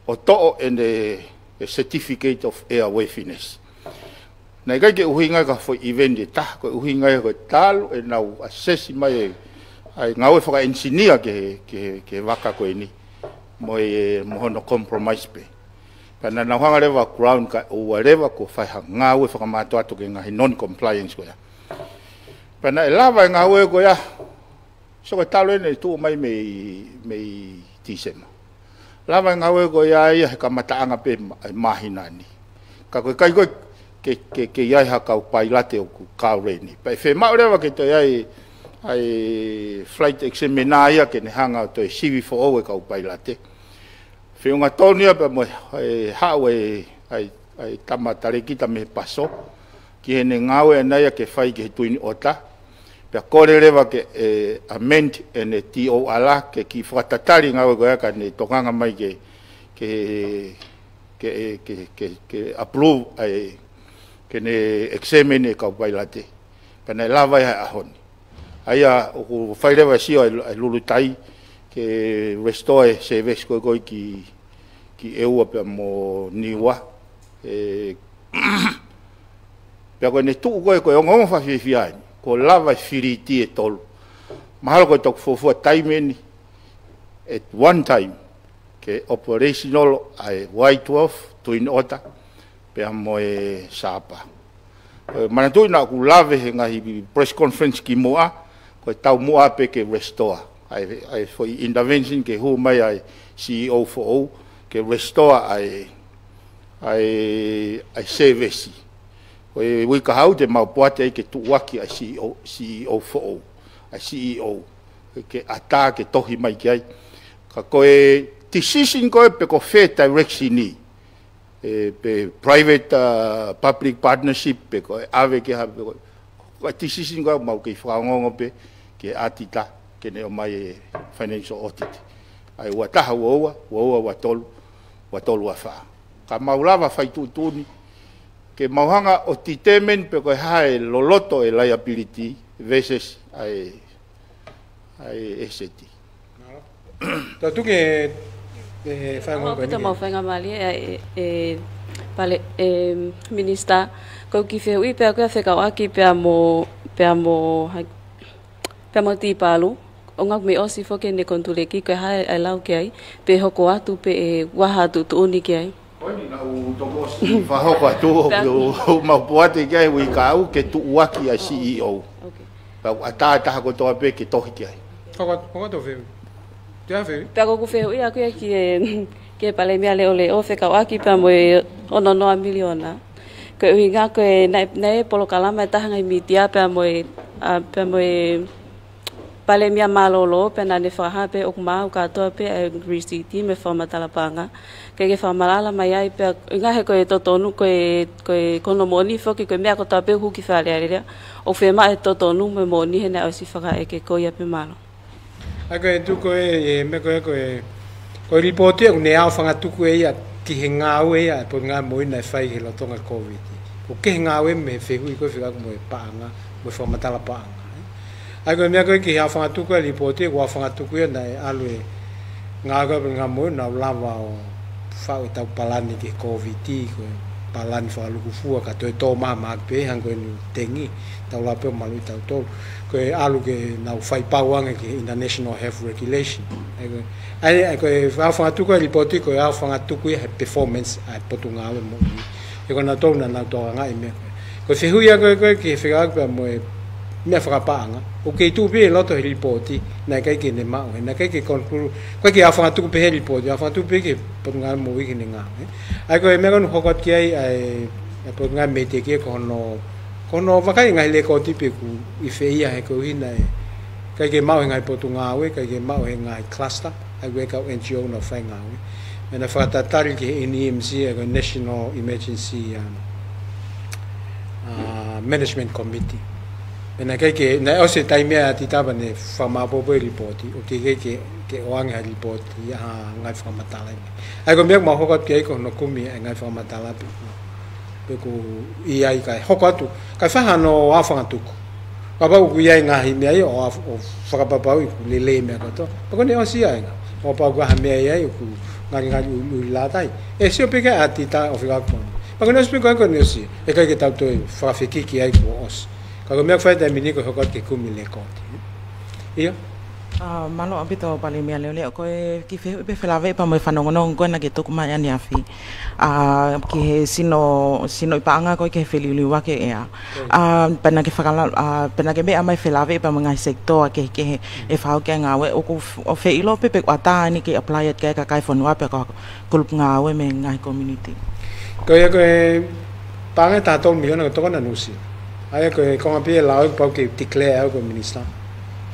ʻO toʻo ʻene, e Certificate of Airworthiness. Naʻe ʻikai ke ʻuhinga ki ha foʻi event ʻe taha, ko e ʻuhinga ia ko e talu ʻenau assess mai e, ʻa e ngāue fakaʻenisinia ki he, ki he, ki he vaka ko eni. Mo e, mo hono compromise pē. Pea naʻa nau hanga leva ʻo ground kae ʻoua leva kuo fai ha ngāue fakamātoato ki he ngaahi non-compliance ko ia. Pea naʻe lava e ngāue ko ia, so ko e talu eni ʻe tuʻu mai mei, mei Tīsema. Lava e ngāue ko ia ia he kamataʻanga pē ma-, ʻa e māhina ni. Ka ko e ʻikai ko ē ke, ke, ke ʻi ai ha kau pailate ʻoku kau leni. Pea ʻe fiemaʻu leva ke toe ʻi ai ʻa e flight examiner ia ke ne hanga ʻo toe sivi foʻou e kau pailate. Feʻunga tonu ia pea mo e, e haʻu e, ʻa e, ʻa e tama talēkita mei he PASO, ki heʻene ngāue ʻana ia ke fai ki he Twin Otter. Pea kole leva ke, e, amend ʻene T O R ke kiʻi fakatatali ngāue ko ia ka ne tokanga mai ke, ke, ke, ke, ke, ke approve ʻa e, ke ne examine e kau pailate. Pea naʻe lava ia he ʻaho ni. ʻA ia, ʻoku fai leva e sio ʻa e, ʻa e Lulutai, ke restore e service ko ē ko ē ki, ki ʻEua pea mo Niua. E, pea ko ʻene tuʻu ko ē, ko e ongoongo fakafiefia eni, kuo lava e filiti ʻe tolu. Mahalo ko e toki fuofua taimi eni, at one time, ke operational ʻa e Y twelve, Twin Otter, pea mo e Sapa. E, manatuʻi naʻa ku lave he ngaahi press conference kimuʻa, ko e taumuʻa pē ke restore. ʻA e, ʻa e foʻi intervention ke hū mai ʻa e C E O foʻou, ke restore ʻa e, ʻa e, ʻa e service. Ko e uike kahaʻu te mau poate ai ke tuʻuaki ʻa e C E O, C E O foʻou. ʻA e C E O. Ke ʻatā ke tohi mai ki ai. Ka ko e decision ko ē pe ko fē direction ē. E, pe private, uh, public partnership pe ko e ʻave ke ha, pe ko, ko e decision ko ē mau kei fakaongoongo pē ki he ʻaotita ke ne ʻomai e financial audit. ʻA e ua taha ua ua, ua ua ua tolu, ua tolu ua fā. Ka mau lava fai tuʻutuʻuni, ke mau hanga ʻo determine pe ko e hā e loloto e liability versus ʻa e ʻa e asset. Tau tuku e, e, fai Mau ngāue pita ni. Mau faingamālie, e, e, pale, e, Minisitā, ko e kiʻi fehuʻi pē ʻaku ia fekauʻaki pea mo, pea mo, hai, pea mo Tipalu. ʻO ngāue mei ʻosi foki ʻene konituleki, ko e hā e lau ki ai, pe hoko atu pe ʻe ʻoua ha tuʻutuʻuni ki ai. Ko eni naʻa ku toki ʻosi fakahoko atu ʻo, ʻo, ʻo mau poate ki ai uike kahaʻu ke tuʻuaki ʻa e C E O. Ok. Pea ʻoku ʻatā e taha kotoa pē ke tohi ki ai. Hoko, hoko atu feu. Te a feu. Pea ko ʻeku fehuʻi ʻaku ia ki he, ki he Palēmia leʻoleʻo fekauʻaki pea mo e ono noa miliona. Ko e ʻuhinga ko e naʻe, naʻe polokalama ʻe taha ngaahi mītia pea mo e, a, pea mo e Palēmia mālōlō, pea naʻa ne fakahā pē ʻoku maau kātoa pē ʻa e risiti mo e fakamatala paʻanga. Ke ke fakamaʻalaʻala mai ai pea, ʻuhinga he ko e totonu, ko e, ko e, ko hono moʻoni foki, ko e meʻa kotoa pē ʻoku hū ki Fale Alea, ʻoku fiemaʻu e totonu mo e moʻoni he naʻe ʻosi fakaʻeke ko ia pē. Mālō. ʻA ia ko e tuʻu ko ē, e, meʻa ko ē ko e, ko e lipooti ʻoku ne aofangatuku ʻe ia ki he ngāue ia, Potungāue Moʻui naʻe fai he lolotonga COVID. ʻOku kehe ngāue mei he fehuʻi ko ē fekauʻaki mo e paʻanga, mo e fakamatala paʻanga. ʻA ia ko e meʻa ko ē ki he aofangatuku e lipooti, ʻoku aofangatuku ia naʻe ʻalu e ngāue ko ē Potungāue Moʻui naʻa nau lava ʻo faʻu ʻetau palani ki he COVID, ko e palani fakalūkufua ka toe tō mahamahaki pē hangē ko eni tengi, tau lava pē ʻo maluʻi tautolu. Ko e ʻalu ke nau fai pau ange ki he International Health Regulation. ʻA ia ko e, ʻa ia, ʻa ia ko e aofangatuku e lipooti, ko e aofangatuku ia he performance ʻa e Potungāue Moʻui. He ko nautolu naʻa nau tokangaʻi e meʻa ko ē. Ko e fehuʻi ia ko ē ko ē ki he fekauʻaki pea mo e meʻa fakapaʻanga. ʻOku kei tuʻu pē ʻi loto he lipooti, naʻe ʻikai ke ne maʻu, he naʻe ʻikai ke conclude, ʻikai ke aofangatuku pē he lipooti, aofangatuku pē ki he Potungāue Moʻui ke ne ngāue. ʻA ia ko e meʻa ko eni ʻoku hoko atu ki ai ʻa e, ʻa e Potungāue Meiteki ia ko hono, ko hono vakai e ngaahi lēkooti pē ʻoku ʻi fē ia he koeʻuhi naʻe ʻikai ke maʻu he ngaahi potungāue, ʻikai ke maʻu he ngaahi cluster, ʻa ia ko e kau N G O naʻa nau fai ngāue. Meʻa naʻe fakatatali ki he N E M C, ʻa ia ko e National Emergency, um, uh, Management Committee. Meʻa naʻe ʻikai ke, naʻe ʻosi e taimi ʻa e ʻatita pea ne fakamāʻopoʻopo e lipooti, ʻoku teʻeki ke, ke ʻoange ha lipooti ʻa e ngaahi fakamatala ia. ʻA ia ko e meʻa ʻoku mau hoko atu ki ai ko hono kumi e ngaahi fakamatala pē ʻoku, pē ʻoku ʻi ai kae hoko atu, kae fai hano aofangatuku. Kapau ʻoku ʻi ai e ngaahi meʻa ia ʻo, ʻo fakapapauʻi ʻoku lelei e meʻa kotoa, pea ko ʻene ʻosi ia e ngaahi. ʻO kapau ʻoku ʻi ai ha meʻa ia ʻoku ngalingali ʻuliʻuli lata ai, ʻe sio pē ki ai e ʻatita ʻo fika kuo. Pea ko ʻene ʻosi pē ko ē ko ʻene ʻosi. ʻE ʻikai ke tau toe fakafekiki ai kuo ʻosi. Ka ko e meʻa ʻoku fai he taimi ni ko e hoko atu ke kumi lēkooti. ʻIo. ʻA, mālō ʻaupito Palēmia Leʻoleʻo, ko e kiʻi fehuʻi pē felāveʻi pea mo e fanongonongo ko ē naʻa ke tuku mai ʻaneafi. ʻA, ki he sino, sino ʻi paʻanga ko ē ki he feliuliuaki e ʻea. ʻA, pea naʻa ke fakala-, ʻa, pea naʻa ke meʻa mai felāveʻi pea mo e ngaahi sekitoa kehekehe ʻe fakahoko ai e ngāue, ʻoku f-, ʻoku feʻiloaki pē pe ʻoku ʻatā eni ke apply atu ki ai e kakai e fonua pe ko e kulupu ngāue mei he ngaahi community. Ko ia ko e paʻanga ʻe taha tolu miliona ko e tokoni ʻa Nuʻu Sila. ʻA ia ko e konga pē ia e lao ia kuo pau ke declare au ko e minisitā.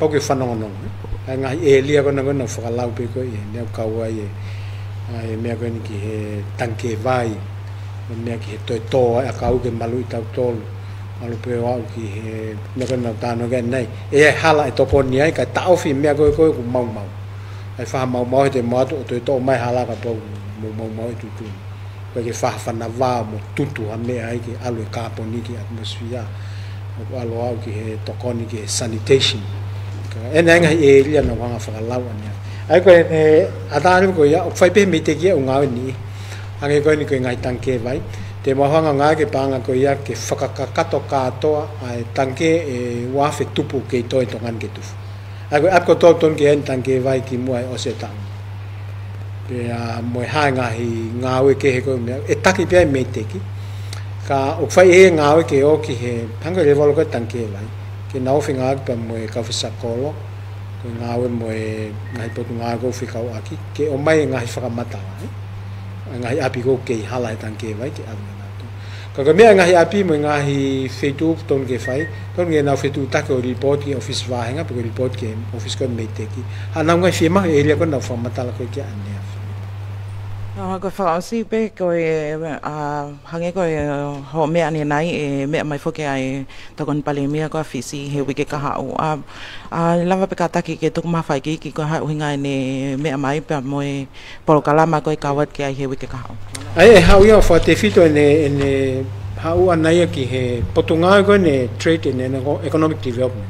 Pau ke fanongonongo, ē. ʻA e ngaahi ʻēlia ko ena ko ena ʻoku fakalau pē ko ē ʻi he meʻa ʻoku kau ai e, ʻa e meʻa ko eni ki he tangikē vai, meʻa ki he toe tō ʻa e ʻakau ke maluʻi tautolu. Malu pē ʻo aʻu ki he meʻa ko ena ʻoku talanoa ki ai ʻanenai. ʻE ʻi ai e hala ʻe tokoni ai, kae taʻofi e meʻa ko ē ko ē ʻoku maumau. ʻA e faʻa maumau he te mau atu ʻo toe toʻo mai e hala kapau ʻoku maumau e tutu. Ko e ke faʻa fanavā mo tutu ha meʻa ai ke ʻalu e kāponi ki he atmosphere. ʻOku ʻalu ʻo aʻu ki he tokoni ki he sanitation. Ka ʻi ai e ngaahi ʻēlia naʻa nau hanga ʻo fakalau ʻaneafi. ʻA ia ko e, ʻe, ʻatā eni ko ia, ʻoku fai pē he Meiteki ia ʻū ngāue ni. Hangē ko eni ko e ngaahi tangikē vai. Te mau hanga ʻo ngāue ki he paʻanga ko ia ke fakakakato kātoa ʻa e tangikē ʻe ua afe tupu kei toe ʻi Tonga ni ke tufa. ʻA ia ko e ʻapi kotoa ʻoku totonu ke ʻi ai e tangikē vai kimuʻa he ʻosi e taʻu. Pea mo e hā e ngaahi ngāue kehe ko ē meʻa, ʻe taki pē ʻa e Meiteki. Ka ʻoku fai e ngāue ke ō ki he, hangē ko e lēvolo ko ē e tangikē vai. Ke nau ō ʻo fengāueʻaki pea mo e kau fesa kolo, ko e ngāue mo e ngaahi potungāue ʻoku fekauʻaki, ke ʻomai e ngaahi fakamatala, ē? ʻA e ngaahi ʻapi ʻoku kei hala he tangikē vai ke ʻave ʻa nautolu. Ka ko e meʻa e ngaahi ʻapi mo e ngaahi feituʻu ʻoku totonu ke fai, totonu ke nau fetuʻutaki ʻo lipooti ki he ʻōfisi vāhenga, pe ko e lipooti ki he ʻōfisi ko ē Meiteki. Haʻanau ngaahi fiemaʻu he ʻēlia ko ē naʻa nau fakamatala ko ē ki ai ʻaneafi. ʻA, ko e fakaʻosi pē ko e, ʻa, hangē ko e, ʻa, hoʻo meʻa ʻanenai ʻe meʻa mai foki ʻa e Tokoni Palēmia ko ē ʻa Fisi he uike kahaʻu. ʻA, ʻa, lava pē kātaki ke tuku mai ha fakaikiiki ko e hā e ʻuhinga ʻene meʻa mai pea mo e polokalama ko ē ʻe kau atu ki ai he uike kahaʻu. ʻA ia ʻe haʻu ia ʻo fakatefito ʻene, ʻene haʻu ʻana ia ki he potungāue ko ē ʻene trade and eco-, economic development.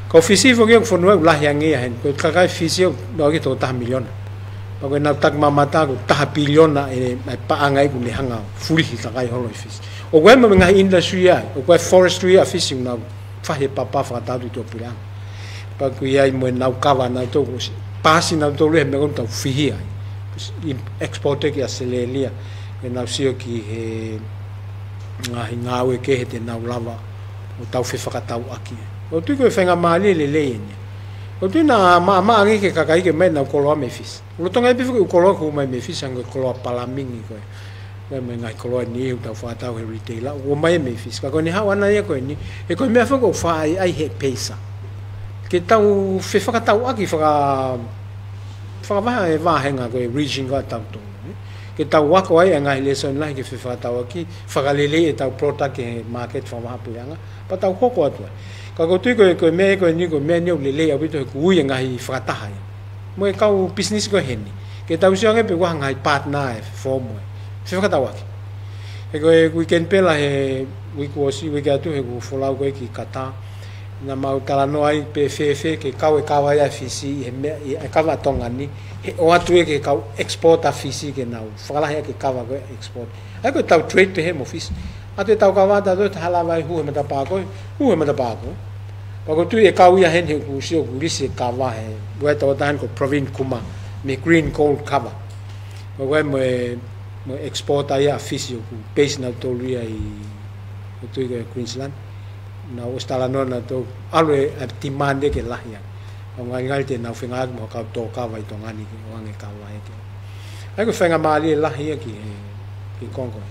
Ko Fisi foki ia ko e fonua ʻoku lahi ange ia heni. Ko e kakai Fisi ʻoku nau ʻi he toko taha miliona. Pea ko ʻenau taki mamata ko e taha piliona e, e paʻanga ia ʻoku ne hanga ʻo fulihi kakai holo ʻi Fisi. ʻOku ʻi ai mo e ngaahi industry ia, ʻoku ʻi ai e forestry ʻa Fisi ʻoku nau fahi e papa fakatau ʻi tuʻapuleʻanga. Pea ʻoku ʻi ai mo ʻenau kava nautolu, paasi nautolu he meʻa ko ē ʻoku tau fihi ai. Im-, export ki ʻAositelēlia, ʻenau sio ki he ngaahi ngāue kehe te nau lava ʻo tau fefakatauʻaki. ʻOku ou tui ko e faingamālie lelei eni. ʻOku ou tui naʻa maʻamaʻa ange ki he kakai ke ʻomai ʻenau koloa mei Fisi. ʻOku lolotonga pē foki e ʻū koloa ʻoku ʻomai mei Fisi, hangē ko e koloa palaming ko ē. Ko e mo e ngaahi koloa ni ʻoku tau fakatau he retailer, ʻoku ʻomai ia mei Fisi. Ka ko ʻene haʻu ʻana ia ko eni, he ko e meʻa foki ʻoku fai ai he peisa. Ke tau fefakatauʻaki faka-, fakavaha e vāhenga ko e region ko ē ʻa tautolu. Ke tau ako ai e ngaahi lēsoni lahi ke fefakatauʻaki, fakaleleiʻi ʻetau product ki he market fakavahaʻapuleʻanga, pea tau hoko atu ai. Ka ʻoku ou tui ko e, ko e meʻa ko eni, ko e meʻa ni ʻoku lelei ʻaupito he ʻoku ui e ngaahi fakataha ia. Mo e kau pisinisi ko ē heni. Ke tau sio ange pe ʻoku ʻi ai ha ngaahi partner ʻe form ai. Fefakatauʻaki. He ko e weekend pē la he uike kuo ʻosi, uike atu he ʻoku ou folau ko ē ki Qatar. Naʻa mau talanoa ai pe fēfē ke kau e kava ia ʻa Fisi he meʻa, ʻi he kava ʻa Tonga ni. He ʻoatu ia ki he kau exporter Fisi ke nau fakalahi ʻaki e kava ko ē export. ʻA ia ko ʻetau trade pē he mo Fisi. ʻA ia ʻetau kava ʻatautolu te ta hala vai hū he matapā ko ē, hū he matapā ko ē. Pea ʻoku ou tui e kau ia heni he ʻoku sio ʻoku lisi e kava he, ʻoku ʻi ai e tauʻatāina ko Praveen Kumar, mei he Green Gold Kava. Pea ʻoku ʻi ai mo e, mo e exporter ia ʻa Fisi ʻoku base nautolu ia ʻi, ʻoku ou tui ko e Queensland. Naʻa ku ʻosi talanoa naʻa tau ʻalu e, ʻa e demand ke lahi ange. ʻOku ngalingali te nau fengāueʻaki mo ha kau tōkava ʻi Tonga ni ke ʻoange kava ē ke. ʻA ia ko e faingamālie lahi ia ki he, ki he konga ko ē.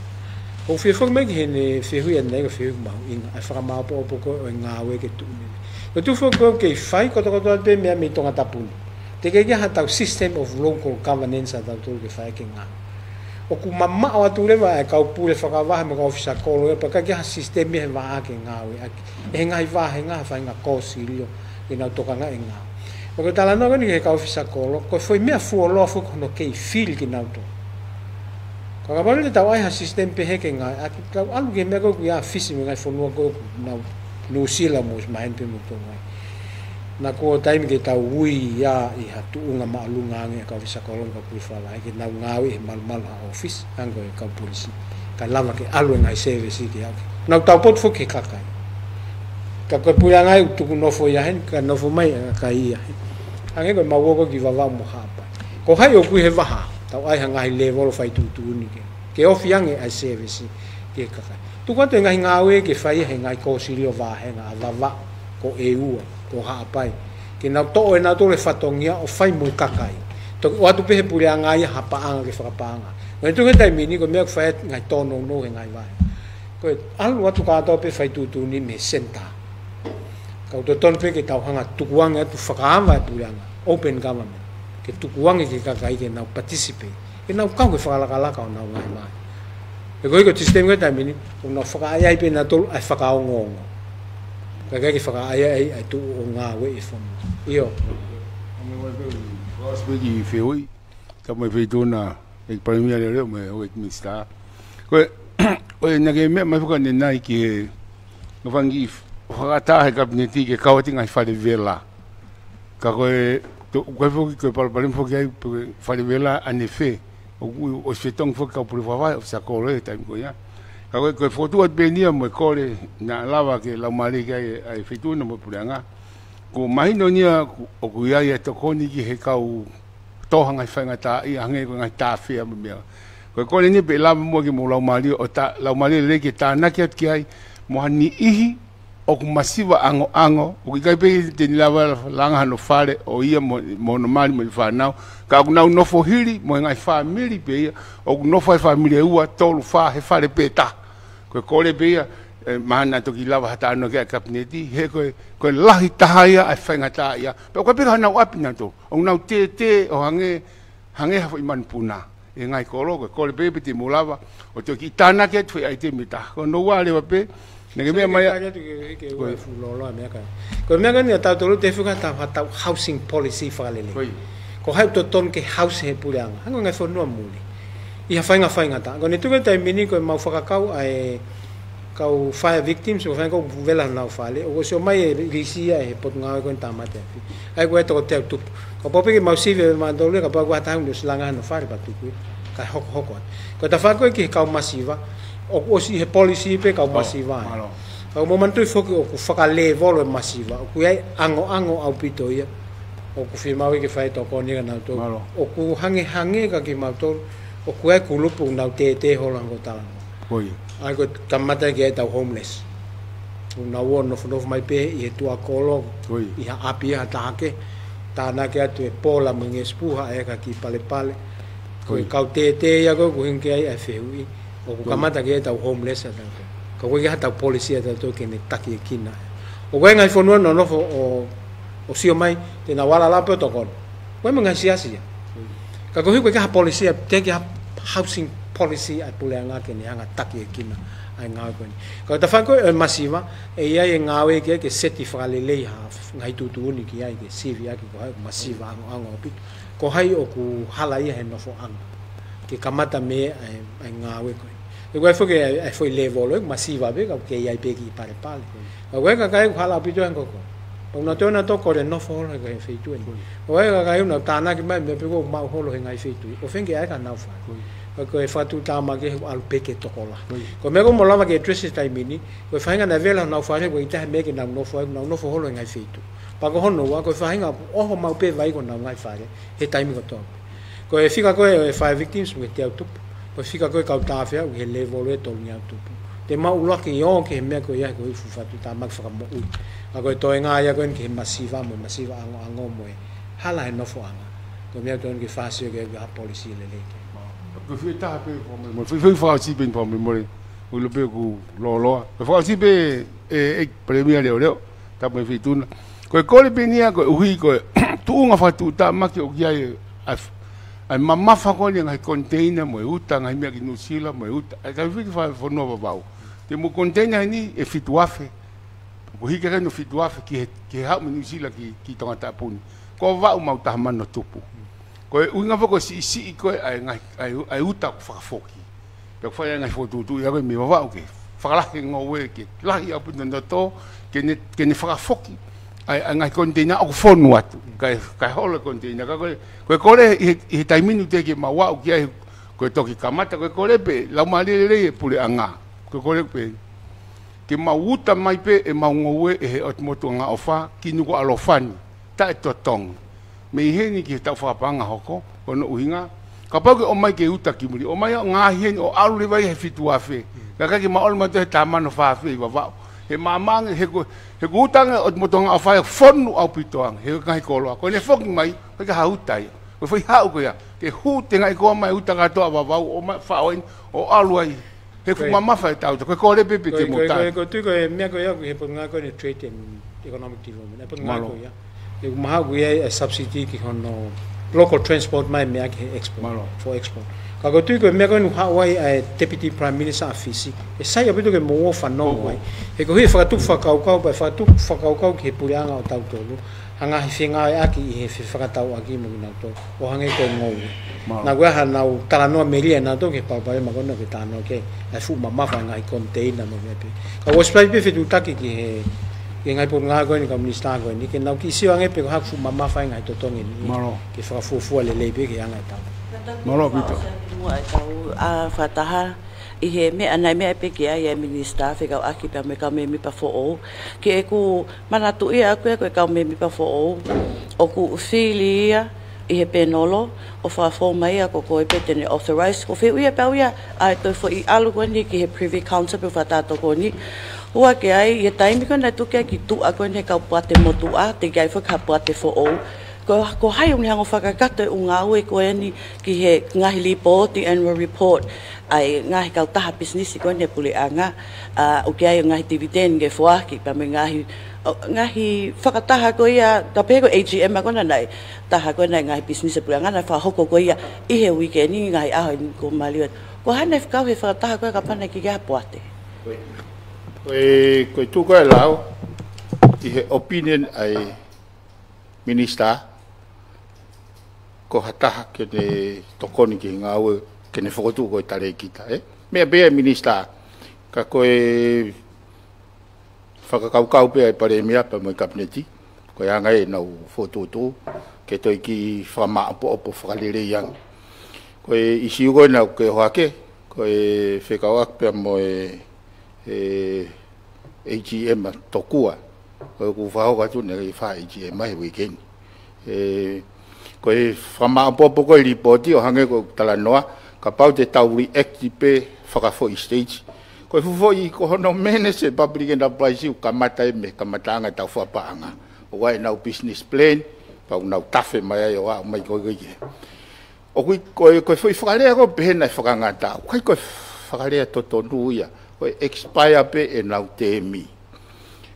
ʻOku ou fie foki mai ki heʻene fehuʻi ʻanenai, ko e fehuʻi mahuʻinga, ʻa e fakamāopoopo ko ē ʻo e ngāue ke tuʻu mei. Ko e tuʻu foki ko ē ʻoku kei fai, kotokotoa pē meʻa mei Tongatapu ni. Teʻeki ke ʻi ai haʻatau system of local governance ʻa tautolu ke fai ʻaki e ngāue. ʻOku mamaʻo atu leva e kau pule fakavahe mo e kau ʻōfisa kolo ia, pea ʻikai ke ʻi ai ha system ia he vahaʻa ke ngāueʻaki ʻe he ngaahi vāhenga ha faʻahinga kōsilio ke nau tokangaʻi e ngāue. Pea ko e talanoa ko eni ki he kau ʻōfisa kolo, ko e foʻi meʻa fuoloa foki hono kei fili kinautolu. Ka kapau leva te tau ʻai ha system pehē ke ngāueʻaki, tau ʻalu ki he meʻa ko ē ʻoku ʻi ai ʻa Fisi mo e ngaahi fonua ko ē ʻoku nau Nuʻusila mo ʻosi maheni pē mo Tonga. Naʻa kuo taimi ke tau ui ia ʻi ha tuʻunga māʻolunga ange e kau ʻōfisa kolo mo e kau pule fakavahe ke nau ngāue he malumalu ha ʻōfisi, hangē ko e kau polisi. Kae lava ke ʻalu e ngaahi service ke ʻaki. Nau taupotu foki ki he kakai. Ka ko e puleʻanga ia ʻoku tuku nofo ia heni, ka nofo mai e kakai ia heni. Hangē ko ʻemau ō ko ē ki Vavaʻu mo Haʻapai. Ko hai ʻoku ʻi he vahaʻa, tau ʻai ha ngaahi lēvolo fai tuʻutuʻuni ke, ke ofi ange ʻa e service ki he kakai. Tuku atu e ngaahi ngāue ke fai he ngaahi kōsilio vāhenga ʻa Vavaʻu, ko ʻEua, ko Haʻapai. Ke nau toʻo ʻenautolu e fatongia ʻo fai mo e kakai. Toki ʻoatu pē he puleʻanga ia ha paʻanga ke fakapaʻanga. Ko e tuʻu he taimi ni ko e meʻa ʻoku fai e ngaahi tōnounou he ngaahi vahe. Ko e ʻalu atu kātoa pē fai tuʻutuʻuni mei he senitā. Ka ʻoku totonu pē ke tau hanga tukuange atu fakaava e puleʻanga, open government. Ke tukuange ki he kakai ke nau participate. Ke nau kau he fakalakalaka ʻo nau ngaahi vahe. He ko e, ko e system ko ē taimi ni, ʻoku nau fakaʻaiʻai pē ʻenautolu ʻa e fakaongoongo. Kae ʻikai ke fakaʻaiʻai ʻa e tuʻu ʻo ngāueʻi e fonua. ʻIo. Fakaʻosi pē ki he fehuʻi, ka mo e feituʻu na, ʻEiki Palēmia leʻoleʻo mo e ʻEiki Minisitā. Ko e, ko e naʻa ke meʻa mai foki ʻanenai ki he, ngā fanga kiʻi fakatā he kapineti ke kau atu e ngaahi fale vela. Ka ko e, to, ko e foki, ko e palopalema foki ai, pe ko e fale vela ʻanefē. ʻOku, ʻosi fetongi foki kau pule fakavahe, ʻōfisa kolo he taimi ko ia. Ka ko e, ko e fokotuʻu atu pē eni ia mo e kole naʻa lava ke laumālie ki ai ʻa e feituʻu na mo e puleʻanga. Ko e mahino eni ia, ʻoku, ʻoku ʻi ai e tokoni ki he kau tō ha ngaahi faingataʻaʻia hangē ko e ngaahi tāfea mo e meʻa. Ko e kole eni pē lava muʻa ke mou laumālie, ʻo tā, laumālie lelei ke tānaki atu ki ai, mo ha niʻihi ʻoku masiva ʻangoʻango, ʻoku ʻikai pē te ne lava langa hano fale ʻo ia mo, mo hono mali mo e fānau, ka ʻoku nau nofo hili mo e ngaahi fāmili pē ia, ʻoku nofo ai fāmili ʻe ua, tolu, fā, he fale pē taha. Ko e kole pē ia, ē, mahalo naʻa toki lava ha talanoa ki ai e kapineti, he ko e, ko e lahi taha ia ʻa e faingataʻaʻia. Pea ʻoku ʻikai pē ke ʻi ai hanau ʻapi nautolu. ʻOku nau tētē ʻo hangē, hangē ha foʻi manupuna. ʻI he ngaahi kolo, ko e kole pē pe te mou lava ʻo toki tānaki atu foʻi ʻaitemi ʻe taha. Ko hono ua leva pē, naʻa ke meʻa mai ʻa. Ke, ke, ke, ke, ko e fuʻu lōloa meʻa ka. Ko e meʻa ka ni ʻa tautolu te fuka ta, ha tau housing policy fakalelei. Ko ia. Ko hai ʻoku totonu ke house he puleʻanga. Hangē ko e ngaahi fonua muli. ʻI ha faʻahinga faingataʻa. Ko ʻene tuku e taimi ni ko ʻemau fakakau ʻa e kau fire victims, ko e fanga ʻoku vela honau fale, ʻoku ʻosi ʻomai e lisi ia ʻe he Potungāue ko eni Tāmate Afi. ʻA ia ko e toko teau tupu. Kapau pē ke mau sivi ʻe mautolu ia, kapau ko ha taha ʻoku ʻosi langa hono fale pea tuku ia. Kae hokohoko atu. Ko e tafaʻaki ko ē ki he kau masiva, ʻoku ʻosi ʻi he policy pē kau masiva. Ka mou manatuʻi foki ʻoku fakalēvolo e masiva. ʻOku ʻi ai ʻangoʻango ʻaupito ia. ʻOku fiemaʻu ke fai tokoni kia nautolu. ʻOku hangehangē kia kimautolu. ʻOku ʻi ai e kulupu ʻoku nau tētē holo hangē ko e talanoa. Ko ia. ʻA ia ko e kamata ki ai ʻetau homeless. ʻOku nau ō nofonofo mai pē ʻi he tuʻa kolo, ʻi ha ʻapi, ha taha kehe, tānaki atu e pola mo e ngeʻesi puha ʻa e ʻeka ki Palepale. Ko e kau tētē ia ko ē ʻoku ʻuhinga ki ai ʻa e fehuʻi. ʻOku kamata ki ai ʻetau homeless ʻa tautolu. Ka ʻoku ʻikai ke ʻi ai haʻatau policy ʻa tautolu ke ne takiekina. ʻOku ʻi ai e ngaahi fonua nonofo ʻo, ʻo sio mai, te nau ala lava pē ʻo tokoni. Ko e meʻa ngaahi siasi ia. Ka ko e ʻuhi ʻoku ʻikai ke ʻi ai ha policy ʻa, teʻeki ha housing policy ʻa e puleʻanga ke ne hanga takiekina ʻa e ngāue ko eni. Ka ko e tafaʻaki ko ē ʻo e masiva, ʻe ʻi ai e ngāue ke, ke seti fakalelei ha ngaahi tuʻutuʻuni ki ai ke sivi ʻaki ko hai masiva ʻangoʻango ʻaupito. Ko hai ʻoku hala ia he nofoʻanga. Ke kamata mei ai ʻa e, ʻa e ngāue ko ē. ʻOku ʻi ai foki ʻa e, ʻa e foʻi lēvolo ʻoku masiva pē, ka ʻoku kei ʻi ai pē ki Palepale. Ka ko e kakai ʻoku hala ʻaupito ʻi he ngāue ko ē. ʻOku nau toe nau toko le nofo holo he, he feituʻu eni. Ko e kakai ʻoku nau tānaki mai, meʻa pē ʻoku maʻu holo he ngaahi feituʻu. ʻO feinga ke ʻai ki honau fale. Ka ko e fakatuʻutāmaki he ʻoku ʻalu pē ke tokolahi. Ko e meʻa ʻoku mou lava ke address he taimi ni, ko e faʻahinga naʻe vela honau fale, ʻoku ʻikai ke ʻi ai ha meʻa ke nau nofo ai, nau nofo holo he ngaahi feituʻu. Pea ko hono ua, ko e faʻahinga ʻoku ʻoho maʻu pē vai ki honau ngaahi fale, he taimi kotoa pē. Ko e fika ko ē ʻo e fire victims, ʻoku teau tupu. Ko e fika ko ē kau tāfea, ʻoku ʻi he lēvolo ʻe tolungeau tupu. Te mau ʻuluaki ō ki he meʻa ko ia ko e fuʻu fakatuʻutāmaki fakamoʻui. Ka ko e toenga ia ko eni ki he masiva mo e masiva ʻangoʻango mo e hala he nofoʻanga. Ko e meʻa tonu ke fāsio ke ha policy lelei ke. Ko e fie taha pē fakamolemole. Fie, fie fakaʻosi pē fakamolemole. Ko ilo pē ku loloa. Ko e fakaʻosi pē e, e Palēmia leoleo. Tapu mo e Feituʻuna. Ko e kole pē eni ia ko e ʻuhi ko e tuʻunga fakatuʻutāmaki ʻoku ʻi ai ʻa e mamafa ko eni ngaahi koniteina mo e uta, ngaahi meʻa ki Nuʻusila mo e uta. ʻA e kau fiki fakafonua Vavaʻu. Te mo koniteina eni ʻe fitu afe. Ko e hiki hake eni ʻo fitu afe ki he, ki he haʻu mei Nuʻusila ki, ki Tongatapu ni. Ko Vavaʻu mau taha mano tupu. Ko e ʻuhinga foki ko e siʻisiʻi ko ē ʻa e ngaahi, ʻa e, ʻa e uta ʻoku fakafoki. Pea ʻoku fai ʻa e ngaahi fokotuʻutuʻu ia ko ē mei Vavaʻu ke fakalahi e ngoue ke lahi ʻaupito ʻene toto, ke ne, ke ne fakafoki ʻa e, ʻa e ngaahi koniteina ʻoku fonu atu. Kae, kae holo e koniteina. Ka ko e, ko e kole ʻi he, ʻi he taimi ni teʻeki ke mau aʻu ki ai, ko e toki kamata, ko e kole pē, laumālie lelei e puleʻanga. Ko e kole pē ke mau uta mai pē ʻemau ngoue ʻe he ʻOtu Motu Angaʻofa ki Nukuʻalofa ni, taʻetotongi. Mei heni ki he taʻu fakapaʻanga hoko, ko hono ʻuhinga, kapau ke ʻomai ke uta ki muli, ʻomai ʻo ngaohi heni ʻo ʻalu leva ia he fitu afe. Ka ʻikai ke mau ʻalu mai ʻo toe he taha mano fā afe ʻi Vavaʻu. He maama ange, he ko, he ko e uta ange ʻOtu Motu Angaʻofa ia fonu ʻaupito ange, he ngaahi koloa. Ko ʻene foki mai, ko e ka ha uta ia. Ko e foʻi haʻu ko ia, ke hū tengaʻi koa mai uta kātoa Vavaʻu, ʻomai faʻo eni, ʻo ʻalu ai. He fuʻu mamafa e tau, ko e kole pē pē te mo tai. Ko e tui ko e meʻa ko ia, ko e he potungāue ko eni trade and economic development. E potungāue ko ia. ʻOku maha ko ia e subsidy ki hono local transport mai meʻa ki he export, for export. Ka ko e tui ko e meʻa ko eni ʻoku haʻu ai ʻa e Deputy Prime Minister ʻa Fisi. ʻE sai ʻaupito ke mou ō fanongo ai. He ko e hia fakatupu fakakaukau, pea fakatupu fakakaukau ki he puleʻanga ʻo tautolu. Hanga he fengāueʻaki ʻi he fefakatauʻaki mo kinautolu. ʻO hangē ko e ngoue. Naʻa ko e hā nau talanoa melie nautolu ki he palopalema ko ena ke talanoa ki ai, ʻa e fuʻu mamafa e ngaahi koniteina mo e meʻa pē. Ka ʻosi pē fetuʻutaki ki he, ki he ngaahi potungāue ko eni, kau minisitā ko eni, ke nau kiʻi sio ange pē ko e hā e fuʻu mamafa e ngaahi totongi ni. Ke fakafuofua lelei pē ki he anga e tau. Mālō ʻaupito. Muʻa e tau ʻa fakataha ʻi he meʻa naʻe meʻa pē ki ai e minisitā fekauʻaki pea mo e kau mēmipa foʻou. Ke ʻeku manatuʻi ʻaku ia ko e kau mēmipa foʻou ʻoku fili ia ʻi he pēnolo ʻo fakafou mai ia ko koe pē te ne authorize. Ko e fehuʻi ia pē ʻaʻaku ia ʻa e toe foʻi ʻalu ko eni ki he Privy Council pe fakatātokoni. ʻOku ʻi ai ʻi he taimi ko ē naʻe tuku ai ki tuʻa ko eni he kau poate motuʻa, teʻeki ai foki ha poate foʻou. Ko, ko hai ʻoku ne hanga ʻo fakakakato e ʻū ngāue ko eni ki he ngaahi lipooti, annual report, ʻa e ngaahi kautaha pisinisi ko eni e puleʻanga, ʻa, ʻoku ʻi ai ngaahi dividend ke foaki, pea mo e ngaahi, ʻo, ngaahi fakataha ko ia, ka pehē ko e A G M ʻa ko ena naʻe, taha ko ena e ngaahi pisinisi e puleʻanga naʻe fakahoko ko ia ʻi he uike ni ngaahi ʻaho ni ko Maliu. Ko hai naʻe fekau he fakataha ko ia kapau naʻe ʻikai ke ʻi ai ha poate? Ko e, ko e tuʻu ko ē lau, ʻi he opinion ʻa e minisitā, ko ha taha ke ne tokoni ki he ngāue, ke ne fokotuʻu ko e talēkita, ē? Meʻa pē ia e minisitā, ka ko e fakakaukau pē ʻa e palēmia pea mo e kapineti, ko e anga ē ʻenau fokotuʻutuʻu, ke toe kiʻi fakamāʻopoʻopo fakalelei ange. Ko e ʻīsiu ko ē naʻa ke ʻohake, ko e fekauʻaki pea mo e, e, A G M ʻa tokua. Ko ʻeku fakahoko atu naʻe ʻi ai e fā A G M ʻi he uike ni. ʻE, ko e fakamāʻopoʻopo ko e lipooti ʻo hangē ko e talanoa, kapau te tau react pē fakafoʻi stage. Ko e fuʻu foʻi ko hono manage e public enterprise ʻoku kamata ia mei he kamataʻanga e taʻu fakapaʻanga. ʻOku ʻi ai ʻenau business plan, pea ʻoku nau tafe mai ai ʻo aʻu mai ko ē ki he ʻOku ʻi, ko e, ko e foʻi fakalea ko ē pehē naʻe fakangata. ʻOku ʻikai ko e fakalea totonu ia. Ko e expire pē ʻenau tēmi.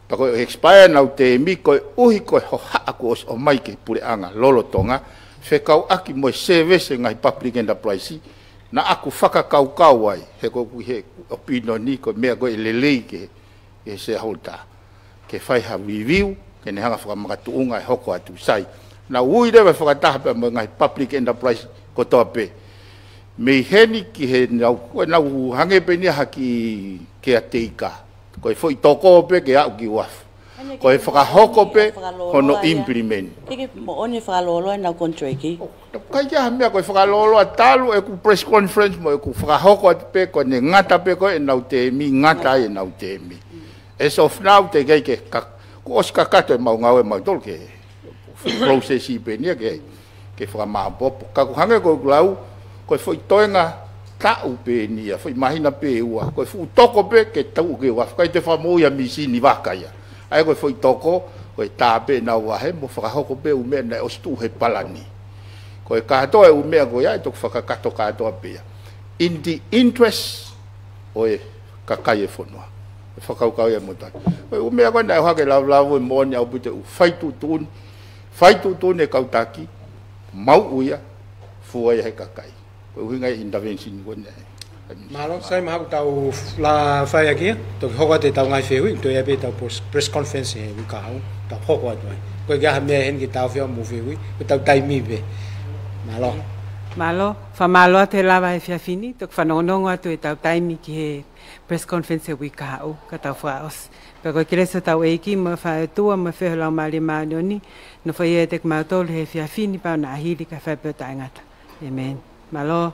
Pea ko e expire ʻenau tēmi, koeʻuhi ko e hohaʻa kuo ʻosi ʻomai ki he puleʻanga lolotonga, fekauʻaki mo e service e ngaahi public enterprise, naʻa ku fakakaukau ai, he ko ʻeku ʻi he opinion ni ko e meʻa ko ē ʻe lelei ki he, ki he shareholder. Ke fai ha review, ke ne hanga fakamakatuʻunga e hoko atu sai. Naʻa ku ui leva e fakataha pea mo e ngaahi public enterprise kotoa pē. Mei heni ki he nau, ko e nau hangē pē eni ha kiʻi caretaker. Ko e foʻi toko pē ke aʻu ki uafu. Ko e fakahoko pē hono implement. Ke ke moʻoni fakalōloa ʻenau contract. ʻOku ʻikai ke ʻi ai ha meʻa ko e fakalōloa talu ʻeku press conference mo ʻeku fakahoko atu pē ko ʻene ngata pē ko ē ʻenau tēmi, ngata ai ʻenau tēmi. As of now, teʻeki ai ke ka, kuo ʻosi kakato ʻemau ngāue mautolu ke process ʻi pē eni ia ke, ke fakamāʻopoʻopo. Ka ʻoku hangē ko ʻeku lau, ko e foʻi toenga taʻu pē ʻeni ia, foʻi māhina pē ʻe ua, ko e fuʻu toko pē ke tau ke ua, ʻikai te fakamoʻui ʻa e mīsini vaka ia. ʻA ia ko e foʻi toko, ko e tā pē ʻenau vahe, mo fakahoko pē ʻū meʻa naʻe ʻosi tuʻu he palani. Ko e kātoa e ʻū meʻa ko ia, ʻe toki fakakakato kātoa pē ia. In the interest ʻo e kakai e fonua. E fakakaukau ia mo taku. Ko e ʻū meʻa ko ē naʻe ʻohake ʻe Lavulavu ʻe moʻoni ʻaupito ʻū fai tuʻutuʻuni, fai tuʻutuʻuni e kau taki, maʻu ia, fua ia he kakai. Ko e ʻuhinga e intervention ko eni. Mālō, sai, mahalo kuo tau lava fai ʻaki ia, toki hoko atu ʻetau ngaahi fehuʻi, toe ʻi ai pē ʻetau press, press conference he uike kahaʻu, tau hoko atu ai. Ko e ʻikai ha meʻa heni ke tau fia mo fehuʻi, ko ʻetau taimi pē. Mālō. Mālō, fakamālō atu he lava he efiafi ni, toki fanongonongo atu ʻetau taimi ki he press conference he uike kahaʻu, ka tau fakaʻosi. Pea ko e kelesi ʻa hotau ʻEiki mo e ʻofa ʻa e ʻOtua mo e feohi ʻa e Laumālie Māʻoniʻoni, nofoʻia ʻiate kimautolu he efiafi ni pea ʻo nau hili kae fai pē ʻo taʻengata. ʻĒmeni. Mālō.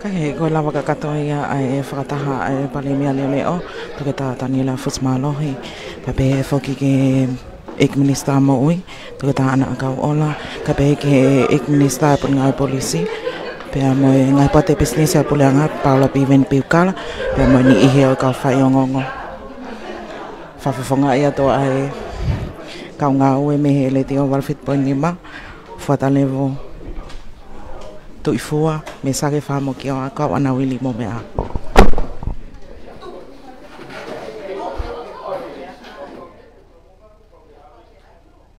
Kae ko e lava kakato ia ʻa e fakataha ʻa e Palēmia Leʻoleʻo, Toketā Taniela Fusimālohi, pea pehē foki ki he ʻEiki Minisitā Moʻui, Toketā ʻAna ʻAkauʻola, kae pehē ki he ʻEiki Minisitā ʻo e Potungāue Polisi, pea mo e ngaahi poate pisinisi ʻa e Puleʻanga, Paula Piveni Piukala, pea mo e niʻihi ʻo e kau faiongoongo. Fakafofongaʻi atu ʻa e kau ngāue mei he Letiō valu fitu poini nima, Fuata Levu, Tuʻifua, Mesake Famokiʻoa, Kauʻanavili mo Meʻa.